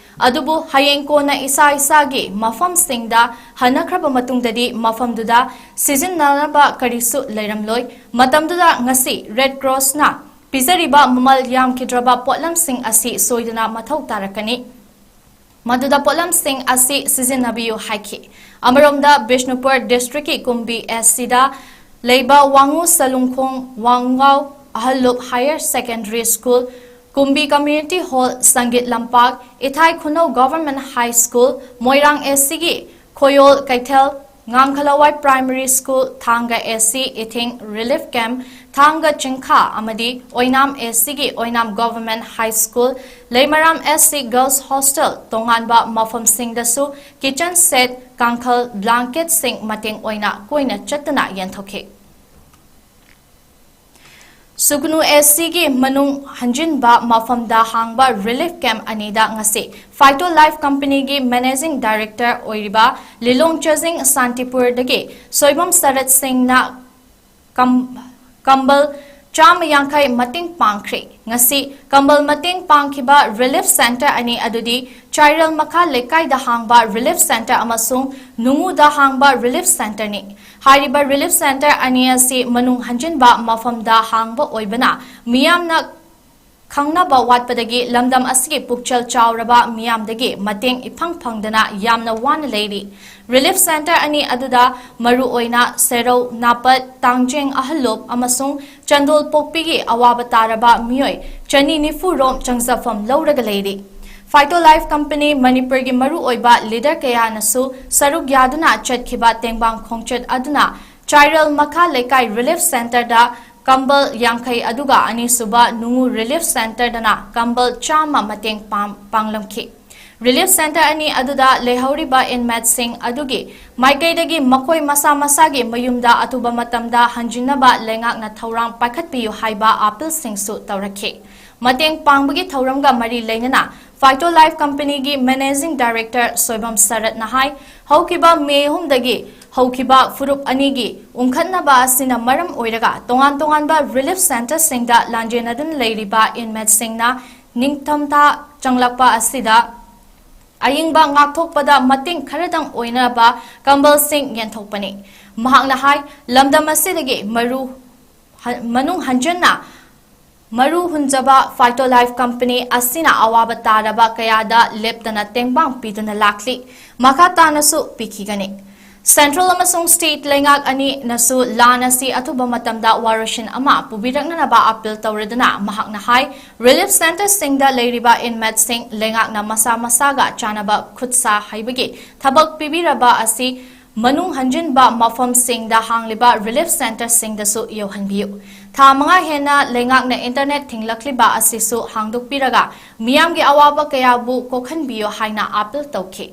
ꯑꯗꯨꯕꯨ ꯍꯌꯦꯡ ꯀꯣꯟꯅ ꯏꯁꯥ ꯏꯁꯥꯒꯤ ꯃꯐꯝꯁꯤꯡꯗ ꯍꯟꯅꯈ꯭ꯔꯕ ꯃꯇꯨꯡꯗꯗꯤ ꯃꯐꯝꯗꯨꯗ ꯁꯤꯖꯤꯟꯅꯅꯕ ꯀꯔꯤꯁꯨ ꯂꯩꯔꯝꯂꯣꯏ꯫ ꯃꯇꯝꯗꯨꯗ ꯉꯁꯤ Red Cross ꯅ ꯄꯤꯖꯔꯤꯕ ꯃꯃꯜ ꯌꯥꯝꯈꯤꯗ꯭ꯔꯕ ꯄꯣꯠꯂꯝꯁꯤꯡ ꯑꯁꯤ ꯁꯣꯏꯗꯅ ꯃꯊꯧ ꯇꯥꯔꯛꯀꯅꯤ꯫ ꯃꯗꯨꯗ ꯄꯣꯠꯂꯝꯁꯤꯡ ꯑꯁꯤ ꯁꯤꯖꯤꯟꯅꯕꯤꯌꯨ ꯍꯥꯏꯈꯤ꯫ ꯑꯃꯔꯣꯝꯗ, ꯕꯤꯁꯅꯨꯄꯨꯔ ꯗꯤꯁꯇ꯭ꯔꯤꯛꯀꯤ ꯀꯨꯝꯕꯤ ꯑꯦꯁ ꯁꯤꯗ ꯂꯩꯕ ꯋꯥꯉꯨ ꯁꯂꯨꯡꯈꯣꯡ ꯋꯥꯡꯉꯥꯎ Ahallup higher secondary school, Kumbi community hall, Sangeet Lampak, Ithai ꯈꯨꯅꯧ government high school, ꯃꯣꯏꯔꯥꯡ ꯑꯦꯁ ꯁꯤꯒꯤ ꯈꯣꯌꯣꯜ ꯀꯩꯊꯦꯜ, ꯉꯥꯡꯈꯂꯋꯥꯏ ꯄ꯭ꯔꯥꯏꯃꯔꯤ ꯁ꯭ꯀꯨꯜ, ꯊꯥꯡꯒ ꯑꯦꯁ ꯁꯤ ꯏꯊꯤꯡ ꯔꯤꯂꯤꯐ ꯀꯦꯝꯞ, ꯊꯥꯡꯒ ꯆꯤꯡꯈꯥ ꯑꯃꯗꯤ ꯑꯣꯏꯅꯥꯝ ꯑꯦꯁ ꯁꯤꯒꯤ ꯑꯣꯏꯅꯥꯝ ꯒꯚꯔꯟꯃꯦꯟꯠ ꯍꯥꯏ ꯁ꯭ꯀꯨꯜ, ꯂꯩꯃꯔꯥꯝ ꯑꯦꯁ ꯁꯤ ꯒꯔꯜꯁ ꯍꯣꯁꯇꯦꯜ, ꯇꯣꯉꯥꯟꯕ ꯃꯐꯝꯁꯤꯡꯗꯁꯨ ꯀꯤꯆꯟ ꯁꯦꯠ, ꯀꯥꯡꯈꯜ, ꯕ꯭ꯂꯥꯡꯀꯦꯠꯁꯤꯡ ꯃꯇꯦꯡ ꯑꯣꯏꯅ ꯀꯣꯏꯅ ꯆꯠꯇꯨꯅ ꯌꯦꯟꯊꯣꯛꯈꯤ꯫ ꯁꯨꯒꯅꯨ ꯑꯦꯁ ꯁꯤꯒꯤ ꯃꯅꯨꯡ ꯍꯟꯖꯤꯟꯕ ꯃꯐꯝꯗ ꯍꯥꯡꯕ ꯔꯤꯂꯤꯐ ꯀꯦꯝꯞ ꯑꯅꯤꯗ ꯉꯁꯤ ꯐꯥꯏꯇꯣ ꯂꯥꯏꯐ ꯀꯝꯄꯅꯤꯒꯤ ꯃꯦꯅꯦꯖꯤꯡ ꯗꯥꯏꯔꯦꯛꯇꯔ ꯑꯣꯏꯔꯤꯕ ꯂꯤꯂꯣꯡ ꯆꯖꯤꯡ ꯁꯥꯟꯇꯤꯄꯨꯔꯗꯒꯤ ꯁꯣꯏꯕꯝ ꯁꯔꯠ ꯁꯤꯡꯅ ꯀꯝ-, ꯀꯝꯕꯜ ꯆꯥꯝꯃ ꯌꯥꯡꯈꯩ ꯃꯇꯦꯡ ꯄꯥꯡꯈ꯭ꯔꯦ꯫ ꯉꯁꯤ ꯀꯝꯕꯜ ꯃꯇꯦꯡ ꯄꯥꯡꯈꯤꯕ ꯔꯤꯂꯤꯐ ꯁꯦꯟꯇꯔ ꯑꯅꯤ ꯑꯗꯨꯗꯤ ꯆꯥꯏꯔꯦꯜ ꯃꯈꯥ ꯂꯩꯀꯥꯏꯗ ꯍꯥꯡꯕ ꯔꯤꯂꯤꯐ ꯁꯦꯟꯇꯔ ꯑꯃꯁꯨꯡ ꯅꯨꯡꯉꯨꯗ ꯍꯥꯡꯕ ꯔꯤꯂꯤꯐ ꯁꯦꯟꯇꯔꯅꯤ꯫ ꯍꯥꯏꯔꯤꯕ ꯔꯤꯂꯤꯐ ꯁꯦꯟꯇꯔ ꯑꯅꯤ ꯑꯁꯤ ꯃꯅꯨꯡ ꯍꯟꯖꯤꯟꯕ ꯃꯐꯝꯗ ꯍꯥꯡꯕ ꯑꯣꯏꯕꯅ ꯃꯤꯌꯥꯝꯅ ꯈꯪꯅꯕ ꯋꯥꯠꯄꯗꯒꯤ ꯂꯝꯗꯝ ꯑꯁꯤꯒꯤ ꯄꯨꯛꯆꯦꯜ ꯆꯥꯎꯔꯕ ꯃꯤꯌꯥꯝꯗꯒꯤ ꯃꯇꯦꯡ ꯏꯐꯪ ꯐꯪꯗꯅ ꯌꯥꯝꯅ ꯋꯥꯅ ꯂꯩꯔꯤ꯫ ꯔꯤꯂꯤꯐ ꯁꯦꯟꯇꯔ ꯑꯅꯤ ꯑꯗꯨꯗ ꯃꯔꯨꯑꯣꯏꯅ ꯁꯦꯔꯧ, ꯅꯥꯄꯠ, ꯇꯥꯡꯖꯦꯡ, ꯑꯍꯜꯂꯨꯞ ꯑꯃꯁꯨꯡ ꯆꯟꯗꯣꯜ ꯄꯣꯛꯄꯤꯒꯤ ꯑꯋꯥꯕ ꯇꯥꯔꯕ ꯃꯤꯑꯣꯏ ꯆꯅꯤ ꯅꯤꯐꯨ ꯔꯣꯝ ꯆꯪꯖꯐꯝ ꯂꯧꯔꯒ ꯂꯩꯔꯤ꯫ ꯐꯥꯏꯇꯣ ꯂꯥꯏꯐ ꯀꯝꯄꯅꯤ ꯃꯅꯤꯄꯨꯔꯒꯤ ꯃꯔꯨꯑꯣꯏꯕ ꯂꯤꯗꯔ ꯀꯌꯥꯅꯁꯨ ꯁꯔꯨꯛ ꯌꯥꯗꯨꯅ ꯆꯠꯈꯤꯕ ꯇꯦꯡꯕꯥꯡ ꯈꯣꯡꯆꯠ ꯑꯗꯨꯅ ꯆꯥꯏꯔꯦꯜ ꯃꯈꯥ ꯂꯩꯀꯥꯏ ꯔꯤꯂꯤꯐ ꯁꯦꯟꯇꯔꯗ ꯀꯝꯕꯜ ꯌꯥꯡꯈꯩ ꯑꯗꯨꯒ ꯑꯅꯤꯁꯨꯕ ꯅꯨꯡꯉꯨ ꯔꯤꯂꯤꯐ ꯁꯦꯟꯇꯔꯗꯅ ꯀꯝꯕꯜ ꯆꯥꯝꯃ ꯃꯇꯦꯡ ꯄꯥꯡ-, ꯄꯥꯡꯂꯝꯈꯤ꯫ ꯔꯤꯂꯤꯐ ꯁꯦꯟꯇꯔ ꯑꯅꯤ ꯑꯗꯨꯗ ꯂꯩꯍꯧꯔꯤꯕ ꯏꯟꯃꯦꯠꯁꯤꯡ ꯑꯗꯨꯒꯤ ꯃꯥꯏꯀꯩꯗꯒꯤ ꯃꯈꯣꯏ ꯃꯁꯥ ꯃꯁꯥꯒꯤ ꯃꯌꯨꯝꯗ ꯑꯊꯨꯕ ꯃꯇꯝꯗ ꯍꯟꯖꯤꯟꯅꯕ ꯂꯩꯉꯥꯛꯅ ꯊꯧꯔꯥꯡ ꯄꯥꯏꯈꯠꯄꯤꯌꯨ ꯍꯥꯏꯕ ꯑꯥꯄꯤꯜꯁꯤꯡꯁꯨ ꯇꯧꯔꯛꯈꯤ꯫ ꯃꯇꯦꯡ ꯄꯥꯡꯕꯒꯤ ꯊꯧꯔꯝꯒ ꯃꯔꯤ ꯂꯩꯅꯅ ꯐꯥꯏꯇꯣ ꯂꯥꯏꯐ ꯀꯝꯄꯅꯤꯒꯤ ꯃꯦꯅꯦꯖꯤꯡ ꯗꯥꯏꯔꯦꯛꯇꯔ ꯁꯣꯏꯕꯝ ꯁꯔꯠꯅ ꯍꯥꯏ, ꯍꯧꯈꯤꯕ ꯃꯦ ꯑꯍꯨꯝꯗꯒꯤ ꯍꯧꯈꯤꯕ ꯐꯨꯔꯨꯞ ꯑꯅꯤꯒꯤ ꯎꯪꯈꯠꯅꯕ ꯑꯁꯤꯅ ꯃꯔꯝ ꯑꯣꯏꯔꯒ ꯇꯣꯉꯥꯟ ꯇꯣꯉꯥꯟꯕ ꯔꯤꯂꯤꯐ ꯁꯦꯟꯇꯔꯁꯤꯡꯗ ꯂꯥꯟꯖꯦꯟꯅꯗꯨꯅ ꯂꯩꯔꯤꯕ ꯏꯟꯃꯦꯠꯁꯤꯡꯅ ꯅꯤꯡꯊꯝꯊꯥ ꯆꯪꯂꯛꯄ ꯑꯁꯤꯗ ꯑꯏꯪꯕ ꯉꯥꯛꯊꯣꯛꯄꯗ ꯃꯇꯦꯡ ꯈꯔꯗꯪ ꯑꯣꯏꯅꯕ ꯀꯝꯕꯜꯁꯤꯡ ꯌꯦꯟꯊꯣꯛꯄꯅꯤ꯫ ꯃꯍꯥꯛꯅ ꯍꯥꯏ, ꯂꯝꯗꯝ ꯑꯁꯤꯗꯒꯤ ꯃꯔꯨ ꯍ-, ꯃꯅꯨꯡ ꯍꯟꯖꯟꯅ ꯃꯔꯨ ꯍꯨꯟꯖꯕ Phytolife company ꯑꯁꯤꯅ ꯑꯋꯥꯕ ꯇꯥꯔꯕ ꯀꯌꯥꯗ ꯂꯦꯞꯇꯅ ꯇꯦꯡꯕꯥꯡ ꯄꯤꯗꯨꯅ ꯂꯥꯛꯂꯤ꯫ ꯃꯈꯥ ꯇꯥꯅꯁꯨ ꯄꯤꯈꯤꯒꯅꯤ꯫ Central ꯑꯃꯁꯨꯡ state ꯂꯩꯉꯥꯛ ꯑꯅꯤꯅꯁꯨ ꯂꯥꯟ ꯑꯁꯤ ꯑꯊꯨꯕ ꯃꯇꯝꯗ ꯋꯥꯔꯣꯏꯁꯤꯟ ꯑꯃ ꯄꯨꯕꯤꯔꯛꯅꯅꯕ appeal ꯇꯧꯔꯗꯨꯅ ꯃꯍꯥꯛꯅ ꯍꯥꯏ, relief centreꯁꯤꯡꯗ ꯂꯩꯔꯤꯕ inmateꯁꯤꯡ ꯂꯩꯉꯥꯛꯅ ꯃꯁꯥ ꯃꯁꯥꯒ ꯆꯥꯟꯅꯕ ꯈꯨꯠꯁꯥ ꯍꯩꯕꯒꯤ ꯊꯕꯛ ꯄꯤꯕꯤꯔꯕ ꯑꯁꯤ ꯃꯅꯨꯡ ꯍꯟꯖꯤꯟꯕ ꯃꯐꯝꯁꯤꯡꯗ ꯍꯥꯡꯂꯤꯕ relief centreꯁꯤꯡꯗꯁꯨ ꯌꯧꯍꯟꯕꯤꯌꯨ꯫ ꯊꯥ ꯃꯉꯥ ꯍꯦꯟꯅ ꯂꯩꯉꯥꯛꯅ internet ꯊꯤꯡꯂꯛꯂꯤꯕ ꯑꯁꯤꯁꯨ ꯍꯥꯡꯗꯣꯛꯄꯤꯔꯒ ꯃꯤꯌꯥꯝꯒꯤ ꯑꯋꯥꯕ ꯀꯌꯥꯕꯨ ꯀꯣꯛꯍꯟꯕꯤꯌꯨ ꯍꯥꯏꯅ appeal ꯇꯧꯈꯤ꯫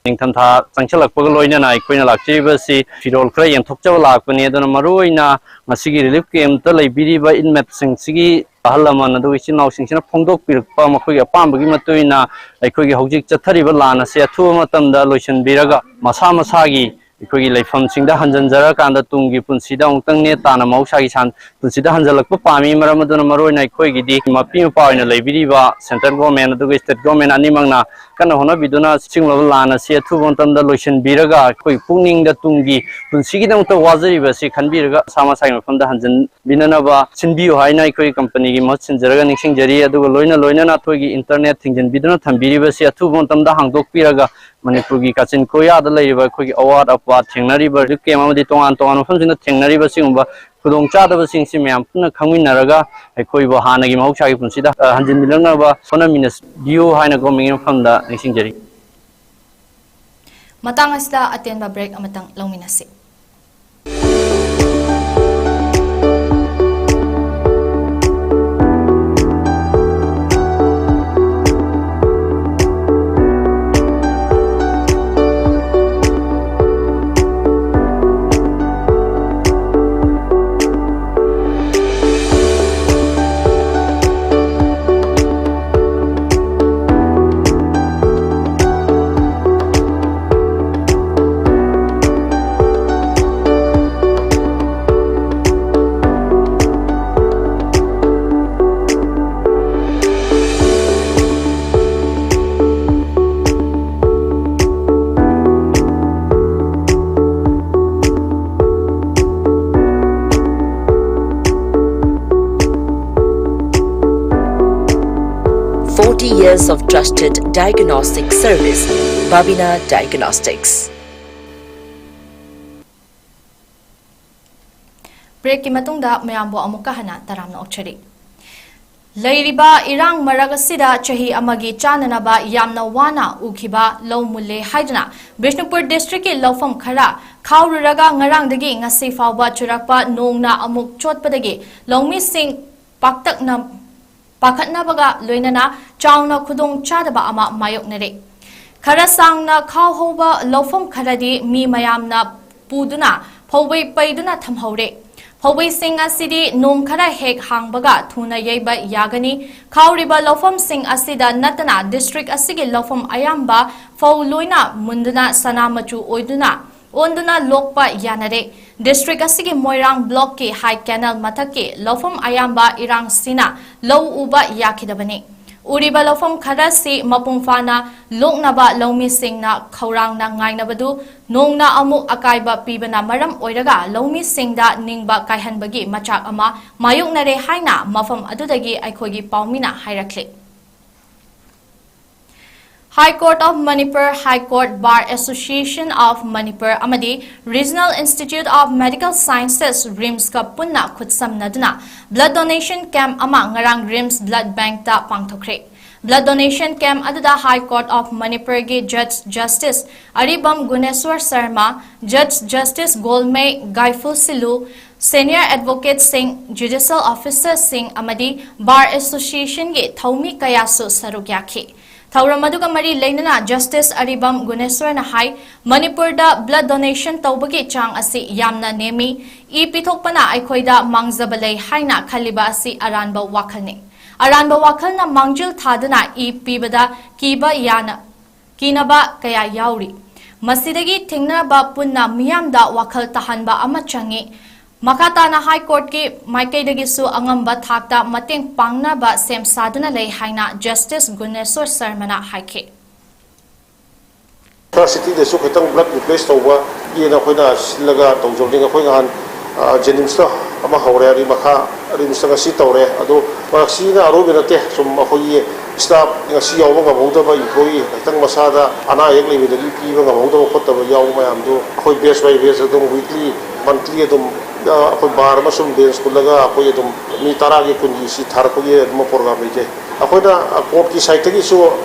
ꯅꯤꯡꯊꯝꯊꯥ ꯆꯪꯁꯤꯜꯂꯛꯄꯒ ꯂꯣꯏꯅꯅ ꯑꯩꯈꯣꯏꯅ ꯂꯥꯛꯆꯔꯤꯕꯁꯤ ꯐꯤꯔꯣꯜ ꯈꯔ ꯌꯦꯟꯊꯣꯛꯆꯕ ꯂꯥꯛꯄꯅꯤ꯫ ꯑꯗꯨꯅ ꯃꯔꯨꯑꯣꯏꯅ ꯉꯁꯤꯒꯤ relief campꯇ ꯂꯩꯕꯤꯔꯤꯕ inmateꯁꯤꯡꯁꯤꯒꯤ ꯑꯍꯜ ꯂꯃꯟ ꯑꯗꯨꯒ ꯏꯆꯤꯟ ꯏꯅꯥꯎꯁꯤꯡꯁꯤꯅ ꯐꯣꯡꯗꯣꯛꯄꯤꯔꯛꯄ ꯃꯈꯣꯏꯒꯤ ꯑꯄꯥꯝꯕꯒꯤ ꯃꯇꯨꯡ ꯏꯟꯅ ꯑꯩꯈꯣꯏꯒꯤ ꯍꯧꯖꯤꯛ ꯆꯠꯊꯔꯤꯕ ꯂꯥꯟ ꯑꯁꯤ ꯑꯊꯨꯕ ꯃꯇꯝꯗ ꯂꯣꯏꯁꯤꯟꯕꯤꯔꯒ ꯃꯁꯥ ꯃꯁꯥꯒꯤ ꯑꯩꯈꯣꯏꯒꯤ ꯂꯩꯐꯝꯁꯤꯡꯗ ꯍꯟꯖꯤꯟꯖꯔꯀꯥꯟꯗ ꯇꯨꯡꯒꯤ ꯄꯨꯟꯁꯤꯗ ꯑꯃꯨꯛꯇꯪ ꯅꯦ ꯇꯥꯅ ꯃꯍꯧꯁꯥꯒꯤ ꯁꯥꯟ-, ꯄꯨꯟꯁꯤꯗ ꯍꯟꯖꯤꯜꯂꯛꯄ ꯄꯥꯝꯃꯤ꯫ ꯃꯔꯝ ꯑꯗꯨꯅ ꯃꯔꯨꯑꯣꯏꯅ ꯑꯩꯈꯣꯏꯒꯤꯗꯤ ꯃꯄꯤ ꯃꯄꯥ ꯑꯣꯏꯅ ꯂꯩꯕꯤꯔꯤꯕ central government ꯑꯗꯨꯒ state government ꯑꯅꯤꯃꯛꯅ ꯀꯟꯅ ꯍꯣꯠꯅꯕꯤꯗꯨꯅ ꯁꯤꯒꯨꯝꯂꯕ ꯂꯥꯟ ꯑꯁꯤ ꯑꯊꯨꯕ ꯃꯇꯝꯗ ꯂꯣꯏꯁꯤꯟꯕꯤꯔꯒ ꯑꯩꯈꯣꯏ ꯄꯨꯛꯅꯤꯡꯗ ꯇꯨꯡꯒꯤ ꯄꯨꯟꯁꯤꯒꯤꯗꯃꯛꯇ ꯋꯥꯖꯔꯤꯕ ꯑꯁꯤ ꯈꯟꯕꯤꯔꯒ ꯃꯁꯥ ꯃꯁꯥꯒꯤ ꯃꯐꯝꯗ ꯍꯟꯖꯤꯟꯕꯤꯅꯅꯕ ꯁꯤꯟꯕꯤꯌꯨ ꯍꯥꯏꯅ ꯑꯩꯈꯣꯏꯒꯤ companyꯒꯤ ꯃꯍꯨꯠ ꯁꯤꯟꯖꯔꯒ ꯅꯤꯡꯁꯤꯡꯖꯔꯤ꯫ ꯑꯗꯨꯒ ꯂꯣꯏꯅ ꯂꯣꯏꯅꯅ ꯑꯩꯈꯣꯏꯒꯤ internet ꯊꯤꯡꯖꯤꯟꯕꯤꯗꯨꯅ ꯊꯝꯕꯤꯔꯤꯕꯁꯤ ꯑꯊꯨꯕ ꯃꯇꯝꯗ ꯍꯥꯡꯗꯣꯛꯄꯤꯔꯒ ꯃꯅꯤꯄꯨꯔꯒꯤ ꯀꯥꯆꯤꯟ ꯀꯣꯌꯥꯗ ꯂꯩꯔꯤꯕ ꯑꯩꯈꯣꯏꯒꯤ ꯑꯋꯥꯠ ꯑꯄꯥ ꯊꯦꯡꯅꯔꯤꯕ relief camp ꯑꯃꯗꯤ ꯇꯣꯉꯥꯟ ꯇꯣꯉꯥꯟꯕ ꯃꯐꯝꯁꯤꯡꯗ ꯊꯦꯡꯅꯔꯤꯕ ꯁꯤꯒꯨꯝꯕ ꯈꯨꯗꯣꯡꯆꯥꯗꯕꯁꯤꯡꯁꯤ ꯃꯌꯥꯝ ꯄꯨꯟꯅ ꯈꯪꯃꯤꯟꯅꯔꯒ ꯑꯩꯈꯣꯏꯕꯨ ꯍꯥꯟꯅꯒꯤ ꯃꯍꯧꯁꯥꯒꯤ ꯄꯨꯟꯁꯤꯗ, ꯑ, ꯍꯟꯖꯤꯟꯕꯤꯔꯛꯅꯕ ꯍꯣꯠꯅꯃꯤꯟꯅꯕꯤꯌꯨ ꯍꯥꯏꯅ governmentꯒꯤ ꯃꯐꯝꯗ ꯅꯤꯡꯁꯤꯡꯖꯔꯤ꯫ ꯃꯇꯥꯡ ꯑꯁꯤꯗ ꯑꯇꯦꯟꯕ break ꯑꯃꯇꯪ ꯂꯧꯃꯤꯟꯅꯁꯤ꯫ Years of trusted diagnostic service, Babina Diagnostics. ꯕ꯭ꯔꯦꯛꯀꯤ ꯃꯇꯨꯡꯗ ꯃꯌꯥꯝꯕꯨ ꯑꯃꯨꯛꯀ ꯍꯟꯅ ꯇꯔꯥꯝꯅ ꯑꯣꯛꯆꯔꯤ꯫ ꯂꯩꯔꯤꯕ ꯏꯔꯥꯡ ꯃꯔꯛ ꯑꯁꯤꯗ ꯆꯍꯤ ꯑꯃꯒꯤ ꯆꯥꯅꯅꯕ ꯌꯥꯝꯅ ꯋꯥꯅ ꯎꯈꯤꯕ ꯂꯧ ꯃꯨꯜꯂꯦ ꯍꯥꯏꯗꯨꯅ ꯕꯤꯁꯅꯨꯄꯨꯔ ꯗꯤꯁꯇ꯭ꯔꯤꯛꯀꯤ ꯂꯧꯐꯝ ꯈꯔ ꯈꯥꯎꯔꯨꯔꯒ ꯉꯔꯥꯡꯗꯒꯤ ꯉꯁꯤ ꯐꯥꯎꯕ ꯆꯨꯔꯛꯄ ꯅꯣꯡꯅ ꯑꯃꯨꯛ ꯆꯣꯠꯄꯗꯒꯤ ꯂꯧꯃꯤꯁꯤꯡ ꯄꯥꯛꯇꯛꯅ ꯄꯥꯈꯠꯅꯕꯒ ꯂꯣꯏꯅꯅ ꯆꯥꯎꯅ ꯈꯨꯗꯣꯡ ꯆꯥꯗꯕ ꯑꯃ ꯃꯥꯌꯣꯛꯅꯔꯦ꯫ ꯈꯔ ꯁꯥꯡꯅ ꯈꯥꯎꯍꯧꯕ ꯂꯧꯐꯝ ꯈꯔꯗꯤ ꯃꯤ ꯃꯌꯥꯝꯅ ꯄꯨꯗꯨꯅ ꯐꯧꯕꯩ ꯄꯩꯗꯨꯅ ꯊꯝꯍꯧꯔꯦ꯫ ꯐꯧꯕꯩꯁꯤꯡ ꯑꯁꯤꯗꯤ ꯅꯣꯡ ꯈꯔ ꯍꯦꯛ ꯍꯥꯡꯕꯒ ꯊꯨꯅ ꯌꯩꯕ ꯌꯥꯒꯅꯤ꯫ ꯈꯥꯎꯔꯤꯕ ꯂꯧꯐꯝꯁꯤꯡ ꯑꯁꯤꯗ ꯅꯠꯇꯅ ꯗꯤꯁꯇ꯭ꯔꯤꯛ ꯑꯁꯤꯒꯤ ꯂꯧꯐꯝ ꯑꯌꯥꯝꯕ ꯐꯧ ꯂꯣꯏꯅ ꯃꯨꯟꯗꯨꯅ ꯁꯅꯥ ꯃꯆꯨ ꯑꯣꯏꯗꯨꯅ ꯑꯣꯟꯗꯨꯅ ꯂꯣꯛꯄ ꯌꯥꯅꯔꯦ꯫ ꯗꯤꯁꯇ꯭ꯔꯤꯛ ꯑꯁꯤꯒꯤ ꯃꯣꯏꯔꯥꯡ ꯕ꯭ꯂꯣꯛꯀꯤ ꯍꯥꯏ ꯀꯦꯅꯦꯜ ꯃꯊꯛꯀꯤ ꯂꯧꯐꯝ ꯑꯌꯥꯝꯕ ꯏꯔꯥꯡꯁꯤꯅ ꯂꯧ ꯎꯕ ꯌꯥꯈꯤꯗꯕꯅꯤ꯫ ꯎꯔꯤꯕ ꯂꯧꯐꯝ ꯈꯔꯁꯤ ꯃꯄꯨꯡ ꯐꯥꯅ ꯂꯣꯛꯅꯕ ꯂꯧꯃꯤꯁꯤꯡꯅ ꯈꯧꯔꯥꯡꯅ ꯉꯥꯏꯅꯕꯗꯨ ꯅꯣꯡꯅ ꯑꯃꯨꯛ ꯑꯀꯥꯏꯕ ꯄꯤꯕꯅ ꯃꯔꯝ ꯑꯣꯏꯔꯒ ꯂꯧꯃꯤꯁꯤꯡꯗ ꯅꯤꯡꯕ ꯀꯥꯏꯍꯟꯕꯒꯤ ꯃꯆꯥꯛ ꯑꯃ ꯃꯥꯌꯣꯛꯅꯔꯦ ꯍꯥꯏꯅ ꯃꯐꯝ ꯑꯗꯨꯗꯒꯤ ꯑꯩꯈꯣꯏꯒꯤ ꯄꯥꯎꯃꯤꯅ ꯍꯥꯏꯔꯛꯂꯤ꯫ High Court of Manipur, High Court, Bar Association of Manipur ꯑꯃꯗꯤ Regional Institute of Medical Sciences, ꯔꯤꯝꯁꯀ ꯄꯨꯟꯅ ꯈꯨꯠꯁꯝꯅꯗꯨꯅ blood donation camp ꯑꯃ ꯉꯔꯥꯡ RIMS blood bankꯇ ꯄꯥꯡꯊꯣꯛꯈ꯭ꯔꯦ꯫ Blood donation camp ꯑꯗꯨꯗ High Court of Manipurꯒꯤ Judge Justice Aribam ꯒꯨꯅꯦꯁ꯭ꯋꯔ Sharma, Judge Justice Golmei ꯒꯥꯏꯐꯨꯁꯤꯂꯨ, senior advocateꯁꯤꯡ, judicial officerꯁꯤꯡ ꯑꯃꯗꯤ Bar Associationꯒꯤ ꯊꯧꯃꯤ ꯀꯌꯥꯁꯨ ꯁꯔꯨꯛ ꯌꯥꯈꯤ꯫ ꯊꯧꯔꯝ ꯑꯗꯨꯒ ꯃꯔꯤ ꯂꯩꯅꯅ Justice ꯑꯔꯤꯕꯝ ꯒꯨꯅꯦꯁ꯭ꯋꯔꯅ ꯍꯥꯏ, ꯃꯅꯤꯄꯨꯔꯗ blood donation ꯇꯧꯕꯒꯤ ꯆꯥꯡ ꯑꯁꯤ ꯌꯥꯝꯅ ꯅꯦꯝꯃꯤ꯫ ꯏ ꯄꯤꯊꯣꯛꯄꯅ ꯑꯩꯈꯣꯏꯗ ꯃꯥꯡꯖꯕ ꯂꯩ ꯍꯥꯏꯅ ꯈꯜꯂꯤꯕ ꯑꯁꯤ ꯑꯔꯥꯟꯕ ꯋꯥꯈꯜꯅꯤ꯫ ꯑꯔꯥꯟꯕ ꯋꯥꯈꯜꯅ ꯃꯥꯡꯖꯤꯜ ꯊꯥꯗꯨꯅ ꯏ ꯄꯤꯕꯗ ꯀꯤꯕ ꯌꯥꯅ, ꯀꯤꯅꯕ ꯀꯌꯥ ꯌꯥꯎꯔꯤ꯫ ꯃꯁꯤꯗꯒꯤ ꯊꯤꯡꯅꯕ ꯄꯨꯟꯅ ꯃꯤꯌꯥꯝꯗ ꯋꯥꯈꯜ ꯇꯥꯍꯟꯕ ꯑꯃ ꯆꯪꯏ꯫ ꯃꯈꯥ ꯇꯥꯅ High Courtꯀꯤ ꯃꯥꯏꯀꯩꯗꯒꯤꯁꯨ ꯑꯉꯝꯕ ꯊꯥꯛꯇ ꯃꯇꯦꯡ ꯄꯥꯡꯅꯕ ꯁꯦꯝ ꯁꯥꯗꯨꯅ ꯂꯩ ꯍꯥꯏꯅ Justice ꯒꯨꯅꯦꯁ꯭ꯋꯔ ꯁꯔꯃꯅ ꯍꯥꯏꯈꯤ꯫ Cityꯗꯁꯨ ꯈꯤꯇꯪ blood replace ꯇꯧꯕ ꯌꯦꯅ ꯑꯩꯈꯣꯏꯅ ꯁꯤꯜꯂꯒ ꯇꯧꯖꯕꯅꯤ꯫ ꯑꯩꯈꯣꯏ ꯅꯍꯥꯟ, ꯑ, JNIMSꯇ ꯑꯃ ꯍꯧꯔꯦ, ꯑꯗꯨꯒꯤ ꯃꯈꯥ RIMSꯇ ꯉꯁꯤ ꯇꯧꯔꯦ꯫ ꯑꯗꯣ ꯃꯁꯤꯅ ꯑꯔꯣꯏꯕ ꯅꯠꯇꯦ, ꯁꯨꯝ ꯑꯩꯈꯣꯏꯒꯤ staff ꯉꯁꯤ ꯌꯥꯎꯕ ꯉꯝꯍꯧꯗꯕ employee ꯈꯤꯇꯪ ꯃꯁꯥꯗ ꯑꯅꯥ ꯑꯌꯦꯛ ꯂꯩꯕꯗꯒꯤ ꯄꯤꯕ ꯉꯝꯍꯧꯗꯕ ꯈꯣꯠꯇꯕ ꯌꯥꯎꯕ ꯃꯌꯥꯝꯗꯨ ꯑꯩꯈꯣꯏ batch by batch ꯑꯗꯨꯝ weekly, monthly ꯑꯗꯨꯝ ꯑꯩꯈꯣꯏ bar ꯑꯃꯁꯨꯡ bench ꯄꯨꯜꯂꯒ ꯑꯩꯈꯣꯏ ꯑꯗꯨꯝ ꯃꯤ ꯇꯔꯥꯒꯤ ꯀꯨꯟꯒꯤ ꯁꯤ ꯊꯥꯔꯛꯄꯒꯤ ꯑꯗꯨꯝ program ꯂꯩꯖꯩ꯫ ꯑꯩꯈꯣꯏꯅ courtꯀꯤ sideꯇꯒꯤꯁꯨ,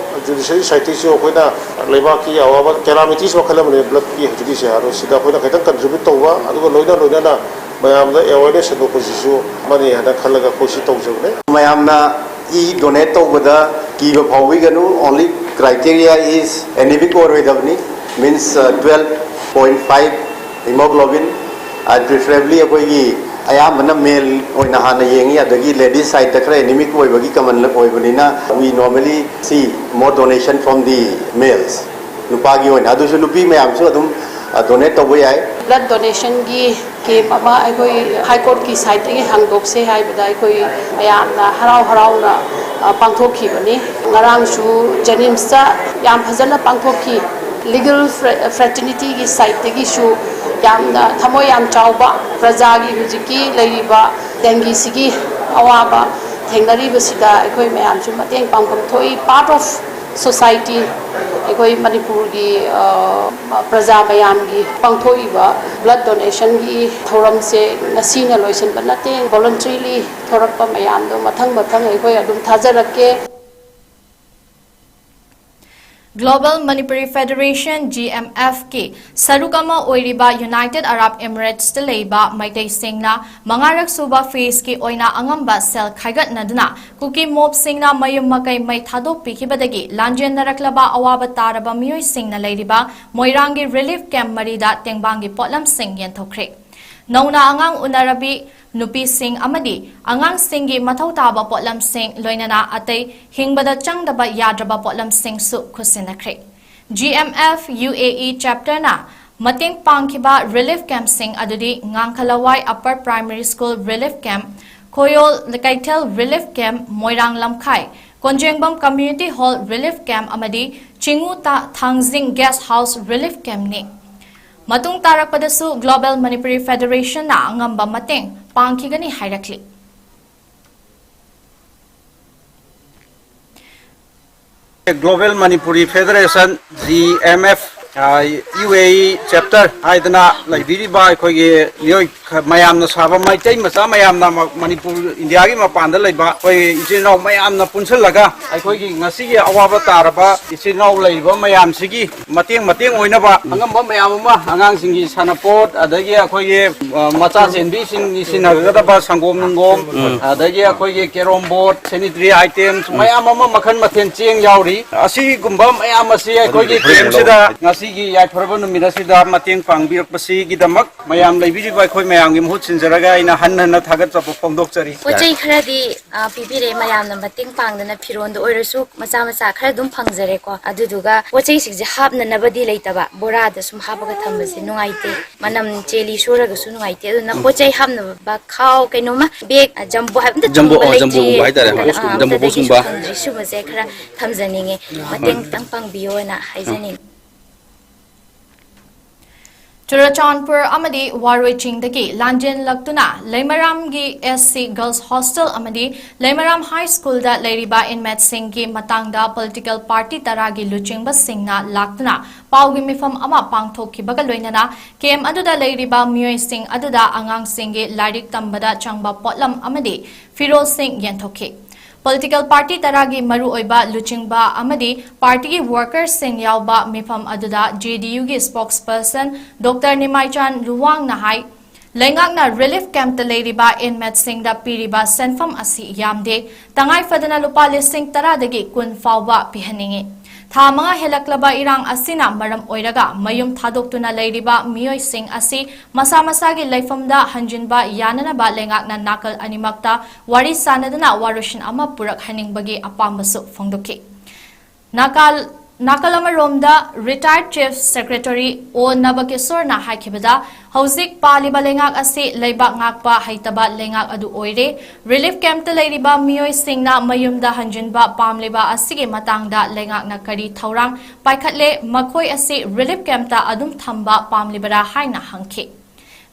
judiciary sideꯇꯒꯤꯁꯨ ꯑꯩꯈꯣꯏꯅ ꯂꯩꯕꯥꯛꯀꯤ ꯑꯋꯥꯕ calamities ꯃꯈꯜ ꯑꯃꯅꯤ bloodꯀꯤ ꯍꯧꯖꯤꯛꯀꯤꯁꯦ, ꯑꯗꯣ ꯁꯤꯗ ꯑꯩꯈꯣꯏꯅ ꯈꯤꯇꯪ contribute ꯇꯧꯕ, ꯑꯗꯨꯒ ꯂꯣꯏꯅ ꯂꯣꯏꯅꯅ ꯃꯌꯥꯝꯗ awareness ꯁꯟꯗꯣꯛꯄꯁꯤꯁꯨ ꯑꯃꯅꯤ ꯍꯥꯏꯅ ꯈꯜꯂꯒ ꯑꯩꯈꯣꯏ ꯁꯤ ꯇꯧꯖꯕꯅꯦ꯫ ꯃꯌꯥꯝꯅ ꯏ donate ꯇꯧꯕꯗ ꯀꯤꯕ ꯐꯥꯎꯕꯤꯒꯅꯨ, only criteria is anemic ꯑꯣꯏꯔꯣꯏꯗꯕꯅꯤ, means twelve point five hemoglobin, preferably ꯑꯩꯈꯣꯏꯒꯤ ꯑꯌꯥꯝꯕꯅ male ꯑꯣꯏꯅ ꯍꯥꯟꯅ ꯌꯦꯡꯉꯤ, ꯑꯗꯒꯤ ladies sideꯇ ꯈꯔ anemic ꯑꯣꯏꯕꯒꯤ common ꯑꯣꯏꯕꯅꯤꯅ we normally see more donation from the males꯫ ꯅꯨꯄꯥꯒꯤ ꯑꯣꯏꯅ ꯑꯗꯨꯁꯨ ꯅꯨꯄꯤ ꯃꯌꯥꯝꯁꯨ ꯑꯗꯨꯝ donate ꯇꯧꯕ ꯌꯥꯏ꯫ Blood donationꯒꯤ camp ꯑꯃ ꯑꯩꯈꯣꯏ High Courtꯀꯤ sideꯇꯒꯤ ꯍꯥꯡꯗꯣꯛꯁꯦ ꯍꯥꯏꯕꯗ ꯑꯩꯈꯣꯏ ꯃꯌꯥꯝꯅ ꯍꯔꯥꯎ ꯍꯔꯥꯎꯅ ꯄꯥꯡꯊꯣꯛꯈꯤꯕꯅꯤ꯫ ꯉꯔꯥꯡꯁꯨ JNIMSꯇ ꯌꯥꯝ ꯐꯖꯅ ꯄꯥꯡꯊꯣꯛꯈꯤ꯫ Legal fraternityꯒꯤ sideꯇꯒꯤꯁꯨ ꯌꯥꯝꯅ ꯊꯃꯣꯏ ꯌꯥꯝ ꯆꯥꯎꯕ, ꯄ꯭ꯔꯖꯥꯒꯤ ꯍꯧꯖꯤꯛꯀꯤ ꯂꯩꯔꯤꯕ dengueꯁꯤꯒꯤ ꯑꯋꯥꯕ ꯊꯦꯡꯅꯔꯤꯕꯁꯤꯗ ꯑꯩꯈꯣꯏ ꯃꯌꯥꯝꯁꯨ ꯃꯇꯦꯡ ꯄꯥꯡꯐꯝ ꯊꯣꯛꯏ꯫ Part of society, ꯑꯩꯈꯣꯏ ꯃꯅꯤꯄꯨꯔꯒꯤ ꯄ꯭ꯔꯖꯥ ꯃꯌꯥꯝꯒꯤ ꯄꯥꯡꯊꯣꯛꯏꯕ blood donationꯒꯤ ꯊꯧꯔꯝꯁꯦ ꯉꯁꯤꯅ ꯂꯣꯏꯁꯤꯟꯕ ꯅꯠꯇꯦ꯫ Voluntarily ꯊꯣꯔꯛꯄ ꯃꯌꯥꯝꯗꯣ ꯃꯊꯪ ꯃꯊꯪ ꯑꯩꯈꯣꯏ ꯑꯗꯨꯝ ꯊꯥꯖꯔꯛꯀꯦ꯫ Global Manipuri Federation, GMFꯀꯤ ꯁꯔꯨꯛ ꯑꯃ ꯑꯣꯏꯔꯤꯕ United Arab Emiratesꯇ ꯂꯩꯕ ꯃꯩꯇꯩꯁꯤꯡꯅ ꯃꯉꯥꯔꯛ ꯁꯨꯕ phaseꯀꯤ ꯑꯣꯏꯅ ꯑꯉꯝꯕ ꯁꯦꯜ ꯈꯥꯏꯒꯠꯅꯗꯨꯅ ꯀꯨꯀꯤ ꯃꯣꯞꯁꯤꯡꯅ ꯃꯌꯨꯝ ꯃꯀꯩ ꯃꯩ ꯊꯥꯗꯣꯛꯄꯤꯈꯤꯕꯗꯒꯤ ꯂꯥꯟꯖꯦꯟꯅꯔꯛꯂꯕ ꯑꯋꯥꯕ ꯇꯥꯔꯕ ꯃꯤꯑꯣꯏꯁꯤꯡꯅ ꯂꯩꯔꯤꯕ ꯃꯣꯏꯔꯥꯡꯒꯤ relief camp ꯃꯔꯤꯗ ꯇꯦꯡꯕꯥꯡꯒꯤ ꯄꯣꯠꯂꯝꯁꯤꯡ ꯌꯦꯟꯊꯣꯛꯈ꯭ꯔꯦ꯫ ꯅꯧꯅ ꯑꯉꯥꯡ ꯎꯅꯔꯕꯤ ꯅꯨꯄꯤꯁꯤꯡ ꯑꯃꯗꯤ ꯑꯉꯥꯡꯁꯤꯡꯒꯤ ꯃꯊꯧ ꯇꯥꯕ ꯄꯣꯠꯂꯝꯁꯤꯡ, ꯂꯣꯏꯅꯅ ꯑꯇꯩ ꯍꯤꯡꯕꯗ ꯆꯪꯗꯕ ꯌꯥꯗ꯭ꯔꯕ ꯄꯣꯠꯂꯝꯁꯤꯡꯁꯨ ꯈꯨꯠꯁꯤꯟꯅꯈ꯭ꯔꯦ꯫ GMF UAE chapterꯅ ꯃꯇꯦꯡ ꯄꯥꯡꯈꯤꯕ relief campꯁꯤꯡ ꯑꯗꯨꯗꯤ ꯉꯥꯡꯈꯂꯋꯥꯏ Upper Primary School relief camp, ꯈꯣꯌꯣꯜ ꯀꯩꯊꯦꯜ relief camp, ꯃꯣꯏꯔꯥꯡ ꯂꯝꯈꯥꯏ ꯀꯣꯟꯖꯦꯡꯕꯝ Community Hall relief camp ꯑꯃꯗꯤ ꯆꯤꯡꯉꯨ ꯊꯥꯡꯖꯤꯡ Guest House relief campꯅꯤ꯫ ꯃꯇꯨꯡ ꯇꯥꯔꯛꯄꯗꯁꯨ Global Manipuri Federationꯅ ꯑꯉꯝꯕ ꯃꯇꯦꯡ ꯄꯥꯡꯈꯤꯒꯅꯤ ꯍꯥꯏꯔꯛꯂꯤ꯫ Global Manipuri Federation, G M F, ꯑ, U A E Chapter ꯍꯥꯏꯗꯅ ꯂꯩꯕꯤꯔꯤꯕ ꯑꯩꯈꯣꯏꯒꯤ ꯃꯤꯑꯣꯏ ꯈ-, ꯃꯌꯥꯝꯅ ꯁꯥꯕ, ꯃꯩꯇꯩ ꯃꯆꯥ ꯃꯌꯥꯝꯅ ꯃ-, ꯃꯅꯤꯄꯨꯔ, ꯏꯟꯗꯤꯌꯥꯒꯤ ꯃꯄꯥꯟꯗ ꯂꯩꯕ ꯑꯩꯈꯣꯏ ꯏꯆꯤꯜ ꯏꯅꯥꯎ ꯃꯌꯥꯝꯅ ꯄꯨꯟꯁꯤꯜꯂꯒ ꯑꯩꯈꯣꯏꯒꯤ ꯉꯁꯤꯒꯤ ꯑꯋꯥꯕ ꯇꯥꯔꯕ ꯏꯆꯤꯜ ꯏꯅꯥꯎ ꯂꯩꯔꯤꯕ ꯃꯌꯥꯝꯁꯤꯒꯤ ꯃꯇꯦꯡ, ꯃꯇꯦꯡ ꯑꯣꯏꯅꯕ ꯑꯉꯝꯕ ꯃꯌꯥꯝ ꯑꯃ, ꯑꯉꯥꯡꯁꯤꯡꯒꯤ ꯁꯥꯟꯅꯄꯣꯠ, ꯑꯗꯒꯤ ꯑꯩꯈꯣꯏꯒꯤ, ꯑ, ꯃꯆꯥ ꯆꯦꯟꯕꯤꯁꯤꯡꯒꯤ ꯁꯤꯖꯤꯟꯅꯒꯗꯕ ꯁꯪꯒꯣꯝ, ꯅꯨꯡꯒꯣꯝ, ꯑꯗꯒꯤ ꯑꯩꯈꯣꯏꯒꯤ carrom board, sanitary items ꯃꯌꯥꯝ ꯑꯃ, ꯃꯈꯜ ꯃꯊꯦꯜ ꯆꯦꯡ ꯌꯥꯎꯔꯤ꯫ ꯑꯁꯤꯒꯨꯝꯕ ꯃꯌꯥꯝ ꯑꯁꯤ ꯑꯩꯈꯣꯏꯒꯤ camp ꯁꯤꯗ ꯉꯁꯤꯒꯤ ꯌꯥꯏꯐꯔꯕ ꯅꯨꯃꯤꯠ ꯑꯁꯤꯗ ꯃꯇꯦꯡ ꯄꯥꯡꯕꯤꯔꯛꯄꯁꯤꯒꯤꯗꯃꯛ ꯃꯌꯥꯝ ꯂꯩꯕꯤꯔꯤꯕ ꯑꯩꯈꯣꯏ ꯃꯌꯥꯝꯒꯤ ꯃꯍꯨꯠ ꯁꯤꯟꯖꯔꯒ ꯑꯩꯅ ꯍꯟꯅ ꯍꯟꯅ ꯊꯥꯒꯠꯆꯕ ꯐꯣꯡꯗꯣꯛꯆꯔꯤ꯫ ꯄꯣꯠ ꯆꯩ ꯈꯔꯗꯤ, ꯑ, ꯄꯤꯕꯤꯔꯦ꯫ ꯃꯌꯥꯝꯅ ꯃꯇꯦꯡ ꯄꯥꯡꯗꯅ ꯐꯤꯔꯣꯟꯗ ꯑꯣꯏꯔꯁꯨ ꯃꯆꯥ ꯃꯆꯥ ꯈꯔ ꯑꯗꯨꯝ ꯐꯪꯖꯔꯦꯀꯣ꯫ ꯑꯗꯨꯗꯨꯒ ꯄꯣꯠ ꯆꯩꯁꯤꯡꯁꯦ ꯍꯥꯞꯅꯅꯕꯗꯤ ꯂꯩꯇꯕ, ꯕꯣꯔꯥꯗ ꯁꯨꯝ ꯍꯥꯞꯄꯒ ꯊꯝꯕꯁꯦ ꯅꯨꯡꯉꯥꯏꯇꯦ꯫ ꯃꯅꯝ ꯆꯦꯜꯂꯤ ꯁꯨꯔꯒꯁꯨ ꯅꯨꯡꯉꯥꯏꯇꯦ꯫ ꯑꯗꯨꯅ ꯄꯣꯠ ꯆꯩ ꯍꯥꯞꯅꯕ ꯈꯥꯎ, ꯀꯩꯅꯣꯃ, bag, ꯑ, ꯖꯝꯕꯣ ꯍꯥꯏꯕ ꯑꯝꯇ ꯖꯝꯕꯣ, ꯊꯝꯕ ꯑ, ꯖꯝꯕꯣꯒꯨꯝꯕ ꯂꯩꯇ꯭ꯔꯤ꯫ ꯍꯥꯏꯇꯥꯔꯦ, ꯍꯣꯏ, ꯑ, ꯖꯝꯕꯣ ꯑꯝꯇꯗꯒꯤꯁꯨ boxꯀꯨꯝꯕ꯫ ꯐꯪꯗ꯭ꯔꯤ꯫ ꯁꯤꯒꯨꯝꯕꯁꯦ ꯈꯔ ꯊꯝꯖꯅꯤꯡꯉꯦ꯫ ꯃꯇꯦꯡ ꯈꯤꯇꯪ ꯄꯥꯡꯕꯤꯌꯣꯅ ꯍꯥꯏꯖꯅꯤꯡꯉꯤ꯫ ꯆꯨꯔꯆꯥꯟꯄꯨꯔ ꯑꯃꯗꯤ ꯋꯥꯔꯣꯏ ꯆꯤꯡꯗꯒꯤ ꯂꯥꯟꯖꯦꯜꯂꯛꯇꯨꯅ ꯂꯩꯃꯔꯥꯝꯒꯤ S C Girls Hostel ꯑꯃꯗꯤ ꯂꯩꯃꯔꯥꯝ High Schoolꯗ ꯂꯩꯔꯤꯕ inmateꯁꯤꯡꯒꯤ ꯃꯇꯥꯡꯗ political party ꯇꯔꯥꯒꯤ ꯂꯨꯆꯤꯡꯕꯁꯤꯡꯅ ꯂꯥꯛꯇꯨꯅ ꯄꯥꯎꯒꯤ ꯃꯤꯐꯝ ꯑꯃ ꯄꯥꯡꯊꯣꯛꯈꯤꯕꯒ ꯂꯣꯏꯅꯅ camp ꯑꯗꯨꯗ ꯂꯩꯔꯤꯕ ꯃꯤꯑꯣꯏꯁꯤꯡ ꯑꯗꯨꯗ ꯑꯉꯥꯡꯁꯤꯡꯒꯤ ꯂꯥꯏꯔꯤꯛ ꯇꯝꯕꯗ ꯆꯪꯕ ꯄꯣꯠꯂꯝ ꯑꯃꯗꯤ ꯐꯤꯔꯣꯜꯁꯤꯡ ꯌꯦꯟꯊꯣꯛꯈꯤ꯫ Political party ꯇꯔꯥꯒꯤ ꯃꯔꯨꯑꯣꯏꯕ ꯂꯨꯆꯤꯡꯕ ꯑꯃꯗꯤ partyꯒꯤ workerꯁꯤꯡ ꯌꯥꯎꯕ ꯃꯤꯐꯝ ꯑꯗꯨꯗ J D Uꯒꯤ spokesperson Doctor ꯅꯤꯃꯥꯏꯆꯥꯟ ꯂꯨꯋꯥꯡꯅ ꯍꯥꯏ, ꯂꯩꯉꯥꯛꯅ relief campꯇ ꯂꯩꯔꯤꯕ inmateꯁꯤꯡꯗ ꯄꯤꯔꯤꯕ ꯁꯦꯟꯐꯝ ꯑꯁꯤ ꯌꯥꯝꯗꯦ, ꯇꯉꯥꯏ ꯐꯗꯅ ꯂꯨꯄꯥ ꯂꯤꯁꯤꯡ ꯇꯔꯥꯗꯒꯤ ꯀꯨꯟ ꯐꯥꯎꯕ ꯄꯤꯍꯟꯅꯤꯡꯏ꯫ ꯊꯥ ꯃꯉꯥ ꯍꯦꯜꯂꯛꯂꯕ ꯏꯔꯥꯡ ꯑꯁꯤꯅ ꯃꯔꯝ ꯑꯣꯏꯔꯒ ꯃꯌꯨꯝ ꯊꯥꯗꯣꯛꯇꯨꯅ ꯂꯩꯔꯤꯕ ꯃꯤꯑꯣꯏꯁꯤꯡ ꯑꯁꯤ ꯃꯁꯥ ꯃꯁꯥꯒꯤ ꯂꯩꯐꯝꯗ ꯍꯟꯖꯤꯟꯕ ꯌꯥꯅꯅꯕ ꯂꯩꯉꯥꯛꯅ ꯅꯥꯀꯜ ꯑꯅꯤꯃꯛꯇ ꯋꯥꯔꯤ ꯁꯥꯅꯗꯨꯅ ꯋꯥꯔꯣꯏꯁꯤꯟ ꯑꯃ ꯄꯨꯔꯛꯍꯟꯅꯤꯡꯕꯒꯤ ꯑꯄꯥꯝꯕꯁꯨ ꯐꯣꯡꯗꯣꯛꯈꯤ꯫ ꯅꯥꯀꯜ, ꯅꯥꯀꯜ ꯑꯃꯔꯣꯝꯗ retired Chief Secretary O ꯅꯕꯀꯤꯁꯣꯔꯅ ꯍꯥꯏꯈꯤꯕꯗ, ꯍꯧꯖꯤꯛ ꯄꯥꯜꯂꯤꯕ ꯂꯩꯉꯥꯛ ꯑꯁꯤ ꯂꯩꯕꯥꯛ ꯉꯥꯛꯄ ꯍꯩꯇꯕ ꯂꯩꯉꯥꯛ ꯑꯗꯨ ꯑꯣꯏꯔꯦ꯫ Relief campꯇ ꯂꯩꯔꯤꯕ ꯃꯤꯑꯣꯏꯁꯤꯡꯅ ꯃꯌꯨꯝꯗ ꯍꯟꯖꯤꯟꯕ ꯄꯥꯝꯂꯤꯕ ꯑꯁꯤꯒꯤ ꯃꯇꯥꯡꯗ ꯂꯩꯉꯥꯛꯅ ꯀꯔꯤ ꯊꯧꯔꯥꯡ ꯄꯥꯏꯈꯠꯂꯦ? ꯃꯈꯣꯏ ꯑꯁꯤ relief campꯇ ꯑꯗꯨꯝ ꯊꯝꯕ ꯄꯥꯝꯂꯤꯕꯔꯥ ꯍꯥꯏꯅ ꯍꯪꯈꯤ꯫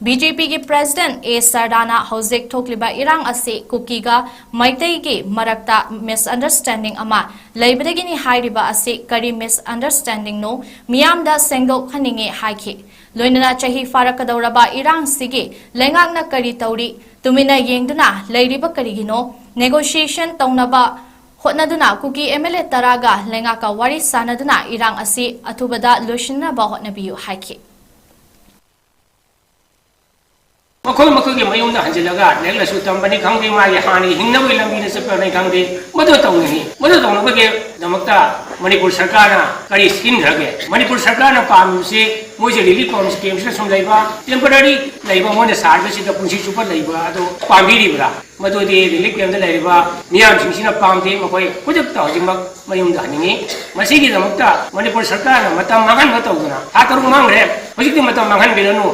ꯕꯤ ꯖꯦ ꯄꯤꯒꯤ ꯄ꯭ꯔꯦꯁꯤꯗꯦꯟꯠ ꯑꯦ ꯁꯔꯗꯥꯅ ꯍꯧꯖꯤꯛ ꯊꯣꯛꯂꯤꯕ ꯏꯔꯥꯡ ꯑꯁꯤ ꯀꯨꯀꯤꯒ ꯃꯩꯇꯩꯒꯤ ꯃꯔꯛꯇ ꯃꯤꯁꯑꯟꯗꯔꯁ꯭ꯇꯦꯟꯗꯤꯡ ꯑꯃ ꯂꯩꯕꯗꯒꯤꯅꯤ ꯍꯥꯏꯔꯤꯕ ꯑꯁꯤ ꯀꯔꯤ ꯃꯤꯁꯑꯟꯗꯔꯁ꯭ꯇꯦꯟꯗꯤꯡꯅꯣ ꯃꯤꯌꯥꯝꯗ ꯁꯦꯡꯗꯣꯛꯍꯟꯅꯤꯡꯉꯤ ꯍꯥꯏꯈꯤ꯫ ꯂꯣꯏꯅꯅ ꯆꯍꯤ ꯐꯥꯔꯛꯀꯗꯧꯔꯕ ꯏꯔꯥꯡꯁꯤꯒꯤ ꯂꯩꯉꯥꯛꯅ ꯀꯔꯤ ꯇꯧꯔꯤ, ꯇꯨꯃꯤꯟꯅ ꯌꯦꯡꯗꯨꯅ ꯂꯩꯔꯤꯕ ꯀꯔꯤꯒꯤꯅꯣ? ꯅꯦꯒꯣꯁꯤꯌꯦꯁꯟ ꯇꯧꯅꯕ ꯍꯣꯠꯅꯗꯨꯅ ꯀꯨꯀꯤ ꯑꯦꯝ ꯑꯦꯜ ꯑꯦ ꯇꯔꯥꯒ ꯂꯩꯉꯥꯛꯀ ꯋꯥꯔꯤ ꯁꯥꯅꯗꯨꯅ ꯏꯔꯥꯡ ꯑꯁꯤ ꯑꯊꯨꯕꯗ ꯂꯣꯏꯁꯤꯟꯅꯕ ꯍꯣꯠꯅꯕꯤꯌꯨ ꯍꯥꯏꯈꯤ꯫ ꯃꯈꯣꯏ ꯃꯈꯣꯏꯒꯤ ꯃꯌꯨꯝꯗ ꯍꯟꯖꯤꯜꯂꯒ ꯂꯥꯏꯔꯤꯛ ꯂꯥꯏꯁꯨ ꯇꯝꯕꯅꯤ ꯈꯪꯗꯦ, ꯃꯥꯒꯤ ꯍꯥꯟꯅꯒꯤ ꯍꯤꯡꯅꯕꯒꯤ ꯂꯝꯕꯤꯗ ꯆꯠꯄꯅꯤ ꯈꯪꯗꯦ, ꯃꯗꯨ ꯇꯧꯅꯤꯡꯉꯤ꯫ ꯃꯗꯨ ꯇꯧꯅꯕꯒꯤꯗꯃꯛꯇ ꯃꯅꯤꯄꯨꯔ ꯁꯔꯀꯥꯔꯅ ꯀꯔꯤ ꯁꯤꯟꯈ꯭ꯔꯒꯦ? ꯃꯅꯤꯄꯨꯔ ꯁꯔꯀꯥꯔꯅ ꯄꯥꯝꯃꯤꯕꯁꯤ ꯃꯣꯏꯁꯦ ꯔꯤꯂꯤꯐ ꯀꯦꯝꯞꯁꯤꯗ ꯁꯨꯝ ꯂꯩꯕ, ꯇꯦꯝꯄꯔꯔꯤ ꯂꯩꯕ, ꯃꯣꯏꯅ ꯁꯥꯔꯤꯕꯁꯤꯗ ꯄꯨꯟꯁꯤ ꯆꯨꯞꯄ ꯂꯩꯕ ꯑꯗꯨ ꯄꯥꯝꯕꯤꯔꯤꯕ꯭ꯔꯥ? ꯃꯗꯨꯗꯤ ꯔꯤꯂꯤꯐ ꯀꯦꯝꯞꯇ ꯂꯩꯔꯤꯕ ꯃꯤꯌꯥꯝꯁꯤꯡꯁꯤꯅ ꯄꯥꯝꯗꯦ꯫ ꯃꯈꯣꯏ ꯈꯨꯗꯛꯇ ꯍꯧꯖꯤꯛꯃꯛ ꯃꯌꯨꯝꯗ ꯍꯟꯅꯤꯡꯉꯤ꯫ ꯃꯁꯤꯒꯤꯗꯃꯛꯇ ꯃꯅꯤꯄꯨꯔ ꯁꯔꯀꯥꯔꯅ ꯃꯇꯝ ꯃꯥꯡꯍꯟꯕ ꯇꯧꯗꯅ ꯊꯥ ꯇꯔꯨꯛ ꯃꯥꯡꯈ꯭ꯔꯦ, ꯍꯧꯖꯤꯛꯇꯤ ꯃꯇꯝ ꯃꯥꯡꯍꯟꯕꯤꯔꯅꯨ꯫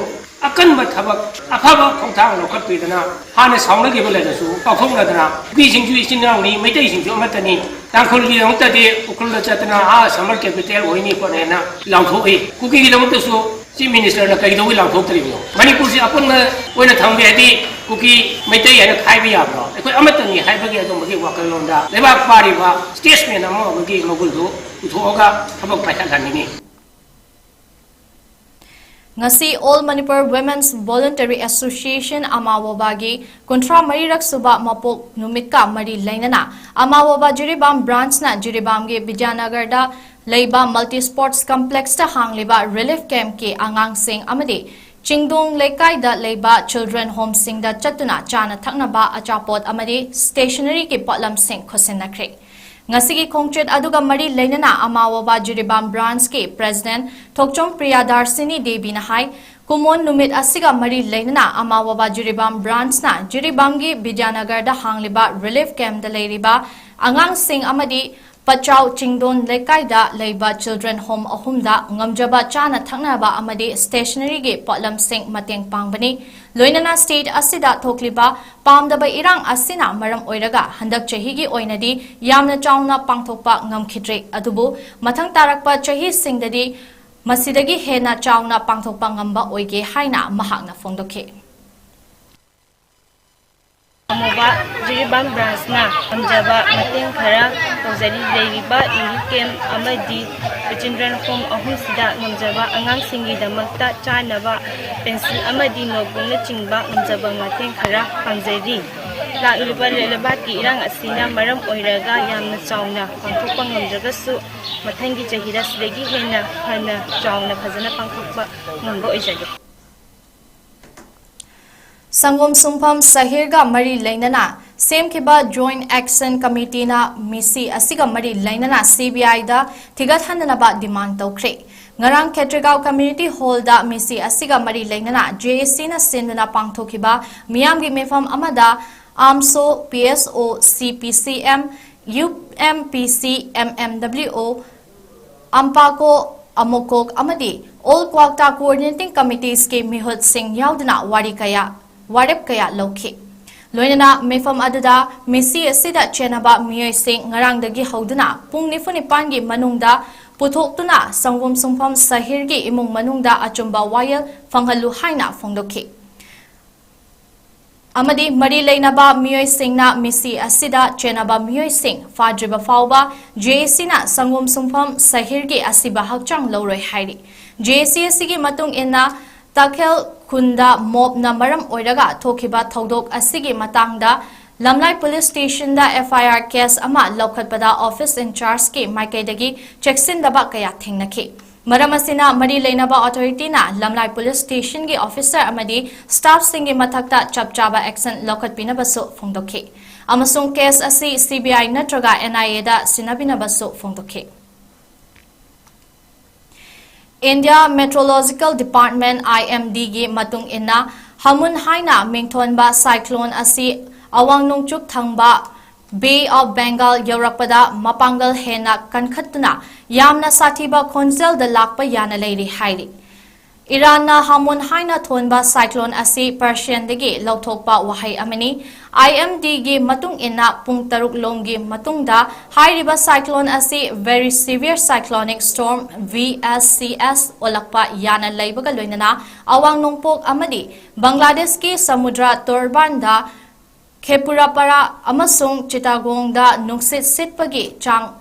ꯑꯀꯟꯕ ꯊꯕꯛ, ꯑꯐꯕ ꯈꯣꯡꯊꯥꯡ ꯂꯧꯈꯠꯄꯤꯗꯅ ꯍꯥꯟꯅ ꯁꯥꯎꯅꯈꯤꯕ ꯂꯩꯔꯁꯨ ꯀꯥꯎꯊꯣꯛꯅꯗꯅ, ꯅꯨꯄꯤꯁꯤꯡꯁꯨ ꯏꯆꯤꯟ ꯏꯅꯥꯎꯅꯤ, ꯃꯩꯇꯩꯁꯤꯡꯁꯨ ꯑꯃꯠꯇꯅꯤ, ꯇꯥꯡꯈꯨꯜꯒꯤꯗꯃꯛꯇꯗꯤ ꯎꯈ꯭ꯔꯨꯜꯗ ꯆꯠꯇꯅ ꯑꯥ ꯁꯝꯃꯔ ꯀꯦꯄꯤꯇꯦꯜ ꯑꯣꯏꯅꯤ ꯈꯣꯠꯅꯦꯅ ꯂꯥꯎꯊꯣꯛꯏ꯫ ꯀꯨꯀꯤꯒꯤꯗꯃꯛꯇꯁꯨ ꯆꯤꯐ ꯃꯤꯅꯤꯁꯇꯔꯅ ꯀꯩꯗꯧꯕꯩ ꯂꯥꯎꯊꯣꯛꯇ꯭ꯔꯤꯕꯅꯣ? ꯃꯅꯤꯄꯨꯔꯁꯤ ꯑꯄꯨꯟꯕ ꯑꯣꯏꯅ ꯊꯝꯒꯦ ꯍꯥꯏꯗꯤ ꯀꯨꯀꯤ ꯃꯩꯇꯩ ꯍꯥꯏꯅ ꯈꯥꯏꯕ ꯌꯥꯕ꯭ꯔꯣ? ꯑꯩꯈꯣꯏ ꯑꯃꯠꯇꯅꯤ ꯍꯥꯏꯕꯒꯤ ꯑꯗꯨꯝꯕꯒꯤ ꯋꯥꯈꯜꯂꯣꯟꯗ ꯂꯩꯕꯥꯛ ꯄꯥꯔꯤꯕ ꯁ꯭ꯇꯦꯠꯁꯃꯦꯟ ꯑꯃ ꯑꯣꯏꯕꯒꯤ ꯃꯒꯨꯟꯗꯨ ꯄꯨꯊꯣꯛꯑꯒ ꯊꯕꯛ ꯄꯥꯏꯈꯠꯍꯟꯅꯤꯡꯏ꯫ ꯉꯁꯤ All Manipur Women's Voluntary Association ꯑꯃꯥꯋꯣꯕꯥꯒꯤ ꯀꯨꯟꯊ꯭ꯔꯥ ꯃꯔꯤꯔꯛ ꯁꯨꯕ ꯃꯄꯣꯛ ꯅꯨꯃꯤꯠꯀ ꯃꯔꯤ ꯂꯩꯅꯅ ꯑꯃꯥꯋꯣꯕꯥ ꯖꯤꯔꯤꯕꯥꯝ ꯕ꯭ꯔꯥꯟꯆꯅ ꯖꯤꯔꯤꯕꯥꯝꯒꯤ ꯕꯤꯗ꯭ꯌꯥꯅꯒꯔꯗ ꯂꯩꯕ ꯃꯜꯇꯤ ꯁ꯭ꯄꯣꯔꯠꯁ ꯀꯝꯄ꯭ꯂꯦꯛꯁꯇ ꯍꯥꯡꯂꯤꯕ ꯔꯤꯂꯤꯐ ꯀꯦꯝꯞꯀꯤ ꯑꯉꯥꯡꯁꯤꯡ ꯑꯃꯗꯤ ꯆꯤꯡꯗꯣꯡ ꯂꯩꯀꯥꯏꯗ ꯂꯩꯕ ꯆꯤꯜꯗ꯭ꯔꯦꯟ ꯍꯣꯝꯁꯤꯡꯗ ꯆꯠꯇꯨꯅ ꯆꯥꯅ ꯊꯛꯅꯕ ꯑꯆꯥꯄꯣꯠ ꯑꯃꯗꯤ ꯁ꯭ꯇꯦꯁꯅꯔꯤꯒꯤ ꯄꯣꯠꯂꯝꯁꯤꯡ ꯈꯨꯠꯁꯤꯟꯅꯈ꯭ꯔꯦ꯫ ꯉꯁꯤꯒꯤ ꯈꯣꯡꯆꯠ ꯑꯗꯨꯒ ꯃꯔꯤ ꯂꯩꯅꯅ ꯑꯃꯥꯋꯣꯕꯥ ꯖꯤꯔꯤꯕꯥꯝ ꯕ꯭ꯔꯥꯟꯆꯀꯤ ꯄ꯭ꯔꯦꯁꯤꯗꯦꯟꯠ ꯊꯣꯛꯆꯣꯝ ꯄ꯭ꯔꯤꯌꯥꯗꯥꯔꯁꯤꯅꯤ ꯗꯦꯕꯤꯅ ꯍꯥꯏ, ꯀꯨꯃꯣꯟ ꯅꯨꯃꯤꯠ ꯑꯁꯤꯒ ꯃꯔꯤ ꯂꯩꯅꯅ ꯑꯃꯥꯋꯣꯕꯥ ꯖꯤꯔꯤꯕꯥꯝ ꯕ꯭ꯔꯥꯟꯆꯅ ꯖꯤꯔꯤꯕꯥꯝꯒꯤ ꯕꯤꯗ꯭ꯌꯥꯅꯒꯔꯗ ꯍꯥꯡꯂꯤꯕ ꯔꯤꯂꯤꯐ ꯀꯦꯝꯞꯇ ꯂꯩꯔꯤꯕ ꯑꯉꯥꯡꯁꯤꯡ ꯑꯃꯗꯤ ꯄꯆꯥꯎ ꯆꯤꯡꯗꯣꯟ ꯂꯩꯀꯥꯏꯗ ꯂꯩꯕ ꯆꯤꯜꯗ꯭ꯔꯦꯟ ꯍꯣꯝ ꯑꯍꯨꯝꯗ ꯉꯝꯖꯕ ꯆꯥꯅ ꯊꯛꯅꯕ ꯑꯃꯗꯤ ꯁ꯭ꯇꯦꯁꯅꯔꯤꯒꯤ ꯄꯣꯠꯂꯝꯁꯤꯡ ꯃꯇꯦꯡ ꯄꯥꯡꯕꯅꯤ꯫ ꯂꯣꯏꯅꯅ ꯁ꯭ꯇꯦꯠ ꯑꯁꯤꯗ ꯊꯣꯛꯂꯤꯕ ꯄꯥꯝꯗꯕ ꯏꯔꯥꯡ ꯑꯁꯤꯅ ꯃꯔꯝ ꯑꯣꯏꯔꯒ ꯍꯟꯗꯛ ꯆꯍꯤꯒꯤ ꯑꯣꯏꯅꯗꯤ ꯌꯥꯝꯅ ꯆꯥꯎꯅ ꯄꯥꯡꯊꯣꯛꯄ ꯉꯝꯈꯤꯗ꯭ꯔꯦ꯫ ꯑꯗꯨꯕꯨ ꯃꯊꯪ ꯇꯥꯔꯛꯄ ꯆꯍꯤꯁꯤꯡꯗꯗꯤ ꯃꯁꯤꯗꯒꯤ ꯍꯦꯟꯅ ꯆꯥꯎꯅ ꯄꯥꯡꯊꯣꯛꯄ ꯉꯝꯕ ꯑꯣꯏꯒꯦ ꯍꯥꯏꯅ ꯃꯍꯥꯛꯅ ꯐꯣꯡꯗꯣꯛꯈꯤ꯫ ꯑꯃꯨꯕ ꯖꯤꯔꯤꯕꯥꯝ ꯕ꯭ꯔꯥꯟꯁꯅ ꯉꯝꯖꯕ ꯃꯇꯦꯡ ꯈꯔ ꯇꯧꯖꯔꯤ꯫ ꯂꯩꯔꯤꯕ ꯔꯤꯂꯤꯐ ꯀꯦꯝꯞ ꯑꯃꯗꯤ ꯆꯤꯜꯗ꯭ꯔꯦꯟ ꯍꯣꯝ ꯑꯍꯨꯝꯁꯤꯗ ꯉꯝꯖꯕ ꯑꯉꯥꯡꯁꯤꯡꯒꯤꯗꯃꯛꯇ ꯆꯥꯅꯕ ꯄꯦꯟꯁꯤꯜ ꯑꯃꯗꯤ ꯅꯣꯠꯕꯨꯛꯅꯆꯤꯡꯕ ꯉꯝꯖꯕ ꯃꯇꯦꯡ ꯈꯔ ꯄꯥꯡꯖꯔꯤ꯫ ꯂꯥꯛꯂꯤꯕ ꯂꯩꯕꯥꯛꯀꯤ ꯏꯔꯥꯡ ꯑꯁꯤꯅ ꯃꯔꯝ ꯑꯣꯏꯔꯒ ꯌꯥꯝꯅ ꯆꯥꯎꯅ ꯄꯥꯡꯊꯣꯛꯄ ꯉꯝꯗ꯭ꯔꯒꯁꯨ, ꯃꯊꯪꯒꯤ ꯆꯍꯤꯗ ꯁꯤꯗꯒꯤ ꯍꯦꯟꯅ ꯐꯅ ꯆꯥꯎꯅ ꯐꯖꯅ ꯄꯥꯡꯊꯣꯛꯄ ꯉꯝꯕ ꯑꯣꯏꯖꯒꯦ꯫ ꯁꯪꯒꯣꯝ ꯁꯨꯡꯐꯝ ꯁꯍꯤꯔꯒ ꯃꯔꯤ ꯂꯩꯅꯅ ꯁꯦꯝꯈꯤꯕ ꯖꯣꯏꯟꯠ ꯑꯦꯛꯁꯟ ꯀꯃꯤꯇꯤꯅ ꯃꯤꯁꯤ ꯑꯁꯤꯒ ꯃꯔꯤ ꯂꯩꯅꯅ ꯁꯤꯕꯤꯑꯥꯏꯗ ꯊꯤꯒꯠꯍꯟꯅꯅꯕ ꯗꯤꯃꯥꯟ ꯇꯧꯈ꯭ꯔꯦ꯫ ꯉꯔꯥꯡ ꯈꯦꯇ꯭ꯔꯤꯒꯥꯎ ꯀꯝꯃ꯭ꯌꯨꯅꯤꯇꯤ ꯍꯣꯜꯗ ꯃꯤꯁꯤ ꯑꯁꯤꯒ ꯃꯔꯤ ꯂꯩꯅꯅ ꯖꯦ ꯑꯦ ꯁꯤꯅ ꯁꯤꯟꯗꯨꯅ ꯄꯥꯡꯊꯣꯛꯈꯤꯕ ꯃꯤꯌꯥꯝꯒꯤ ꯃꯤꯐꯝ ꯑꯃꯗ ꯑꯥꯝꯁꯣ, ꯄꯤ ꯑꯦꯁ ꯑꯣ, ꯁꯤ ꯄꯤ ꯁꯤ ꯑꯦꯝ, ꯌꯨ ꯑꯦꯝ ꯄꯤ ꯁꯤ, ꯑꯦꯝ ꯑꯦꯝ ꯗꯕ꯭ꯂꯤꯎ ꯑꯣ, ꯑꯝꯄꯥꯀꯣ, ꯑꯃꯣꯀꯣꯛ ꯑꯃꯗꯤ ꯑꯣꯜ ꯀ꯭ꯋꯥꯛꯇꯥ ꯀꯣꯑꯣꯔꯗꯤꯅꯦꯇꯤꯡ ꯀꯃꯤꯇꯤꯁꯀꯤ ꯃꯤꯍꯨꯠꯁꯤꯡ ꯌꯥꯎꯗꯨꯅ ꯋꯥꯔꯤ ꯀꯌꯥ, ꯋꯥꯔꯦꯞ ꯀꯌꯥ ꯂꯧꯈꯤ꯫ ꯂꯣꯏꯅꯅ ꯃꯤꯐꯝ ꯑꯗꯨꯗ ꯃꯤꯁꯤ ꯑꯁꯤꯗ ꯆꯦꯟꯅꯕ ꯃꯤꯑꯣꯏꯁꯤꯡ ꯉꯔꯥꯡꯗꯒꯤ ꯍꯧꯗꯨꯅ ꯄꯨꯡ ꯅꯤꯐꯨ ꯅꯤꯄꯥꯟꯒꯤ ꯃꯅꯨꯡꯗ ꯄꯨꯊꯣꯛꯇꯨꯅ ꯁꯪꯒꯣꯝ ꯁꯨꯡꯐꯝ ꯁꯍꯤꯔꯒꯤ ꯏꯃꯨꯡ ꯃꯅꯨꯡꯗ ꯑꯆꯨꯝꯕ ꯋꯥꯌꯦꯜ ꯐꯪꯍꯜꯂꯨ ꯍꯥꯏꯅ ꯐꯣꯡꯗꯣꯛꯈꯤ꯫ ꯑꯃꯗꯤ ꯃꯔꯤ ꯂꯩꯅꯕ ꯃꯤꯑꯣꯏꯁꯤꯡꯅ ꯃꯤꯁꯤ ꯑꯁꯤꯗ ꯆꯦꯟꯅꯕ ꯃꯤꯑꯣꯏꯁꯤꯡ ꯐꯥꯗ꯭ꯔꯤꯕ ꯐꯥꯎꯕ ꯖꯦ ꯑꯦ ꯁꯤꯅ ꯁꯪꯒꯣꯝ ꯁꯨꯡꯐꯝ ꯁꯍꯤꯔꯒꯤ ꯑꯁꯤꯕ ꯍꯛꯆꯥꯡ ꯂꯧꯔꯣꯏ ꯍꯥꯏꯔꯤ꯫ ꯖꯦ ꯑꯦ ꯁꯤ ꯑꯁꯤꯒꯤ ꯃꯇꯨꯡ ꯏꯟꯅ ꯇꯥꯈꯦꯜ ꯈꯨꯟꯗ ꯃꯣꯞꯅ ꯃꯔꯝ ꯑꯣꯏꯔꯒ ꯊꯣꯛꯈꯤꯕ ꯊꯧꯗꯣꯛ ꯑꯁꯤꯒꯤ ꯃꯇꯥꯡꯗ ꯂꯝꯂꯥꯏ ꯄꯨꯂꯤꯁ ꯁ꯭ꯇꯦꯁꯟꯗ ꯑꯦꯐ ꯑꯥꯏ ꯑꯥꯔ ꯀꯦꯁ ꯑꯃ ꯂꯧꯈꯠꯄꯗ ꯑꯣꯐꯤꯁ ꯏꯟꯆꯥꯔꯖꯀꯤ ꯃꯥꯏꯀꯩꯗꯒꯤ ꯆꯦꯛꯁꯤꯟꯗꯕ ꯀꯌꯥ ꯊꯦꯡꯅꯈꯤ꯫ ꯃꯔꯝ ꯑꯁꯤꯅ ꯃꯔꯤ ꯂꯩꯅꯕ ꯑꯣꯊꯣꯔꯤꯇꯤꯅ ꯂꯝꯂꯥꯏ ꯄꯨꯂꯤꯁ ꯁ꯭ꯇꯦꯁꯟꯒꯤ ꯑꯣꯐꯤꯁꯔ ꯑꯃꯗꯤ ꯁ꯭ꯇꯥꯐꯁꯤꯡꯒꯤ ꯃꯊꯛꯇ ꯆꯞ ꯆꯥꯕ ꯑꯦꯛꯁꯟ ꯂꯧꯈꯠꯄꯤꯅꯕꯁꯨ ꯐꯣꯡꯗꯣꯛꯈꯤ ꯑꯃꯁꯨꯡ ꯀꯦꯁ ꯑꯁꯤ ꯁꯤ ꯕꯤ ꯑꯥꯏ ꯅꯠꯇ꯭ꯔꯒ ꯑꯦꯟ ꯑꯥꯏ ꯑꯦꯗ ꯁꯤꯟꯅꯕꯤꯅꯕꯁꯨ ꯐꯣꯡꯗꯣꯛꯈꯤ꯫ ꯏꯟꯗꯤꯌꯥ ꯃꯦꯇ꯭ꯔꯣꯂꯣꯖꯤꯀꯦꯜ ꯗꯤꯄꯥꯔꯠꯃꯦꯟ, ꯑꯥꯏ ꯑꯦꯝ ꯗꯤꯒꯤ ꯃꯇꯨꯡ ꯏꯟꯅ, ꯍꯃꯨꯟ ꯍꯥꯏꯅ ꯃꯤꯡꯊꯣꯟꯕ ꯁꯥꯏꯀ꯭ꯂꯣꯟ ꯑꯁꯤ ꯑꯋꯥꯡ ꯅꯣꯡꯆꯨꯞ ꯊꯪꯕ ꯕꯦ ꯑꯣꯐ ꯕꯦꯡꯒꯥꯜ ꯌꯧꯔꯛꯄꯗ ꯃꯄꯥꯡꯒꯜ ꯍꯦꯟꯅ ꯀꯟꯈꯠꯇꯨꯅ ꯌꯥꯝꯅ ꯁꯥꯊꯤꯕ ꯈꯣꯟꯖꯦꯜꯗ ꯂꯥꯛꯄ ꯌꯥꯅ ꯂꯩꯔꯤ ꯍꯥꯏꯔꯤ꯫ ꯏꯔꯥꯟꯅ ꯍꯥꯃꯣꯟ ꯍꯥꯏꯅ ꯊꯣꯟꯕ cyclone ꯑꯁꯤ Persianꯗꯒꯤ ꯂꯧꯊꯣꯛꯄ ꯋꯥꯍꯩ ꯑꯃꯅꯤ꯫ IMDꯒꯤ ꯃꯇꯨꯡ ꯏꯟꯅ, ꯄꯨꯡ ꯇꯔꯨꯛ ꯂꯣꯝꯒꯤ ꯃꯇꯨꯡꯗ ꯍꯥꯏꯔꯤꯕ cyclone ꯑꯁꯤ Very Severe Cyclonic Storm, VSCS, ꯑꯣꯜꯂꯛꯄ ꯌꯥꯅ ꯂꯩꯕꯒ ꯂꯣꯏꯅꯅ ꯑꯋꯥꯡ ꯅꯣꯡꯄꯣꯛ ꯑꯃꯗꯤ ꯕꯪꯒ꯭ꯂꯥꯗꯦꯁꯀꯤ ꯁꯃꯨꯗ꯭ꯔ ꯇꯣꯔꯕꯥꯟꯗ ꯈꯦꯄꯨꯔꯥꯄꯥꯔꯥ ꯑꯃꯁꯨꯡ ꯆꯤꯇꯥꯒꯣꯡꯗ ꯅꯨꯡꯁꯤꯠ ꯁꯤꯠꯄꯒꯤ ꯆꯥꯡ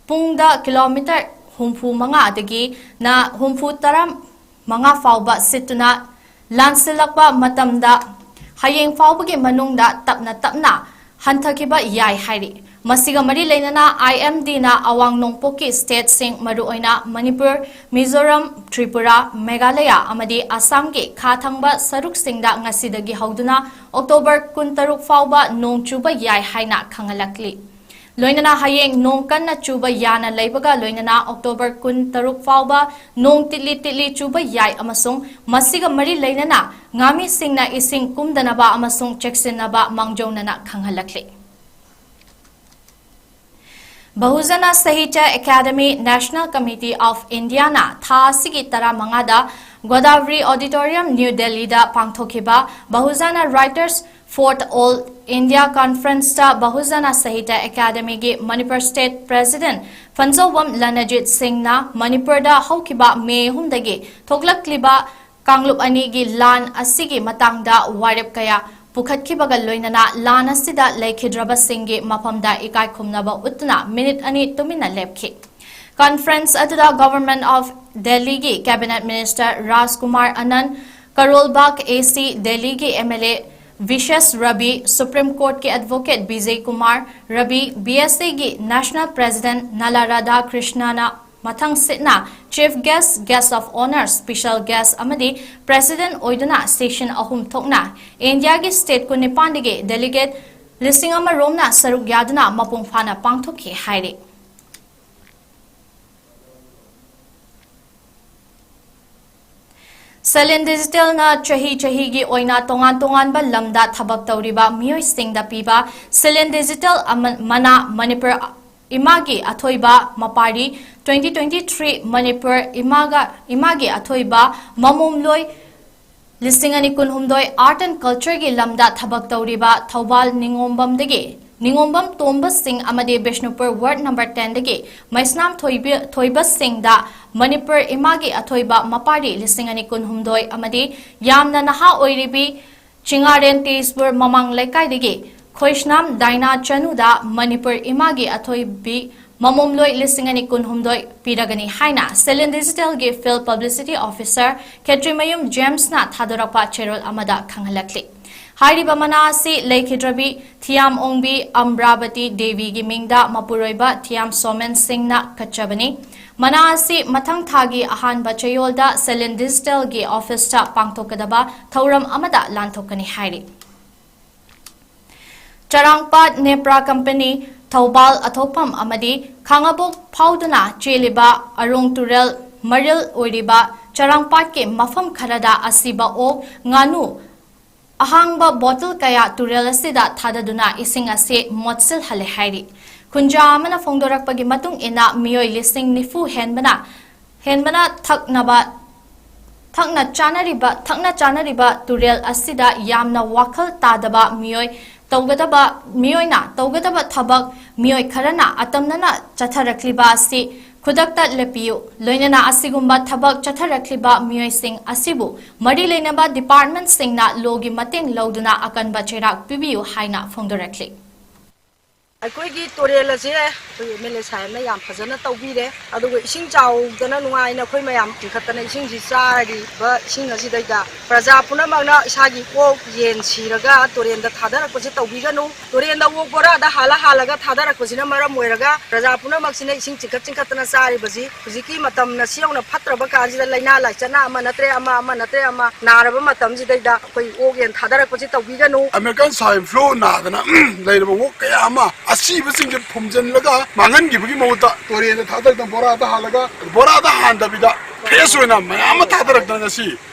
ꯄꯨꯡꯗ ꯀꯤꯂꯣꯃꯤꯇꯔ ꯍꯨꯝꯐꯨ ꯃꯉꯥꯗꯒꯤꯅ ꯍꯨꯝꯐꯨ ꯇꯔꯥ ꯃꯉꯥ ꯐꯥꯎꯕ ꯁꯤꯠꯇꯨꯅ ꯂꯥꯟꯁꯤꯜꯂꯛꯄ ꯃꯇꯝꯗ ꯍꯌꯦꯡ ꯐꯥꯎꯕꯒꯤ ꯃꯅꯨꯡꯗ ꯇꯞꯅ ꯇꯞꯅ ꯍꯟꯊꯈꯤꯕ ꯌꯥꯏ ꯍꯥꯏꯔꯤ꯫ ꯃꯁꯤꯒ ꯃꯔꯤ ꯂꯩꯅꯅ IMDꯅ ꯑꯋꯥꯡ ꯅꯣꯡꯄꯣꯛꯀꯤ stateꯁꯤꯡ, ꯃꯔꯨꯑꯣꯏꯅ ꯃꯅꯤꯄꯨꯔ, ꯃꯤꯖꯣꯔꯥꯝ, ꯇ꯭ꯔꯤꯄꯨꯔꯥ, ꯃꯦꯘꯥꯂꯌꯥ ꯑꯃꯗꯤ ꯑꯁꯥꯝꯒꯤ ꯈꯥ ꯊꯪꯕ ꯁꯔꯨꯛꯁꯤꯡꯗ ꯉꯁꯤꯗꯒꯤ ꯍꯧꯗꯨꯅ October ꯀꯨꯟꯇꯔꯨꯛ ꯐꯥꯎꯕ ꯅꯣꯡ ꯆꯨꯕ ꯌꯥꯏ ꯍꯥꯏꯅ ꯈꯪꯍꯜꯂꯛꯂꯤ꯫ ꯂꯣꯏꯅꯅ ꯍꯌꯦꯡ ꯅꯣꯡ ꯀꯟꯅ ꯆꯨꯕ ꯌꯥꯅ ꯂꯩꯕꯒ ꯂꯣꯏꯅꯅ October ꯀꯨꯟꯇꯔꯨꯛ ꯐꯥꯎꯕ ꯅꯣꯡ ꯇꯤꯠꯂꯤ ꯇꯤꯠꯂꯤ ꯆꯨꯕ ꯌꯥꯏ ꯑꯃꯁꯨꯡ ꯃꯁꯤꯒ ꯃꯔꯤ ꯂꯩꯅꯅ ꯉꯥꯃꯤꯁꯤꯡꯅ ꯏꯁꯤꯡ ꯀꯨꯝꯗꯅꯕ ꯑꯃꯁꯨꯡ ꯆꯦꯛꯁꯤꯟꯅꯕ ꯃꯥꯡꯖꯧꯅꯅ ꯈꯪꯍꯜꯂꯛꯂꯤ꯫ ꯕꯍꯨꯖꯅ ꯁꯥꯍꯤꯇ꯭ꯌ ꯑꯦꯀꯥꯗꯃꯤ National Committee of Indiaꯅ ꯊꯥ ꯑꯁꯤꯒꯤ ꯇꯔꯥꯃꯉꯥꯗ ꯒꯣꯗꯥꯕꯔꯤ Auditorium, New Delhiꯗ ꯄꯥꯡꯊꯣꯛꯈꯤꯕ ꯕꯍꯨꯖꯅ Writers Fourth All India Conferenceꯇ ꯕꯍꯨꯖꯅ ꯁꯥꯍꯤꯇ꯭ꯌ ꯑꯦꯀꯥꯗꯃꯤꯒꯤ ꯃꯅꯤꯄꯨꯔ State President ꯐꯟꯖꯧꯕꯝ ꯂꯅꯖꯤꯠ ꯁꯤꯡꯅ ꯃꯅꯤꯄꯨꯔꯗ ꯍꯧꯈꯤꯕ ꯃꯦ ꯑꯍꯨꯝꯗꯒꯤ ꯊꯣꯛꯂꯛꯂꯤꯕ ꯀꯥꯡꯂꯨꯞ ꯑꯅꯤꯒꯤ ꯂꯥꯟ ꯑꯁꯤꯒꯤ ꯃꯇꯥꯡꯗ ꯋꯥꯔꯦꯞ ꯀꯌꯥ ꯄꯨꯈꯠꯈꯤꯕꯒ ꯂꯣꯏꯅꯅ ꯂꯥꯟ ꯑꯁꯤꯗ ꯂꯩꯈꯤꯗ꯭ꯔꯕꯁꯤꯡꯒꯤ ꯃꯐꯝꯗ ꯏꯀꯥꯏ ꯈꯨꯝꯅꯕ ꯎꯠꯇꯨꯅ ꯃꯤꯅꯤꯠ ꯑꯅꯤ ꯇꯨꯃꯤꯟꯅ ꯂꯦꯞꯈꯤ꯫ Conference ꯑꯗꯨꯗ Government of Delhiꯒꯤ Cabinet Minister Rajkumar ꯑꯅꯟ, ꯀꯔꯣꯜꯕꯥꯒ AC Delhiꯒꯤ MLA ꯕꯤꯁꯦꯁ Ravi, Supreme Courtꯀꯤ Advocate Bijay Kumar Ravi, BSAꯒꯤ National President ꯅꯂꯥ Radha ꯀ꯭ꯔꯤꯁꯅꯅ ꯃꯊꯪ ꯁꯤꯠꯅ Chief Guest, Guest of Honour, Special Guest ꯑꯃꯗꯤ President ꯑꯣꯏꯗꯨꯅ session ꯑꯍꯨꯝ ꯊꯣꯛꯅ ꯏꯟꯗꯤꯌꯥꯒꯤ state ꯀꯨꯟꯅꯤꯄꯥꯟꯗꯒꯤ delegate ꯂꯤꯁꯤꯡ ꯑꯃ ꯔꯣꯝꯅ ꯁꯔꯨꯛ ꯌꯥꯗꯨꯅ ꯃꯄꯨꯡ ꯐꯥꯅ ꯄꯥꯡꯊꯣꯛꯈꯤ ꯍꯥꯏꯔꯤ꯫ ꯁꯦꯂꯤꯟ ꯗꯤꯖꯤꯇꯦꯜꯅ ꯆꯍꯤ ꯆꯍꯤꯒꯤ ꯑꯣꯏꯅ ꯇꯣꯉꯥꯟ ꯇꯣꯉꯥꯟꯕ ꯂꯝꯗ ꯊꯕꯛ ꯇꯧꯔꯤꯕ ꯃꯤꯑꯣꯏꯁꯤꯡꯗ ꯄꯤꯕ ꯁꯦꯂꯤꯟ ꯗꯤꯖꯤꯇꯦꯜ ꯑꯃ-, ꯃꯅꯥ ꯃꯅꯤꯄꯨꯔ ꯏꯃꯥꯒꯤ ꯑꯊꯣꯏꯕ ꯃꯄꯥꯔꯤ ꯇ꯭ꯋꯦꯟꯇꯤ ꯇ꯭ꯋꯦꯟꯇꯤ ꯊ꯭ꯔꯤ ꯃꯅꯤꯄꯨꯔ ꯏꯃꯥꯒ ꯏꯃꯥꯒꯤ ꯑꯊꯣꯏꯕ ꯃꯃꯣꯝꯂꯣꯏ ꯂꯤꯁꯤꯡ ꯑꯅꯤ ꯀꯨꯟꯍꯨꯝꯗꯣꯏ Art and Cultureꯒꯤ ꯂꯝꯗ ꯊꯕꯛ ꯇꯧꯔꯤꯕ ꯊꯧꯕꯥꯜ ꯅꯤꯉꯣꯝꯕꯝꯗꯒꯤ ꯅꯤꯉꯣꯝꯕꯝ ꯇꯣꯝꯕ ꯁꯤꯡ ꯑꯃꯗꯤ ꯕꯤꯁꯅꯨꯄꯨꯔ Ward number tenꯗꯒꯤ ꯃꯩꯁꯅꯥꯝ ꯊꯣꯏꯕ- ꯊꯣꯏꯕ ꯁꯤꯡꯗ ꯃꯅꯤꯄꯨꯔ ꯏꯃꯥꯒꯤ ꯑꯊꯣꯏꯕ ꯃꯄꯥꯔꯤ ꯂꯤꯁꯤꯡ ꯑꯅꯤ ꯀꯨꯟꯍꯨꯝꯗꯣꯏ ꯑꯃꯗꯤ ꯌꯥꯝꯅ ꯅꯍꯥ ꯑꯣꯏꯔꯤꯕꯤ ꯆꯤꯡꯉꯥꯔꯦꯟ ꯇꯦꯖꯄꯨꯔ ꯃꯃꯥꯡ ꯂꯩꯀꯥꯏꯗꯒꯤ ꯈꯣꯏꯁꯅꯥꯝ ꯗꯥꯏꯅꯥ ꯆꯅꯨꯗ ꯃꯅꯤꯄꯨꯔ ꯏꯃꯥꯒꯤ ꯑꯊꯣꯏꯕꯤ ꯃꯃꯣꯝꯂꯣꯏ ꯂꯤꯁꯤꯡ ꯑꯅꯤ ꯀꯨꯟꯍꯨꯝꯗꯣꯏ ꯄꯤꯔꯒꯅꯤ ꯍꯥꯏꯅ Salon Digitalꯒꯤ Field Publicity Officer ꯈꯦꯇ꯭ꯔꯤꯃꯌꯨꯝ ꯖꯦꯝꯁꯅ ꯊꯥꯗꯣꯔꯛꯄ ꯆꯦꯔꯣꯜ ꯑꯃꯗ ꯈꯪꯍꯜꯂꯛꯂꯤ꯫ ꯍꯥꯏꯔꯤꯕ ꯃꯅꯥ ꯑꯁꯤ ꯂꯩꯈꯤꯗ꯭ꯔꯕꯤ ꯊꯤꯌꯥꯝ ꯑꯣꯡꯕꯤ ꯑꯝꯕ꯭ꯔꯥꯕꯇꯤ ꯗꯦꯕꯤꯒꯤ ꯃꯤꯡꯗ ꯃꯄꯨꯔꯣꯏꯕ ꯊꯤꯌꯥꯝ ꯁꯣꯃꯦꯟ ꯁꯤꯡꯅ ꯀꯠꯆꯕꯅꯤ꯫ ꯃꯅꯥ ꯑꯁꯤ ꯃꯊꯪ ꯊꯥꯒꯤ ꯑꯍꯥꯟꯕ ꯆꯌꯣꯜꯗ Salon Digitalꯒꯤ officeꯇ ꯄꯥꯡꯊꯣꯛꯀꯗꯕ ꯊꯧꯔꯝ ꯑꯃꯗ ꯂꯥꯟꯊꯣꯛꯀꯅꯤ ꯍꯥꯏꯔꯤ꯫ ꯆꯔꯥꯡꯄꯥꯠ ꯅꯦꯄ꯭ꯔꯥ ꯀꯝꯄꯅꯤ ꯊꯧꯕꯥꯜ ꯑꯊꯣꯛꯐꯝ ꯑꯃꯗꯤ ꯈꯥꯉꯕꯣꯛ ꯐꯥꯎꯗꯨꯅ ꯆꯦꯜꯂꯤꯕ ꯑꯔꯣꯡ ꯇꯨꯔꯦꯜ ꯃꯔꯤꯜ ꯑꯣꯏꯔꯤꯕ ꯆꯔꯥꯡꯄꯥꯠꯀꯤ ꯃꯐꯝ ꯈꯔꯗ ꯑꯁꯤꯕ ꯑꯣꯛ, ꯉꯥꯅꯨ, ꯑꯍꯥꯡꯕ ꯕꯣꯇꯜ ꯀꯌꯥ ꯇꯨꯔꯦꯜ ꯑꯁꯤꯗ ꯊꯥꯗꯗꯨꯅ ꯏꯁꯤꯡ ꯑꯁꯤ ꯃꯣꯠꯁꯤꯜꯍꯜꯂꯦ ꯍꯥꯏꯔꯤ꯫ ꯈꯨꯟꯖꯥ ꯑꯃꯅ ꯐꯣꯡꯗꯣꯔꯛꯄꯒꯤ ꯃꯇꯨꯡ ꯏꯟꯅ ꯃꯤꯑꯣꯏ ꯂꯤꯁꯤꯡ ꯅꯤꯐꯨ ꯍꯦꯟꯕꯅ ꯍꯦꯟꯕꯅ ꯊꯛꯅꯕ ꯊꯛꯅ ꯆꯥꯅꯔꯤꯕ ꯊꯛꯅ ꯆꯥꯅꯔꯤꯕ ꯇꯨꯔꯦꯜ ꯑꯁꯤꯗ ꯌꯥꯝꯅ ꯋꯥꯈꯜ ꯇꯥꯗꯕ ꯃꯤꯑꯣꯏ ꯇꯧꯒꯗꯕ ꯃꯤꯑꯣꯏꯅ ꯇꯧꯒꯗꯕ ꯊꯕꯛ ꯃꯤꯑꯣꯏ ꯈꯔꯅ ꯑꯇꯝꯅꯅ ꯆꯠꯊꯔꯛꯂꯤꯕ ꯑꯁꯤ ꯈꯨꯗꯛꯇ ꯂꯦꯞꯄꯤꯌꯨ꯫ ꯂꯣꯏꯅꯅ ꯑꯁꯤꯒꯨꯝꯕ ꯊꯕꯛ ꯆꯠꯊꯔꯛꯂꯤꯕ ꯃꯤꯑꯣꯏꯁꯤꯡ ꯑꯁꯤꯕꯨ ꯃꯔꯤ ꯂꯩꯅꯕ departmentꯁꯤꯡꯅ lawꯒꯤ ꯃꯇꯦꯡ ꯂꯧꯗꯨꯅ ꯑꯀꯟꯕ ꯆꯩꯔꯥꯛ ꯄꯤꯕꯤꯌꯨ ꯍꯥꯏꯅ ꯐꯣꯡꯗꯣꯔꯛꯂꯤ꯫ ꯑꯩꯈꯣꯏꯒꯤ ꯇꯨꯔꯦꯜ ꯑꯁꯦ ꯑꯩꯈꯣꯏ MLA ꯁꯥꯍꯦꯕꯅ ꯌꯥꯝ ꯐꯖꯅ ꯇꯧꯕꯤꯔꯦ꯫ ꯑꯗꯨꯒ ꯏꯁꯤꯡ ꯆꯥꯎꯗꯅ ꯅꯨꯡꯉꯥꯏꯅ ꯑꯩꯈꯣꯏ ꯃꯌꯥꯝ ꯆꯤꯡꯈꯠꯇꯅ ꯏꯁꯤꯡꯁꯤ ꯆꯥꯔꯤꯕ ꯏꯁꯤꯡ ꯑꯁꯤꯗꯩꯗ ꯄ꯭ꯔꯖꯥ ꯄꯨꯝꯅꯃꯛꯅ ꯏꯁꯥꯒꯤ ꯑꯣꯛ, ꯌꯦꯟ ꯁꯤꯔꯒ ꯇꯨꯔꯦꯜꯗ ꯊꯥꯗꯔꯛꯄꯁꯦ ꯇꯧꯕꯤꯒꯅꯨ꯫ ꯇꯨꯔꯦꯜꯗ ꯑꯣꯛ ꯕꯣꯔꯥꯗ ꯍꯥꯜꯂ ꯍꯥꯜꯂꯒ ꯊꯥꯗꯔꯛꯄꯁꯤꯅ ꯃꯔꯝ ꯑꯣꯏꯔꯒ ꯄ꯭ꯔꯖꯥ ꯄꯨꯝꯅꯃꯛꯁꯤꯅ ꯏꯁꯤꯡ ꯆꯤꯡꯈꯠ ꯆꯤꯡꯈꯠꯇꯅ ꯆꯥꯔꯤꯕꯁꯤ ꯍꯧꯖꯤꯛꯀꯤ ꯃꯇꯝꯅ ꯁꯤ ꯌꯧꯅ ꯐꯠꯇ꯭ꯔꯕ ꯀꯥꯟꯁꯤꯗ ꯂꯥꯏꯅꯥ ꯂꯥꯏꯆꯠꯅ ꯑꯃ ꯅꯠꯇ꯭ꯔꯦ ꯑꯃ, ꯑꯃ ꯅꯠꯇ꯭ꯔꯦ ꯑꯃ ꯅꯥꯔꯕ ꯃꯇꯝꯁꯤꯗꯩꯗ ꯑꯩꯈꯣꯏ ꯑꯣꯛ ꯌꯦꯟ ꯊꯥꯗꯔꯛꯄꯁꯤ ꯇꯧꯕꯤꯒꯅꯨ꯫ American Swine Flu ꯅꯥꯗꯅ ꯂꯩꯔꯕ ꯑꯣꯛ ꯀꯌꯥ ꯑꯃ ꯑꯁꯤꯕꯁꯤꯡꯁꯦ ꯐꯨꯝꯖꯤꯜꯂꯒ ꯃꯥꯡꯍꯟꯈꯤꯕꯒꯤ ꯃꯍꯨꯠꯇ ꯇꯨꯔꯦꯜꯗ ꯊꯥꯗꯔꯛꯇꯅ ꯕꯣꯔꯥꯗ ꯍꯥꯜꯂꯒ, ꯕꯣꯔꯥꯗ ꯍꯥꯟꯗꯕꯤꯗ fresh ꯑꯣꯏꯅ ꯃꯌꯥꯝ ꯑꯃ ꯊꯥꯗꯔꯛꯇꯅ ꯉꯁꯤ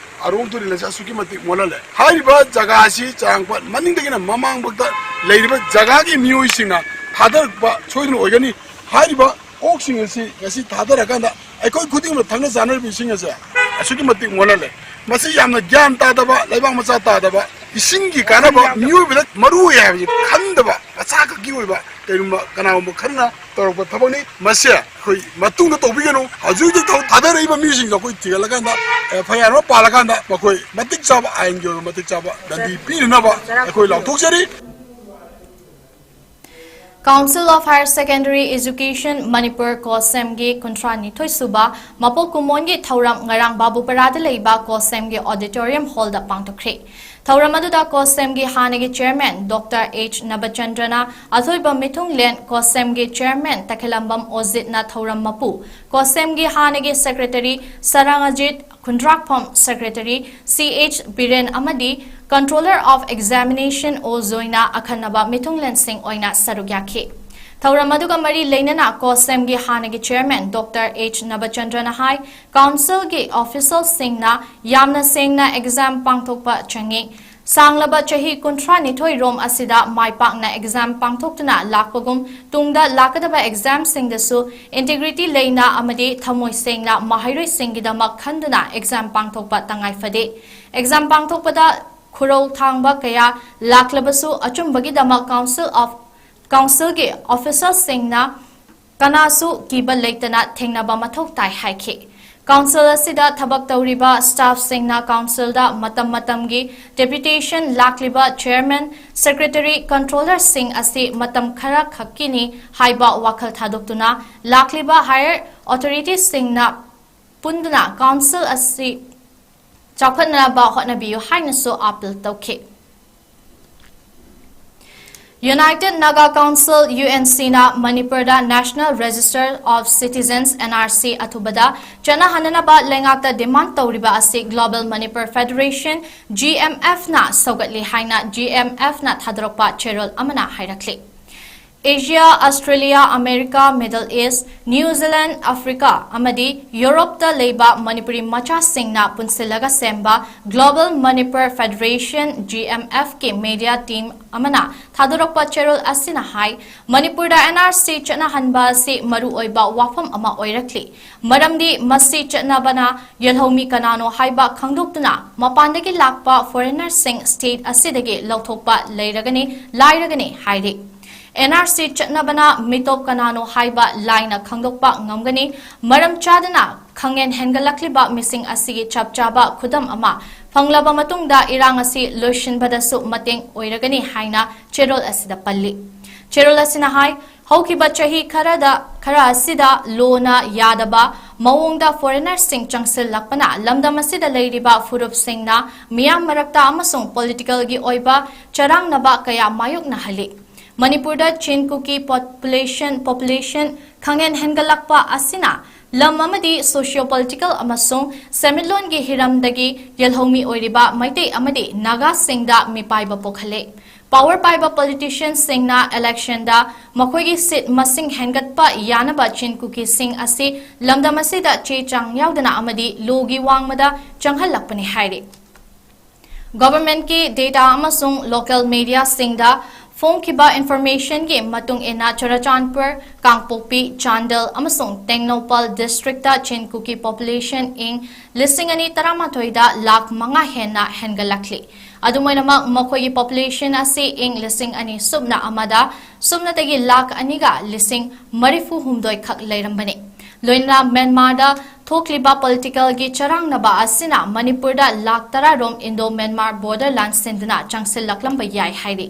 ꯑꯔꯣꯡ ꯇꯨꯔꯦꯜ ꯑꯁꯤ ꯑꯁꯨꯛꯀꯤ ꯃꯇꯤꯛ ꯃꯣꯠꯍꯜꯂꯦ꯫ ꯍꯥꯏꯔꯤꯕ ꯖꯒꯥ ꯑꯁꯤ ꯆꯔꯥꯡꯄꯥꯠ ꯃꯅꯤꯡꯗꯒꯤꯅ ꯃꯃꯥꯡꯐꯥꯎꯗ ꯂꯩꯔꯤꯕ ꯖꯒꯥꯒꯤ ꯃꯤꯑꯣꯏꯁꯤꯡꯅ ꯊꯥꯗꯔꯛꯄ ꯁꯣꯏꯗꯅ ꯑꯣꯏꯒꯅꯤ꯫ ꯍꯥꯏꯔꯤꯕ ꯀꯣꯛꯁꯤꯡ ꯑꯁꯤ ꯉꯁꯤ ꯊꯥꯗꯔꯀꯥꯟꯗ ꯑꯩꯈꯣꯏ ꯈꯨꯗꯤꯡꯃꯛ ꯊꯛꯅ ꯆꯥꯅꯔꯤꯕ ꯏꯁꯤꯡ ꯑꯁꯦ ꯑꯁꯨꯛꯀꯤ ꯃꯇꯤꯛ ꯃꯣꯠꯍꯜꯂꯦ꯫ ꯃꯁꯤ ꯌꯥꯝꯅ ꯒ꯭ꯌꯥꯟ ꯇꯥꯗꯕ, ꯂꯩꯕꯥꯛ ꯃꯆꯥ ꯇꯥꯗꯕ, ꯏꯁꯤꯡꯒꯤ ꯀꯥꯟꯅꯕ ꯃꯤꯑꯣꯏꯕꯗ ꯃꯔꯨ ꯑꯣꯏ ꯍꯥꯏꯕꯁꯤ ꯈꯪꯗꯕ, ꯃꯆꯥ ꯈꯛꯀꯤ ꯑꯣꯏꯕ ꯀꯩꯒꯨꯝꯕ ꯀꯅꯥꯒꯨꯝꯕ ꯈꯔꯅ ꯇꯧꯔꯛꯄ ꯊꯕꯛꯅꯤ꯫ ꯃꯁꯤ ꯑꯩꯈꯣꯏ ꯃꯇꯨꯡꯗ ꯇꯧꯕꯤꯒꯅꯨ꯫ ꯍꯧꯖꯤꯛ ꯍꯧꯖꯤꯛ ꯊꯕꯛ ꯊꯥꯗꯔꯛꯏꯕ ꯃꯤꯁꯤꯡꯗꯣ ꯑꯩꯈꯣꯏ ꯊꯤꯒꯠꯂꯀꯥꯟꯗ ꯑꯦꯐ ꯑꯥꯏ ꯑꯥꯔ ꯑꯃ ꯄꯥꯜꯂꯀꯥꯟꯗ ꯃꯈꯣꯏ ꯃꯇꯤꯛ ꯆꯥꯕ ꯑꯥꯏꯟꯒꯤ ꯑꯣꯏꯕ ꯃꯇꯤꯛ ꯆꯥꯕ ꯗꯟꯗꯤ ꯄꯤꯅꯅꯕ ꯑꯩꯈꯣꯏ ꯂꯥꯎꯊꯣꯛꯆꯔꯤ꯫ Council of Higher Secondary Education Manipur, ꯀꯣꯁꯦꯝꯒꯤ ꯀꯨꯟꯊ꯭ꯔꯥ ꯅꯤꯊꯣꯏ ꯁꯨꯕ ꯃꯄꯣꯛ ꯀꯨꯝꯑꯣꯟꯒꯤ ꯊꯧꯔꯝ ꯉꯔꯥꯡ ꯕꯥꯕꯨꯄꯔꯥꯗ ꯂꯩꯕ ꯀꯣꯁꯦꯝꯒꯤ auditorium hall ꯗ ꯄꯥꯡꯊꯣꯛꯈ꯭ꯔꯦ꯫ ꯊꯧꯔꯝ ꯑꯗꯨꯗ ꯀꯣꯁꯦꯝꯒꯤ ꯍꯥꯟꯅꯒꯤ chairman ꯗꯣꯛꯇꯔ ꯑꯦꯆ ꯅꯕꯆꯟꯗ꯭ꯔꯅ ꯑꯊꯣꯏꯕ ꯃꯤꯊꯨꯡꯂꯦꯟ, ꯀꯣꯁꯦꯝꯒꯤ chairman ꯇꯈꯦꯂꯝꯕꯝ ꯑꯣꯖꯤꯠꯅ ꯊꯧꯔꯝ ꯃꯄꯨ, ꯀꯣꯁꯦꯝꯒꯤ ꯍꯥꯟꯅꯒꯤ secretary ꯁꯔꯥꯡꯑꯖꯤꯠ ꯈꯨꯟꯗ꯭ꯔꯥꯛꯐꯝ, secretary ꯁꯤ ꯑꯦꯆ ꯕꯤꯔꯦꯟ ꯑꯃꯗꯤ controller of examination ꯑꯣ ꯖꯣꯏꯅ ꯑꯈꯟꯅꯕ ꯃꯤꯊꯨꯡꯂꯦꯟꯁꯤꯡ ꯑꯣꯏꯅ ꯁꯔꯨꯛ ꯌꯥꯈꯤ꯫ ꯊꯧꯔꯝ ꯑꯗꯨꯒ ꯃꯔꯤ ꯂꯩꯅꯅ ꯀꯣꯁꯦꯝꯒꯤ ꯍꯥꯟꯅꯒꯤ chairman ꯗꯣꯛꯇꯔ ꯑꯦꯆ ꯅꯕꯆꯟꯗ꯭ꯔꯅ ꯍꯥꯏ, council ꯒꯤ official ꯁꯤꯡꯅ ꯌꯥꯝꯅ ꯁꯦꯡꯅ exam ꯄꯥꯡꯊꯣꯛꯄ ꯆꯪꯏ꯫ ꯁꯥꯡꯂꯕ ꯆꯍꯤ ꯀꯨꯟꯊ꯭ꯔꯥ ꯅꯤꯊꯣꯏ ꯔꯣꯝ ꯑꯁꯤꯗ ꯃꯥꯏ ꯄꯥꯛꯅ exam ꯄꯥꯡꯊꯣꯛꯇꯨꯅ ꯂꯥꯛꯄꯒꯨꯝ, ꯇꯨꯡꯗ ꯂꯥꯛꯀꯗꯕ exam ꯁꯤꯡꯗꯁꯨ integrity ꯂꯩꯅ ꯑꯃꯗꯤ ꯊꯃꯣꯏ ꯁꯦꯡꯅ ꯃꯍꯩꯔꯣꯏꯁꯤꯡꯒꯤꯗꯃꯛ ꯈꯟꯗꯨꯅ exam ꯄꯥꯡꯊꯣꯛꯄ ꯇꯉꯥꯏ ꯐꯗꯦ꯫ Exam ꯄꯥꯡꯊꯣꯛꯄꯗ ꯈꯨꯔꯧ ꯊꯥꯡꯕ ꯀꯌꯥ ꯂꯥꯛꯂꯕꯁꯨ ꯑꯆꯨꯝꯕꯒꯤꯗꯃꯛ council of, council ꯒꯤ official ꯁꯤꯡꯅ ꯀꯅꯥꯁꯨ ꯀꯤꯕ ꯂꯩꯇꯅ ꯊꯦꯡꯅꯕ ꯃꯊꯧ ꯇꯥꯏ ꯍꯥꯏꯈꯤ꯫ Council ꯑꯁꯤꯗ ꯊꯕꯛ ꯇꯧꯔꯤꯕ staff ꯁꯤꯡꯅ council ꯗ ꯃꯇꯝ ꯃꯇꯝꯒꯤ deputation ꯂꯥꯛꯂꯤꯕ chairman, secretary, controller ꯁꯤꯡ ꯑꯁꯤ ꯃꯇꯝ ꯈꯔ ꯈꯛꯀꯤꯅꯤ ꯍꯥꯏꯕ ꯋꯥꯈꯜ ꯊꯥꯗꯣꯛꯇꯨꯅ ꯂꯥꯛꯂꯤꯕ higher authority ꯁꯤꯡꯅ ꯄꯨꯟꯗꯨꯅ council ꯑꯁꯤ ꯆꯥꯎꯈꯠꯅꯅꯕ ꯍꯣꯠꯅꯕꯤꯌꯨ ꯍꯥꯏꯅꯁꯨ appeal ꯇꯧꯈꯤ꯫ United Naga Council, U N C ꯅ ꯃꯅꯤꯄꯨꯔꯗ National Register of Citizens, N R C, ꯑꯊꯨꯕꯗ ꯆꯠꯅꯍꯟꯅꯅꯕ ꯂꯩꯉꯥꯛꯇ demand ꯇꯧꯔꯤꯕ ꯑꯁꯤ Global Manipur Federation, G M F ꯅ ꯁꯧꯒꯠꯂꯤ ꯍꯥꯏꯅ ꯖꯤ ꯑꯦꯝ ꯑꯦꯐ ꯅ ꯊꯥꯗꯣꯔꯛꯄ ꯆꯦꯔꯣꯜ ꯑꯃꯅ ꯍꯥꯏꯔꯛꯂꯤ꯫ Asia, Australia, America, middle east, new Zealand, Africa ꯑꯃꯗꯤ ꯌꯨꯔꯣꯞꯇ ꯂꯩꯕ ꯃꯅꯤꯄꯨꯔꯤ ꯃꯆꯥꯁꯤꯡꯅ ꯄꯨꯟꯁꯤꯜꯂꯒ ꯁꯦꯝꯕ Global Manipur Federation, G M F ꯀꯤ media team ꯑꯃꯅ ꯊꯥꯗꯣꯔꯛꯄ ꯆꯦꯔꯣꯜ ꯑꯁꯤꯅ ꯍꯥꯏ, ꯃꯅꯤꯄꯨꯔꯗ N R C ꯆꯠꯅꯍꯟꯕ ꯑꯁꯤ ꯃꯔꯨꯑꯣꯏꯕ ꯋꯥꯐꯝ ꯑꯃ ꯑꯣꯏꯔꯛꯂꯤ꯫ ꯃꯔꯝꯗꯤ ꯃꯁꯤ ꯆꯠꯅꯕꯅ ꯌꯦꯜꯍꯧꯃꯤ ꯀꯅꯥꯅꯣ ꯍꯥꯏꯕ ꯈꯪꯗꯣꯛꯇꯨꯅ ꯃꯄꯥꯟꯗꯒꯤ ꯂꯥꯛꯄ foreignerꯁꯤꯡ state ꯑꯁꯤꯗꯒꯤ ꯂꯧꯊꯣꯛꯄ ꯂꯩꯔꯒꯅꯤ, ꯂꯥꯏꯔꯒꯅꯤ ꯍꯥꯏꯔꯤ꯫ N R C ꯆꯠꯅꯕꯅ ꯃꯤꯇꯣꯞ ꯀꯅꯥꯅꯣ ꯍꯥꯏꯕ ꯂꯥꯏꯅ ꯈꯪꯗꯣꯛꯄ ꯉꯝꯒꯅꯤ꯫ ꯃꯔꯝ ꯆꯥꯗꯅ ꯈꯪꯍꯦꯟ ꯍꯦꯟꯒꯠꯂꯛꯂꯤꯕ ꯃꯤꯁꯤꯡ ꯑꯁꯤꯒꯤ ꯆꯞ ꯆꯥꯕ ꯈꯨꯗꯝ ꯑꯃ ꯐꯪꯂꯕ ꯃꯇꯨꯡꯗ ꯏꯔꯥꯡ ꯑꯁꯤ ꯂꯣꯏꯁꯤꯟꯕꯗꯁꯨ ꯃꯇꯦꯡ ꯑꯣꯏꯔꯒꯅꯤ ꯍꯥꯏꯅ ꯆꯦꯔꯣꯜ ꯑꯁꯤꯗ ꯄꯜꯂꯤ꯫ ꯆꯦꯔꯣꯜ ꯑꯁꯤꯅ ꯍꯥꯏ, ꯍꯧꯈꯤꯕ ꯆꯍꯤ ꯈꯔꯗ, ꯈꯔ ꯑꯁꯤꯗ ꯂꯣꯅ ꯌꯥꯗꯕ ꯃꯑꯣꯡꯗ foreignerꯁꯤꯡ ꯆꯪꯁꯤꯜꯂꯛꯄꯅ ꯂꯝꯗꯝ ꯑꯁꯤꯗ ꯂꯩꯔꯤꯕ ꯐꯨꯔꯨꯞꯁꯤꯡꯅ ꯃꯤꯌꯥꯝ ꯃꯔꯛꯇ ꯑꯃꯁꯨꯡ politicalꯒꯤ ꯑꯣꯏꯕ ꯆꯔꯥꯡꯅꯕ ꯀꯌꯥ ꯃꯥꯌꯣꯛꯅꯍꯜꯂꯤ꯫ ꯃꯅꯤꯄꯨꯔꯗ ꯆꯤꯟ ꯀꯨꯀꯤ population, population ꯈꯪꯍꯦꯟ ꯍꯦꯟꯒꯠꯂꯛꯄ ꯑꯁꯤꯅ ꯂꯝ ꯑꯃꯗꯤ socio-political ꯑꯃꯁꯨꯡ ꯁꯦꯟꯃꯤꯠꯂꯣꯟꯒꯤ ꯍꯤꯔꯝꯗꯒꯤ ꯌꯦꯜꯍꯧꯃꯤ ꯑꯣꯏꯔꯤꯕ ꯃꯩꯇꯩ ꯑꯃꯗꯤ ꯅꯥꯒꯥꯁꯤꯡꯗ ꯃꯤꯄꯥꯏꯕ ꯄꯣꯛꯍꯜꯂꯦ꯫ Power ꯄꯥꯏꯕ politicianꯁꯤꯡꯅ electionꯗ ꯃꯈꯣꯏꯒꯤ seat ꯃꯁꯤꯡ ꯍꯦꯟꯒꯠꯄ ꯌꯥꯅꯕ ꯆꯤꯟ ꯀꯨꯀꯤꯁꯤꯡ ꯑꯁꯤ ꯂꯝꯗꯝ ꯑꯁꯤꯗ ꯆꯦ ꯆꯥꯡ ꯌꯥꯎꯗꯅ ꯑꯃꯗꯤ ꯂꯣꯒꯤ ꯋꯥꯡꯃꯗ ꯆꯪꯍꯜꯂꯛꯄꯅꯤ ꯍꯥꯏꯔꯤ꯫ Governmentꯀꯤ data ꯑꯃꯁꯨꯡ local mediaꯁꯤꯡꯗ ꯐꯣꯡꯈꯤꯕ informationꯒꯤ ꯃꯇꯨꯡ ꯏꯟꯅ, ꯆꯨꯔꯆꯥꯟꯄꯨꯔ, ꯀꯥꯡꯄꯣꯛꯄꯤ, ꯆꯥꯟꯗꯦꯜ ꯑꯃꯁꯨꯡ ꯇꯦꯡꯅꯧꯄꯥꯜ districtꯇ ꯆꯤꯟ ꯀꯨꯀꯤ population ꯏꯪ ꯂꯤꯁꯤꯡ ꯑꯅꯤ ꯇꯔꯥꯃꯥꯊꯣꯏꯗ ꯂꯥꯈ ꯃꯉꯥ ꯍꯦꯟꯅ ꯍꯦꯟꯒꯠꯂꯛꯂꯤ꯫ ꯑꯗꯨꯝ ꯑꯣꯏꯅꯃꯛ, ꯃꯈꯣꯏꯒꯤ population ꯑꯁꯤ ꯏꯪ ꯂꯤꯁꯤꯡ ꯑꯅꯤ ꯁꯨꯞꯅ ꯑꯃꯗ ꯁꯨꯞꯅꯇꯒꯤ ꯂꯥꯈ ꯑꯅꯤꯒ ꯂꯤꯁꯤꯡ ꯃꯔꯤꯐꯨ ꯍꯨꯝꯗꯣꯏ ꯈꯛ ꯂꯩꯔꯝꯕꯅꯤ꯫ ꯂꯣꯏꯅꯅ ꯃ꯭ꯌꯥꯟꯃꯥꯔꯗ ꯊꯣꯛꯂꯤꯕ politicalꯒꯤ ꯆꯔꯥꯡꯅꯕ ꯑꯁꯤꯅ ꯃꯅꯤꯄꯨꯔꯗ ꯂꯥꯈ ꯇꯔꯥ ꯔꯣꯝ Indo-Myanmar border ꯂꯥꯟꯁꯤꯟꯗꯨꯅ ꯆꯪꯁꯤꯜꯂꯛꯂꯝꯕ ꯌꯥꯏ ꯍꯥꯏꯔꯤ꯫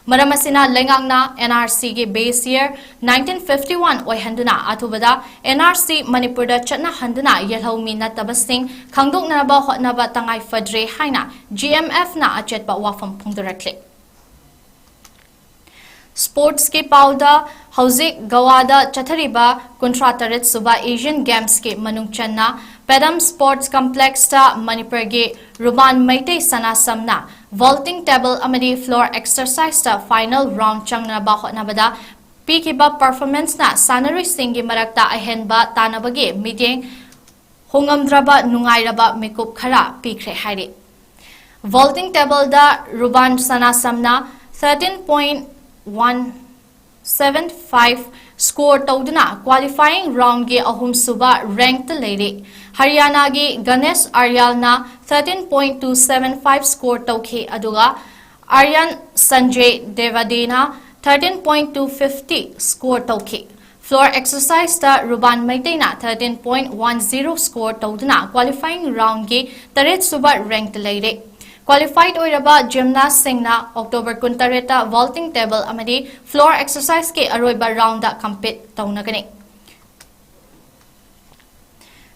ꯃꯔꯝ ꯑꯁꯤꯅ ꯂꯩꯉꯥꯛꯅ N R Cꯒꯤ base year nineteen fifty one ꯑꯣꯏꯍꯟꯗꯨꯅ ꯑꯊꯨꯕꯗ N R C ꯃꯅꯤꯄꯨꯔꯗ ꯆꯠꯅꯍꯟꯗꯨꯅ ꯌꯦꯜꯍꯧꯃꯤ ꯅꯠꯇꯕꯁꯤꯡ ꯈꯪꯗꯣꯛꯅꯅꯕ ꯍꯣꯠꯅꯕ ꯇꯉꯥꯏ ꯐꯗ꯭ꯔꯦ ꯍꯥꯏꯅ G M Fꯅ ꯑꯆꯦꯠꯄ ꯋꯥꯐꯝ ꯐꯣꯡꯗꯣꯔꯛꯂꯤ꯫ Sportsꯀꯤ ꯄꯥꯎꯗ, ꯍꯧꯖꯤꯛ ꯒꯋꯥꯗ ꯆꯠꯊꯔꯤꯕ ꯀꯨꯟꯊ꯭ꯔꯥ ꯇꯔꯦꯠ ꯁꯨꯕ Asian Gamesꯀꯤ ꯃꯅꯨꯡ ꯆꯟꯅ ꯄꯦꯗꯝ Sports Complexꯇ ꯃꯅꯤꯄꯨꯔꯒꯤ ꯔꯨꯃꯥꯟ ꯃꯩꯇꯩ ꯁꯅꯥꯁꯝꯅ vaulting table ꯑꯃꯗꯤ floor exerciseꯇ final round ꯆꯪꯅꯕ ꯍꯣꯠꯅꯕꯗ ꯄꯤꯈꯤꯕ performanceꯅ ꯁꯥꯟꯅꯔꯣꯏꯁꯤꯡꯒꯤ ꯃꯔꯛꯇ ꯑꯍꯦꯟꯕ ꯇꯥꯟꯅꯕꯒꯤ ꯃꯤꯠꯌꯦꯡ ꯍꯣꯡꯉꯝꯗ꯭ꯔꯕ ꯅꯨꯡꯉꯥꯏꯔꯕ ꯃꯤꯀꯨꯞ ꯈꯔ ꯄꯤꯈ꯭ꯔꯦ ꯍꯥꯏꯔꯤ꯫ Vaulting tableꯗ ꯔꯨꯕꯥꯟ ꯁꯅꯥꯁꯝꯅ thirteen point one seven five score ꯇꯧꯗꯨꯅ qualifying roundꯒꯤ ꯑꯍꯨꯝꯁꯨꯕ rankꯇ ꯂꯩꯔꯤ꯫ ꯍꯔꯤꯌꯥꯅꯥꯒꯤ Ganesh ꯑꯥꯔꯌꯥꯜꯅ thirteen point two seven five score ꯇꯧꯈꯤ, ꯑꯗꯨꯒ ꯑꯥꯔꯌꯟ ꯁꯟꯖꯦ ꯗꯦꯕꯗꯦꯅ thirteen point two fifty score ꯇꯧꯈꯤ꯫ Floor exerciseꯇ ꯔꯨꯕꯥꯟ ꯃꯩꯇꯩꯅ thirteen point one zero score ꯇꯧꯗꯨꯅ qualifying roundꯒꯤ ꯇꯔꯦꯠꯁꯨꯕ rankꯇ ꯂꯩꯔꯦ꯫ Qualified ꯑꯣꯏꯔꯕ gymnastꯁꯤꯡꯅ October ꯀꯨꯟꯇꯔꯦꯠꯇ vaulting table ꯑꯃꯗꯤ floor exerciseꯀꯤ ꯑꯔꯣꯏꯕ roundꯗ compete ꯇꯧꯅꯒꯅꯤ꯫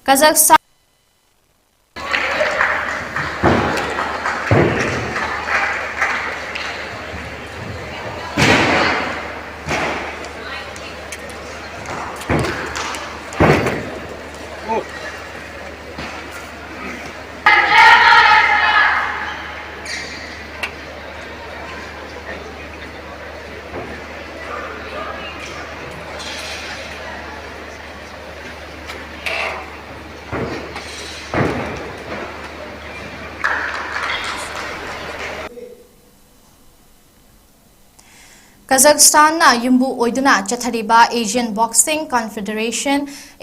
Kazakhstan Kazakhstanꯅ ꯌꯨꯝꯕꯨ ꯑꯣꯏꯗꯨꯅ ꯆꯠꯊꯔꯤꯕ Asian Boxing Confederation,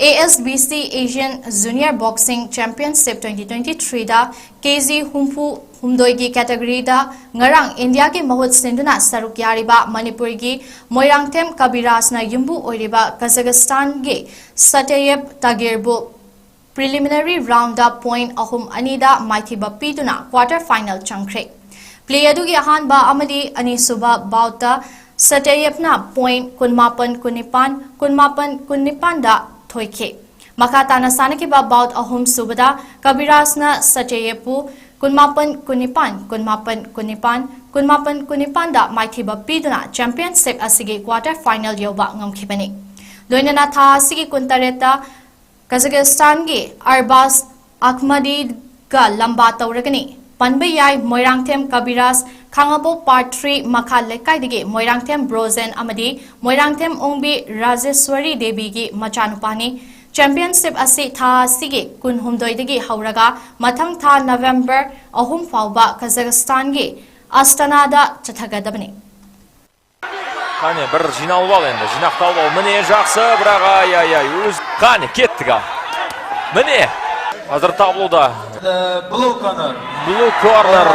A S B C Asian Junior Boxing Championship twenty twenty-threeꯗ K G ꯍꯨꯝꯐꯨ ꯍꯨꯝꯗꯣꯏꯒꯤ categoryꯗ ꯉꯔꯥꯡ ꯏꯟꯗꯤꯌꯥꯒꯤ ꯃꯍꯨꯠ ꯁꯤꯟꯗꯨꯅ ꯁꯔꯨꯛ ꯌꯥꯔꯤꯕ ꯃꯅꯤꯄꯨꯔꯒꯤ ꯃꯣꯏꯔꯥꯡꯊꯦꯝ ꯀꯕꯤꯔꯥꯖꯅ ꯌꯨꯝꯕꯨ ꯑꯣꯏꯔꯤꯕ ꯀꯖꯥꯈꯁꯇꯥꯟꯒꯤ ꯁꯇꯌꯦꯞ ꯇꯥꯒꯤꯔꯕꯨ preliminary roundꯗ point ꯑꯍꯨꯝ ꯑꯅꯤꯗ ꯃꯥꯏꯊꯤꯕ ꯄꯤꯗꯨꯅ quarter final ꯆꯪꯈ꯭ꯔꯦ꯫ Play ꯑꯗꯨꯒꯤ ꯑꯍꯥꯟꯕ ꯑꯃꯗꯤ ꯑꯅꯤꯁꯨꯕ boutꯇ ꯁꯇꯌꯦꯞꯅ point ꯀꯨꯟꯃꯥꯄꯟ ꯀꯨꯟꯅꯤꯄꯥꯟ, ꯀꯨꯟꯃꯥꯄꯟ ꯀꯨꯟꯅꯤꯄꯥꯟꯗ ꯊꯣꯏꯈꯤ꯫ ꯃꯈꯥ ꯇꯥꯅ ꯁꯥꯟꯅꯈꯤꯕ bout ꯑꯍꯨꯝꯁꯨꯕꯗ ꯀꯕꯤꯔꯥꯖꯅ ꯁꯇꯌꯦꯞꯄꯨ ꯀꯨꯟꯃꯥꯄꯟ ꯀꯨꯟꯅꯤꯄꯥꯟ, ꯀꯨꯟꯃꯥꯄꯟ ꯀꯨꯟꯅꯤꯄꯥꯟ, ꯀꯨꯟꯃꯥꯄꯟ ꯀꯨꯟꯅꯤꯄꯥꯟꯗ ꯃꯥꯏꯊꯤꯕ ꯄꯤꯗꯨꯅ championship ꯑꯁꯤꯒꯤ quarter final ꯌꯧꯕ ꯉꯝꯈꯤꯕꯅꯤ꯫ ꯂꯣꯏꯅꯅ ꯊꯥ ꯑꯁꯤꯒꯤ ꯀꯨꯟꯇꯔꯦꯠꯇ ꯀꯖꯥꯈꯁꯇꯥꯟꯒꯤ ꯑꯔꯕꯥꯖ ꯑꯈꯃꯗꯤꯒ ꯂꯝꯕꯥ ꯇꯧꯔꯒꯅꯤ꯫ ꯄꯟꯕ ꯌꯥꯏ, ꯃꯣꯏꯔꯥꯡꯊꯦꯝ ꯀꯕꯤꯔꯥꯖ ꯈꯥꯉꯕꯣꯛ ꯄꯥꯔꯠ ꯊ꯭ꯔꯤ ꯃꯈꯥ ꯂꯩꯀꯥꯏꯗꯒꯤ ꯃꯣꯏꯔꯥꯡꯊꯦꯝ ꯕ꯭ꯔꯣꯖꯦꯟ ꯑꯃꯗꯤ ꯃꯣꯏꯔꯥꯡꯊꯦꯝ ꯑꯣꯡꯕꯤ ꯔꯥꯖꯦꯁ꯭ꯋꯔꯤ ꯗꯦꯕꯤꯒꯤ ꯃꯆꯥꯅꯨꯄꯥꯅꯤ꯫ ꯆꯦꯝꯄꯤꯌꯟꯁꯤꯞ ꯑꯁꯤ ꯊꯥ ꯑꯁꯤꯒꯤ ꯀꯨꯟꯍꯨꯝꯗꯣꯏꯗꯒꯤ ꯍꯧꯔꯒ ꯃꯊꯪ ꯊꯥ ꯅꯕꯦꯝꯕꯔ ꯑꯍꯨꯝ ꯐꯥꯎꯕ ꯀꯖꯥꯈꯁꯇꯥꯟꯒꯤ ꯑꯁꯇꯥꯅꯥꯗ ꯆꯠꯊꯒꯗꯕꯅꯤ꯫ Qani, bir jıynalib al endi, jıynaqtalib al. Mine, jaqsı, biraq, ay, ay, ay, o'z. Qani, ketdik, a. Mine, hozir tabloda. Blue corner. Blue corner.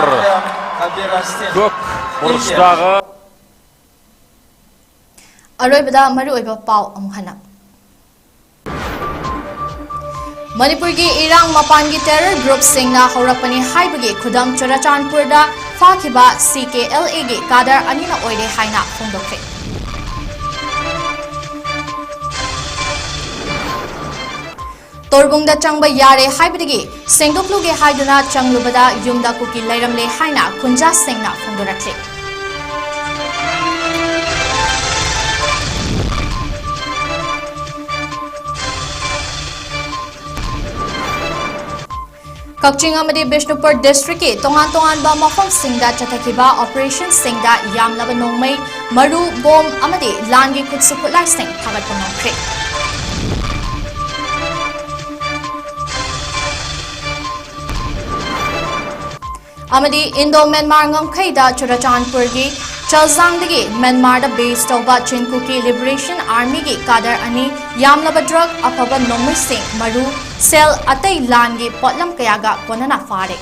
Ko'k burchdaǵı. ꯑꯔꯣꯏꯕꯗ ꯃꯔꯨꯑꯣꯏꯕ ꯄꯥꯎ ꯑꯃꯨꯛ ꯍꯟꯅ꯫ ꯃꯅꯤꯄꯨꯔꯒꯤ ꯏꯔꯥꯡ ꯃꯄꯥꯟꯒꯤ terror groupꯁꯤꯡꯅ ꯍꯧꯔꯛꯄꯅꯤ ꯍꯥꯏꯕꯒꯤ ꯈꯨꯗꯝ ꯆꯨꯔꯆꯥꯟꯄꯨꯔꯗ ꯐꯥꯈꯤꯕ C K L Aꯒꯤ cadre ꯑꯅꯤꯅ ꯑꯣꯏꯔꯦ ꯍꯥꯏꯅ ꯐꯣꯡꯗꯣꯛꯈ꯭ꯔꯦ꯫ ꯇꯣꯔꯕꯨꯡꯗ ꯆꯪꯕ ꯌꯥꯔꯦ ꯍꯥꯏꯕꯗꯒꯤ ꯁꯦꯡꯗꯣꯛꯂꯨꯒꯦ ꯍꯥꯏꯗꯨꯅ ꯆꯪꯂꯨꯕꯗ ꯌꯨꯝꯗ ꯀꯨꯀꯤ ꯂꯩꯔꯝꯂꯦ ꯍꯥꯏꯅ ꯈꯨꯟꯖꯥꯁꯤꯡꯅ ꯐꯣꯡꯗꯣꯔꯛꯂꯤ꯫ ꯀꯛꯆꯤꯡ ꯑꯃꯗꯤ ꯕꯤꯁꯅꯨꯄꯨꯔ districtꯀꯤ ꯇꯣꯉꯥꯟ ꯇꯣꯉꯥꯟꯕ ꯃꯐꯝꯁꯤꯡꯗ ꯆꯠꯊꯈꯤꯕ operationꯁꯤꯡꯗ ꯌꯥꯝꯂꯕ ꯅꯣꯡꯃꯩ, ꯃꯔꯨ, bomb ꯑꯃꯗꯤ ꯂꯥꯟꯒꯤ ꯈꯨꯠꯁꯨ ꯈꯨꯠꯂꯥꯏꯁꯤꯡ ꯐꯥꯒꯠꯄ ꯉꯝꯈ꯭ꯔꯦ꯫ ꯑꯃꯗꯤ Indo Myanmar ꯉꯝꯈꯩꯗ ꯆꯨꯔꯆꯥꯟꯄꯨꯔꯒꯤ ꯆꯜꯖꯥꯡꯗꯒꯤ ꯃ꯭ꯌꯥꯟꯃꯥꯔꯗ base ꯇꯧꯕ Chin Kuki Liberation Armyꯒꯤ cadre ꯑꯅꯤ ꯌꯥꯝꯂꯕ drug, ꯑꯐꯕ ꯅꯣꯡꯃꯩꯁꯤꯡ, ꯃꯔꯨ, ꯁꯦꯜ, ꯑꯇꯩ ꯂꯥꯟꯒꯤ ꯄꯣꯠꯂꯝ ꯀꯌꯥꯒ ꯀꯣꯟꯅꯅ ꯐꯥꯔꯦ꯫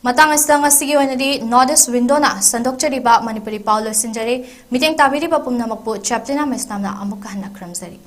ꯃꯇꯥꯡ ꯑꯁꯤꯗ ꯉꯁꯤꯒꯤ ꯑꯣꯏꯅꯗꯤ North East Windowꯅ ꯁꯟꯗꯣꯛꯆꯔꯤꯕ ꯃꯅꯤꯄꯨꯔꯤ ꯄꯥꯎ ꯂꯣꯏꯁꯤꯟꯖꯔꯦ꯫ ꯃꯤꯠꯌꯦꯡ ꯇꯥꯕꯤꯔꯤꯕ ꯄꯨꯝꯅꯃꯛꯄꯨ ꯆꯦꯄ꯭ꯂꯤꯅꯥ ꯃꯩꯁꯅꯥꯝꯅ ꯑꯃꯨꯛꯀ ꯍꯟꯅ ꯈꯨꯔꯨꯝꯖꯔꯤ꯫